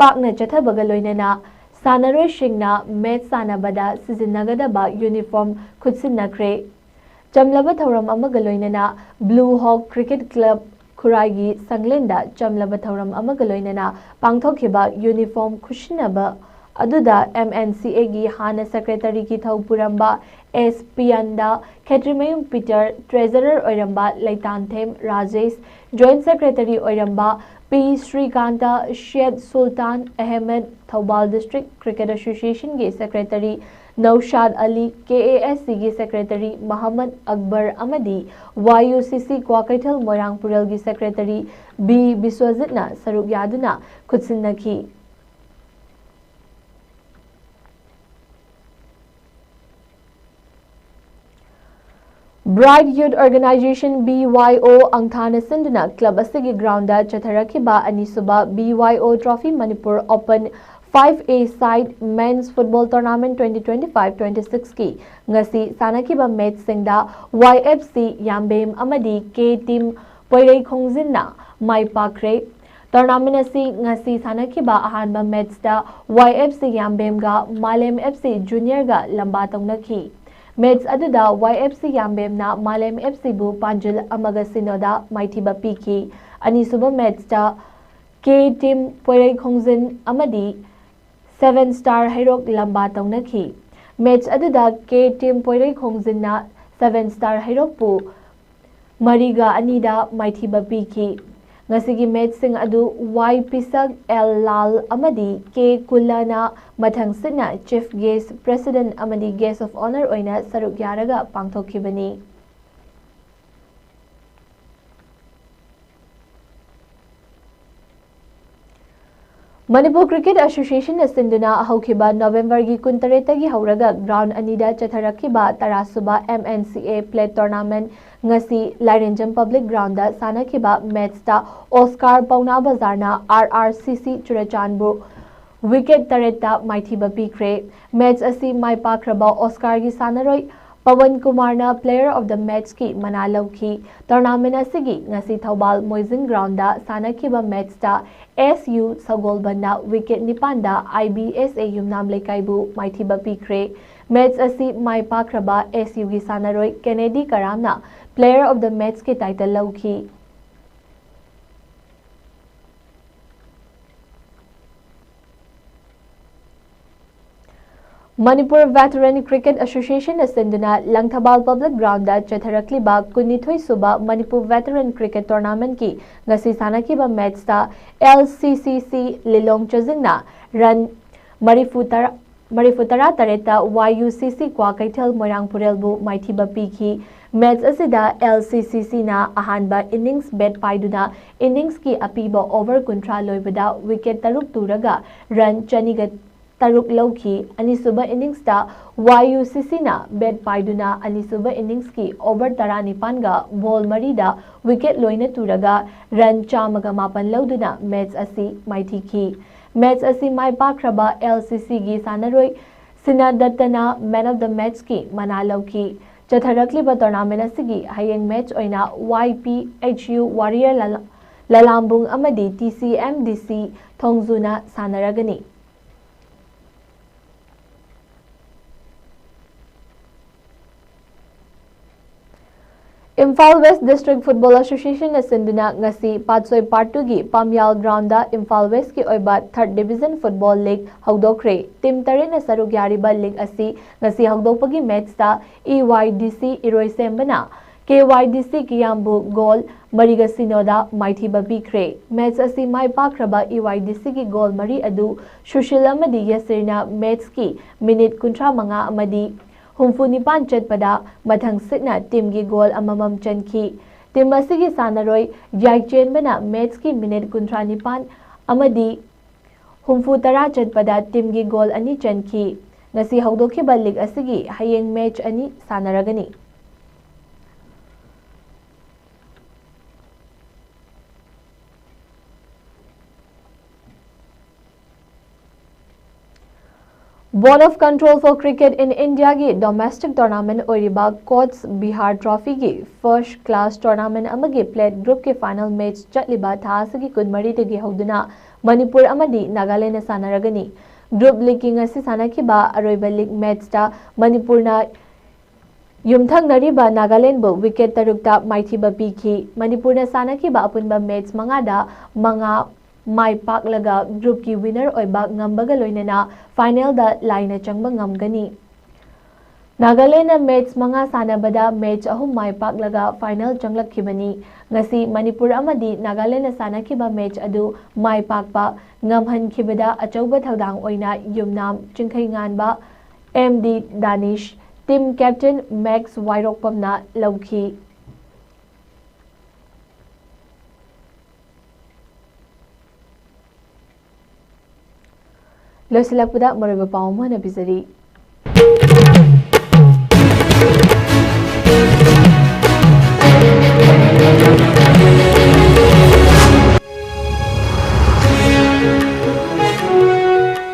ꯄꯥꯛꯅ ꯆꯠꯊꯕꯒ ꯂꯣꯏꯅꯅ ꯁꯥꯟꯅꯔꯣꯏꯁꯤꯡꯅ ꯃꯦꯠꯆ ꯁꯥꯟꯅꯕꯗ ꯁꯤꯖꯤꯟꯅꯒꯗꯕ ꯌꯨꯅꯤꯐꯣꯔꯝ ꯈꯨꯠꯁꯤꯟꯅꯈ꯭ꯔꯦ꯫ ꯆꯝꯂꯕ ꯊꯧꯔꯝ ꯑꯃꯒ ꯂꯣꯏꯅꯅ ꯕ꯭ꯂꯨ ꯍꯣꯛ ꯀ꯭ꯔꯤꯀꯦꯠ ꯀ꯭ꯂꯕ ꯈꯨꯔꯥꯏꯒꯤ ꯁꯪꯂꯦꯟꯗ ꯆꯝꯂꯕ ꯊꯧꯔꯝ ꯑꯃꯒ ꯂꯣꯏꯅꯅ ꯄꯥꯡꯊꯣꯛꯈꯤꯕ ꯌꯨꯅꯤꯐꯣꯔꯝ ꯈꯨꯠꯁꯤꯟꯅꯕ ꯑꯗꯨꯗ MNCAꯒꯤ ꯍꯥꯟꯅ ꯁꯦꯀ꯭ꯔꯦꯇꯔꯤꯒꯤ ꯊꯧ ꯄꯨꯔꯝꯕ ꯑꯦꯁ ꯄꯤꯌꯟꯗ, ꯈꯦꯇ꯭ꯔꯤꯃꯌꯨꯝ ꯄꯤꯇꯔ, ꯇ꯭ꯔꯦꯖꯔꯔ ꯑꯣꯏꯔꯝꯕ ꯂꯩꯇꯥꯟꯊꯦꯝ ꯔꯥꯖꯦꯁ, ꯖꯣꯏꯟꯠ ꯁꯦꯀ꯭ꯔꯦꯇꯔꯤ ꯑꯣꯏꯔꯝꯕ ꯄꯤ ꯁ꯭ꯔꯤꯀꯥꯟꯇ, ꯁꯦꯠ ꯁꯨꯜꯇꯥꯟ Ahmed, Thoubal district cricket ꯑꯦꯁꯣꯁꯤꯌꯦꯁꯟꯒꯤ secretary ꯅꯧꯁꯥꯗ ꯑꯂꯤ, KASCꯒꯤ ꯁꯦꯀ꯭ꯔꯦꯇꯔꯤ ꯃꯍꯝꯃꯗ ꯑꯛꯕꯔ ꯑꯃꯗꯤ YUCC ꯀ꯭ꯋꯥꯀꯩꯊꯦꯜ ꯃꯣꯏꯔꯥꯡ ꯄꯨꯔꯦꯜꯒꯤ ꯁꯦꯀ꯭ꯔꯦꯇꯔꯤ ꯕꯤ ꯕꯤꯁ꯭ꯋꯖꯤꯠꯅ ꯁꯔꯨꯛ ꯌꯥꯗꯨꯅ ꯈꯨꯠꯁꯤꯟꯅꯈꯤ꯫ Bright Youth Organisation, BYO, ꯑꯪꯊꯥꯅ ꯁꯤꯟꯗꯨꯅ ꯀ꯭ꯂꯕ ꯑꯁꯤꯒꯤ ꯒ꯭ꯔꯥꯎꯟꯗ ꯆꯠꯊꯔꯛꯈꯤꯕ ꯑꯅꯤꯁꯨꯕ BYO Trophy Manipur Open five A side Men's Football Tournament twenty twenty-five twenty-sixꯀꯤ ꯉꯁꯤ ꯁꯥꯟꯅꯈꯤꯕ ꯃꯦꯠꯆꯁꯤꯡꯗ YFC ꯌꯥꯝꯕꯦꯝ ꯑꯃꯗꯤ K Team ꯄꯣꯏꯔꯩ ꯈꯣꯡꯖꯤꯟꯅ ꯃꯥꯏ ꯄꯥꯛꯈ꯭ꯔꯦ꯫ Tournament ꯑꯁꯤ ꯉꯁꯤ ꯁꯥꯟꯅꯈꯤꯕ ꯑꯍꯥꯟꯕ ꯃꯦꯠꯆꯇ YFC ꯌꯥꯝꯕꯦꯝꯒ ꯃꯥꯂꯦꯝ FC Juniorꯒ ꯂꯝꯕꯥ ꯇꯧꯅꯈꯤ꯫ ꯃꯦꯠꯆ ꯑꯗꯨꯗ YFC ꯌꯥꯝꯕꯦꯝꯅ ꯃꯥꯂꯦꯝ FCꯕꯨ ꯄꯥꯟꯖꯤꯜ ꯑꯃꯒ ꯁꯤꯅꯣꯗ ꯃꯥꯏꯊꯤꯕ ꯄꯤꯈꯤ꯫ ꯑꯅꯤꯁꯨꯕ ꯃꯦꯠꯆꯇ K Team ꯄꯣꯏꯔꯩ ꯈꯣꯡꯖꯤꯟ ꯑꯃꯗꯤ Seven Star ꯍꯩꯔꯣꯛ ꯂꯝꯕꯥ ꯇꯧꯅꯈꯤ꯫ ꯃꯦꯠꯆ ꯑꯗꯨꯗ K Team ꯄꯣꯏꯔꯩ ꯈꯣꯡꯖꯤꯟꯅ Seven Star ꯍꯩꯔꯣꯛꯄꯨ ꯃꯔꯤꯒ ꯑꯅꯤꯗ ꯃꯥꯏꯊꯤꯕ ꯄꯤꯈꯤ꯫ ꯉꯁꯤꯒꯤ ꯃꯦꯠꯁꯁꯤꯡ ꯑꯗꯨ ꯋꯥꯏ ꯄꯤꯁꯛ, ꯑꯦꯜ ꯂꯥꯜ ꯑꯃꯗꯤ ꯀꯦ ꯀꯨꯜꯂꯅ ꯃꯊꯪꯁꯤꯠꯅ Chief Guest, President ꯑꯃꯗꯤ Guest of Honour ꯑꯣꯏꯅ ꯁꯔꯨꯛ ꯌꯥꯔꯒ ꯄꯥꯡꯊꯣꯛꯈꯤꯕꯅꯤ꯫ ꯃꯅꯤꯄꯨꯔ ꯀ꯭ꯔꯤꯀꯦꯠ ꯑꯦꯁꯣꯁꯤꯌꯦꯁꯟꯅ ꯁꯤꯟꯗꯨꯅ ꯍꯧꯈꯤꯕ ꯅꯣꯕꯦꯝꯕꯔꯒꯤ ꯀꯨꯟꯇꯔꯦꯠꯇꯒꯤ ꯍꯧꯔꯒ ꯒ꯭ꯔꯥꯎꯟ ꯑꯅꯤꯗ ꯆꯠꯊꯔꯛꯈꯤꯕ ꯇꯔꯥꯁꯨꯕ M N C A Plate Tournament ꯉꯁꯤ ꯂꯥꯏꯔꯦꯟꯖꯝ ꯄꯕ꯭ꯂꯤꯛ ꯒ꯭ꯔꯥꯎꯟꯗ ꯁꯥꯟꯅꯈꯤꯕ ꯃꯦꯠꯁꯇ ꯑꯣꯁꯀꯥꯔ ꯄꯥꯎꯅꯥ ꯕꯖꯥꯔꯅ R R C C Churachandpur wicket ꯇꯔꯦꯠꯇ ꯃꯥꯏꯊꯤꯕ ꯄꯤꯈ꯭ꯔꯦ꯫ ꯃꯦꯠꯁ ꯑꯁꯤ ꯃꯥꯏ ꯄꯥꯛꯈ꯭ꯔꯕ ꯑꯣꯁꯀꯥꯔꯒꯤ ꯁꯥꯟꯅꯔꯣꯏ ꯄꯋꯟ ꯀꯨꯃꯥꯔꯅ Player of the Matchꯀꯤ ꯃꯅꯥ ꯂꯧꯈꯤ꯫ ꯇꯣꯔꯅꯥꯃꯦꯟ ꯑꯁꯤꯒꯤ ꯉꯁꯤ ꯊꯧꯕꯥꯜ ꯃꯣꯏꯖꯤꯡ ꯒ꯭ꯔꯥꯎꯟꯗ ꯁꯥꯟꯅꯈꯤꯕ ꯃꯦꯠꯁꯇ S U ꯁꯒꯣꯜꯕꯟꯅ ꯋꯤꯀꯦꯠ ꯅꯤꯄꯥꯟꯗ I B S A ꯌꯨꯝꯅꯥꯝ ꯂꯩꯀꯥꯏꯕꯨ ꯃꯥꯏꯊꯤꯕ ꯄꯤꯈ꯭ꯔꯦ꯫ ꯃꯦꯠꯁ ꯑꯁꯤ ꯃꯥꯏ ꯄꯥꯛꯈ꯭ꯔꯕ S Uꯒꯤ ꯁꯥꯟꯅꯔꯣꯏ ꯀꯦꯅꯦꯗꯤ ꯀꯔꯥꯝꯅ Player of the Matchꯀꯤ ꯇꯥꯏꯇꯜ ꯂꯧꯈꯤ꯫ ꯃꯅꯤꯄꯨꯔ ꯚꯦꯇꯔꯟ ꯀ꯭ꯔꯤꯀꯦꯠ ꯑꯦꯁꯣꯁꯤꯌꯦꯁꯟꯅ ꯁꯤꯟꯗꯨꯅ ꯂꯪꯊꯕꯥꯜ ꯄꯕ꯭ꯂꯤꯛ ꯒ꯭ꯔꯥꯎꯟꯗ ꯆꯠꯊꯔꯛꯂꯤꯕ ꯀꯨꯟꯅꯤꯊꯣꯏ ꯁꯨꯕ ꯃꯅꯤꯄꯨꯔ ꯚꯦꯇꯔꯟ ꯀ꯭ꯔꯤꯀꯦꯠ ꯇꯣꯔꯅꯥꯃꯦꯟꯠꯀꯤ ꯉꯁꯤ ꯁꯥꯟꯅꯈꯤꯕ ꯃꯦꯠꯁꯇ L C C C ꯂꯤꯂꯣꯡ ꯆꯥꯖꯤꯡꯅ ꯔꯟ ꯃꯔꯤꯐꯨ ꯇꯔꯥ, ꯃꯔꯤꯐꯨ ꯇꯔꯥ ꯇꯔꯦꯠꯇ Y U C C Kwakeithel ꯃꯣꯏꯔꯥꯡꯄꯨꯔꯦꯜꯕꯨ ꯃꯥꯏꯊꯤꯕ ꯄꯤꯈꯤ꯫ ꯃꯦꯠꯁ ꯑꯁꯤꯗ L C C Cꯅ ꯑꯍꯥꯟꯕ ꯏꯅꯤꯡꯁ ꯕꯦꯠ ꯄꯥꯏꯗꯨꯅ ꯏꯅꯤꯡꯁꯀꯤ ꯑꯄꯤꯕ ꯑꯣꯚꯔ ꯀꯨꯟꯊ꯭ꯔꯥ ꯂꯣꯏꯕꯗ ꯋꯤꯀꯦꯠ ꯇꯔꯨꯛ ꯇꯨꯔꯒ ꯔꯟ ꯆꯅꯤꯒ ꯇꯔꯨꯛ ꯂꯧꯈꯤ꯫ ꯑꯅꯤꯁꯨꯕ ꯏꯅꯤꯡꯁꯇ Y U C Cꯅ ꯕꯦꯠ ꯄꯥꯏꯗꯨꯅ ꯑꯅꯤꯁꯨꯕ ꯏꯅꯤꯡꯁꯀꯤ ꯑꯣꯚꯔ ꯇꯔꯥꯅꯤꯄꯥꯟꯒ ꯕꯣꯜ ꯃꯔꯤꯗ ꯋꯤꯀꯦꯠ ꯂꯣꯏꯅ ꯇꯨꯔꯒ ꯔꯟ ꯆꯥꯝꯃꯒ ꯃꯥꯄꯟ ꯂꯧꯗꯨꯅ ꯃꯦꯠꯁ ꯑꯁꯤ ꯃꯥꯏꯊꯤꯈꯤ꯫ ꯃꯦꯠꯁ ꯑꯁꯤ ꯃꯥꯏ ꯄꯥꯛꯈ꯭ꯔꯕ L C Cꯒꯤ ꯁꯥꯟꯅꯔꯣꯏ ꯁꯤꯅꯥ ꯗꯠꯇꯅ Man of the Matchꯀꯤ ꯃꯅꯥ ꯂꯧꯈꯤ꯫ ꯆꯠꯊꯔꯛꯂꯤꯕ ꯇꯣꯔꯅꯥꯃꯦꯟ ꯑꯁꯤꯒꯤ ꯍꯌꯦꯡ ꯃꯦꯠꯁ ꯑꯣꯏꯅ Y P H U Warrior ꯂꯂꯥ-, ꯂꯂꯥꯝꯕꯨꯡ ꯑꯃꯗꯤ T C M D C ꯊꯣꯡꯖꯨꯅ ꯁꯥꯟꯅꯔꯒꯅꯤ꯫ Imphal West District Football Associationꯅ ꯁꯤꯟꯗꯨꯅ ꯉꯁꯤ ꯄꯥꯠꯁꯣꯏ Part Twoꯒꯤ ꯄꯥꯝꯌꯥꯜ ꯒ꯭ꯔꯥꯎꯟꯗ ꯏꯝꯐꯥꯜ Westꯀꯤ ꯑꯣꯏꯕ Third Division Football League ꯍꯧꯗꯣꯛꯈ꯭ꯔꯦ꯫ ꯇꯤꯝ ꯇꯔꯦꯠꯅ ꯁꯔꯨꯛ ꯌꯥꯔꯤꯕ ꯂꯤꯒ ꯑꯁꯤ ꯉꯁꯤ ꯍꯧꯗꯣꯛꯄꯒꯤ ꯃꯦꯠꯁꯇ E Y D C ꯏꯔꯣꯏꯁꯦꯝꯕꯅ K Y ꯗꯤ ꯁꯤ ꯀꯤꯌꯥꯝꯕꯨ ꯒꯣꯜ ꯃꯔꯤꯒ ꯁꯤꯅꯣꯗ ꯃꯥꯏꯊꯤꯕ ꯄꯤꯈ꯭ꯔꯦ꯫ ꯃꯦꯆ ꯑꯁꯤ ꯃꯥꯏ ꯄꯥꯛꯈ꯭ꯔꯕ ꯏ ꯋꯥꯏ ꯗꯤ ꯁꯤꯒꯤ ꯒꯣꯜ ꯃꯔꯤ ꯑꯗꯨ ꯁꯨꯁꯤꯜ ꯑꯃꯗꯤ ꯌꯥꯁꯤꯔꯅ ꯃꯦꯆꯀꯤ ꯃꯤꯅꯤꯠ ꯀꯨꯟꯊ꯭ꯔꯥ ꯃꯉꯥ ꯑꯃꯗꯤ ꯍꯨꯝꯐꯨ ꯅꯤꯄꯥꯟ ꯆꯠꯄꯗ ꯃꯊꯪꯁꯤꯠꯅ ꯇꯤꯝꯒꯤ ꯒꯣꯜ ꯑꯃꯃꯝ ꯆꯟꯈꯤ꯫ ꯇꯤꯝ ꯑꯁꯤꯒꯤ ꯁꯥꯟꯅꯔꯣꯏ ꯌꯥꯏꯆꯦꯟꯕꯅ ꯃꯦꯆꯀꯤ ꯃꯤꯅꯤꯠ ꯀꯨꯟꯊ꯭ꯔꯥ ꯅꯤꯄꯥꯟ ꯑꯃꯗꯤ ꯍꯨꯝꯐꯨ ꯇꯔꯥ ꯆꯠꯄꯗ ꯇꯤꯝꯒꯤ ꯒꯣꯜ ꯑꯅꯤ ꯆꯟꯈꯤ꯫ ꯉꯁꯤ ꯍꯧꯗꯣꯛꯈꯤꯕ ꯂꯤꯒ ꯑꯁꯤꯒꯤ ꯍꯌꯦꯡ ꯃꯦꯆ ꯑꯅꯤ ꯁꯥꯟꯅꯔꯒꯅꯤ꯫ Board of Control for Cricket in Indiaꯒꯤ domestic tournament ꯑꯣꯏꯔꯤꯕ ꯀꯣꯆ ꯕꯤꯍꯥꯔ ꯇ꯭ꯔꯣꯐꯤꯒꯤ first class tournament ꯑꯃꯒꯤ plate groupꯀꯤ final match ꯆꯠꯂꯤꯕ ꯊꯥ ꯑꯁꯤꯒꯤ ꯀꯨꯟꯃꯔꯤꯗꯒꯤ ꯍꯧꯗꯨꯅ ꯃꯅꯤꯄꯨꯔ ꯑꯃꯗꯤ ꯅꯥꯒꯥꯂꯦꯟꯗ ꯁꯥꯟꯅꯔꯒꯅꯤ꯫ Group leagueꯀꯤ ꯉꯁꯤ ꯁꯥꯟꯅꯈꯤꯕ ꯑꯔꯣꯏꯕ league matchꯇ ꯃꯅꯤꯄꯨꯔꯅ ꯌꯨꯝꯊꯪꯅꯔꯤꯕ ꯅꯥꯒꯥꯂꯦꯟꯕꯨ wicket ꯇꯔꯨꯛꯇ ꯃꯥꯏꯊꯤꯕ ꯄꯤꯈꯤ꯫ ꯃꯅꯤꯄꯨꯔꯅ ꯁꯥꯟꯅꯈꯤꯕ ꯑꯄꯨꯟꯕ match ꯃꯉꯥꯗ ꯃꯉꯥ ꯃꯥꯏ ꯄꯥꯛꯂꯒ groupꯀꯤ winner ꯑꯣꯏꯕ ꯉꯝꯕꯒ ꯂꯣꯏꯅꯅ finalꯗ ꯂꯥꯏꯅ ꯆꯪꯕ ꯉꯝꯒꯅꯤ꯫ ꯅꯥꯒꯥꯂꯦꯟꯗꯅ match ꯃꯉꯥ ꯁꯥꯟꯅꯕꯗ match ꯑꯍꯨꯝ ꯃꯥꯏ ꯄꯥꯛꯂꯒ final ꯆꯪꯂꯛꯈꯤꯕꯅꯤ꯫ ꯉꯁꯤ ꯃꯅꯤꯄꯨꯔ ꯑꯃꯗꯤ ꯅꯥꯒꯥꯂꯦꯟꯗꯅ ꯁꯥꯟꯅꯈꯤꯕ match ꯑꯗꯨ ꯃꯥꯏ ꯄꯥꯛꯄ ꯉꯝꯍꯟꯈꯤꯕꯗ ꯑꯆꯧꯕ ꯊꯧꯗꯥꯡ ꯑꯣꯏꯅ Yumnam Chingkheinganba M D Danish, team captain ꯃꯦꯛꯁ ꯋꯥꯏꯔꯣꯛꯄꯝꯅ ꯂꯧꯈꯤ꯫ ꯂꯣꯏꯁꯤꯜꯂꯛꯄꯗ ꯃꯔꯨꯑꯣꯏꯕ ꯄꯥꯎ ꯑꯃ ꯍꯥꯟꯅ ꯄꯤꯖꯔꯤ꯫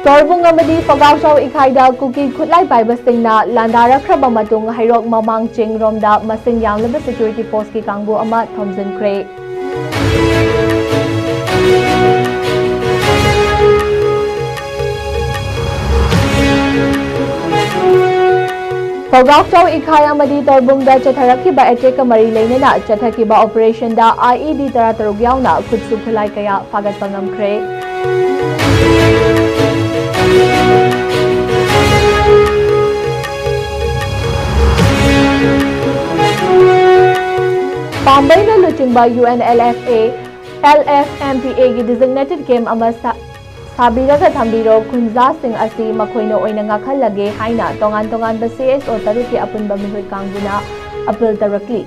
ꯇꯣꯔꯕꯨꯡ ꯑꯃꯗꯤ ꯐꯒꯥꯎꯆꯥꯎ ꯏꯈꯥꯏꯗ ꯀꯨꯀꯤ ꯈꯨꯠꯂꯥꯏ ꯄꯥꯏꯕꯁꯤꯡꯅ ꯂꯥꯟꯗꯥꯔꯛꯈ꯭ꯔꯕ ꯃꯇꯨꯡ ꯍꯩꯔꯣꯛ ꯃꯃꯥꯡ ꯆꯤꯡꯔꯣꯝꯗ ꯃꯁꯤꯡ ꯌꯥꯝꯂꯕ security forceꯀꯤ ꯀꯥꯡꯕꯨ ꯑꯃ ꯊꯣꯝꯖꯤꯟꯈ꯭ꯔꯦ꯫ ꯐꯒꯥꯎꯆꯥꯎ ꯏꯈꯥꯏ ꯑꯃꯗꯤ ꯇꯣꯔꯕꯨꯡꯗ ꯆꯠꯊꯔꯛꯈꯤꯕ attackꯀ ꯃꯔꯤ ꯂꯩꯅꯅ ꯆꯠꯊꯈꯤꯕ operationꯗ I E D ꯇꯔꯥꯇꯔꯨꯛ ꯌꯥꯎꯅ ꯈꯨꯠꯁꯨ ꯈꯨꯠꯂꯥꯏ ꯀꯌꯥ ꯐꯥꯒꯠꯄ ꯉꯝꯈ꯭ꯔꯦ꯫ ꯄꯥꯝꯕꯩꯅ ꯂꯨꯆꯤꯡꯕ UNLFA LFMPAꯒꯤ designated camp ꯑꯃ ꯁꯥ-, ꯁꯥꯕꯤꯔꯒ ꯊꯝꯕꯤꯔꯣ, ꯈꯨꯟꯖꯥꯁꯤꯡ ꯑꯁꯤ ꯃꯈꯣꯏꯅ ꯑꯣꯏꯅ ꯉꯥꯛꯍꯜꯂꯒꯦ ꯍꯥꯏꯅ ꯇꯣꯉꯥꯟ ꯇꯣꯉꯥꯟꯕ CSO ꯇꯔꯨꯛꯀꯤ ꯑꯄꯨꯟꯕ ꯃꯤꯍꯨꯠ ꯀꯥꯡꯕꯨꯅ appeal ꯇꯧꯔꯛꯂꯤ꯫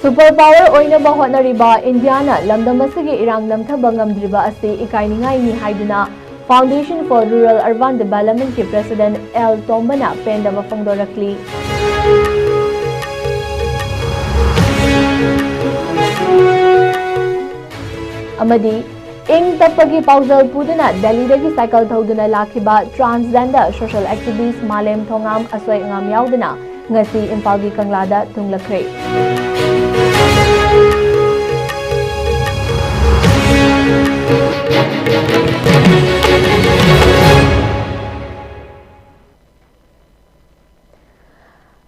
Super power ꯑꯣꯏꯅꯕ ꯍꯣꯠꯅꯔꯤꯕ ꯏꯟꯗꯤꯌꯥꯅ ꯂꯝꯗꯝ ꯑꯁꯤꯒꯤ ꯏꯔꯥꯡ ꯅꯝꯊꯕ ꯉꯝꯗ꯭ꯔꯤꯕ ꯑꯁꯤ ꯏꯀꯥꯏꯅꯤꯡꯉꯥꯏꯅꯤ ꯍꯥꯏꯗꯨꯅ Foundation for Rural Urban Developmentꯀꯤ president L ꯇꯣꯝꯕꯅ ꯄꯦꯟꯗꯕ ꯐꯣꯡꯗꯣꯔꯛꯂꯤ꯫ ꯑꯃꯗꯤ ꯏꯪ ꯇꯞꯄꯒꯤ ꯄꯥꯎꯖꯦꯜ ꯄꯨꯗꯨꯅ ꯗꯦꯜꯂꯤꯗꯒꯤ ꯁꯥꯏꯀꯜ ꯊꯧꯗꯨꯅ ꯂꯥꯛꯈꯤꯕ transgender social activist ꯃꯥꯂꯦꯝ ꯊꯣꯉꯥꯝ ꯑꯁꯣꯏ ꯑꯉꯥꯝ ꯌꯥꯎꯗꯅ ꯉꯁꯤ ꯏꯝꯐꯥꯜꯒꯤ ꯀꯪꯂꯥꯗ ꯊꯨꯡꯂꯈ꯭ꯔꯦ꯫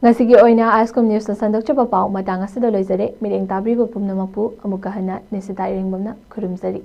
ꯉꯁꯤꯒꯤ ꯑꯣꯏꯅ ISCOM Newsꯅ ꯁꯟꯗꯣꯛꯆꯕ ꯄꯥꯎ ꯃꯇꯥꯡ ꯑꯁꯤꯗ ꯂꯣꯏꯖꯔꯦ꯫ ꯃꯤꯠꯌꯦꯡ ꯇꯥꯕꯤꯕ ꯄꯨꯝꯅꯃꯛꯄꯨ ꯑꯃꯨꯛꯀ ꯍꯟꯅ ꯅꯤꯁꯤꯇꯥ ꯏꯔꯦꯡꯕꯝꯅ ꯈꯨꯔꯨꯝꯖꯔꯤ꯫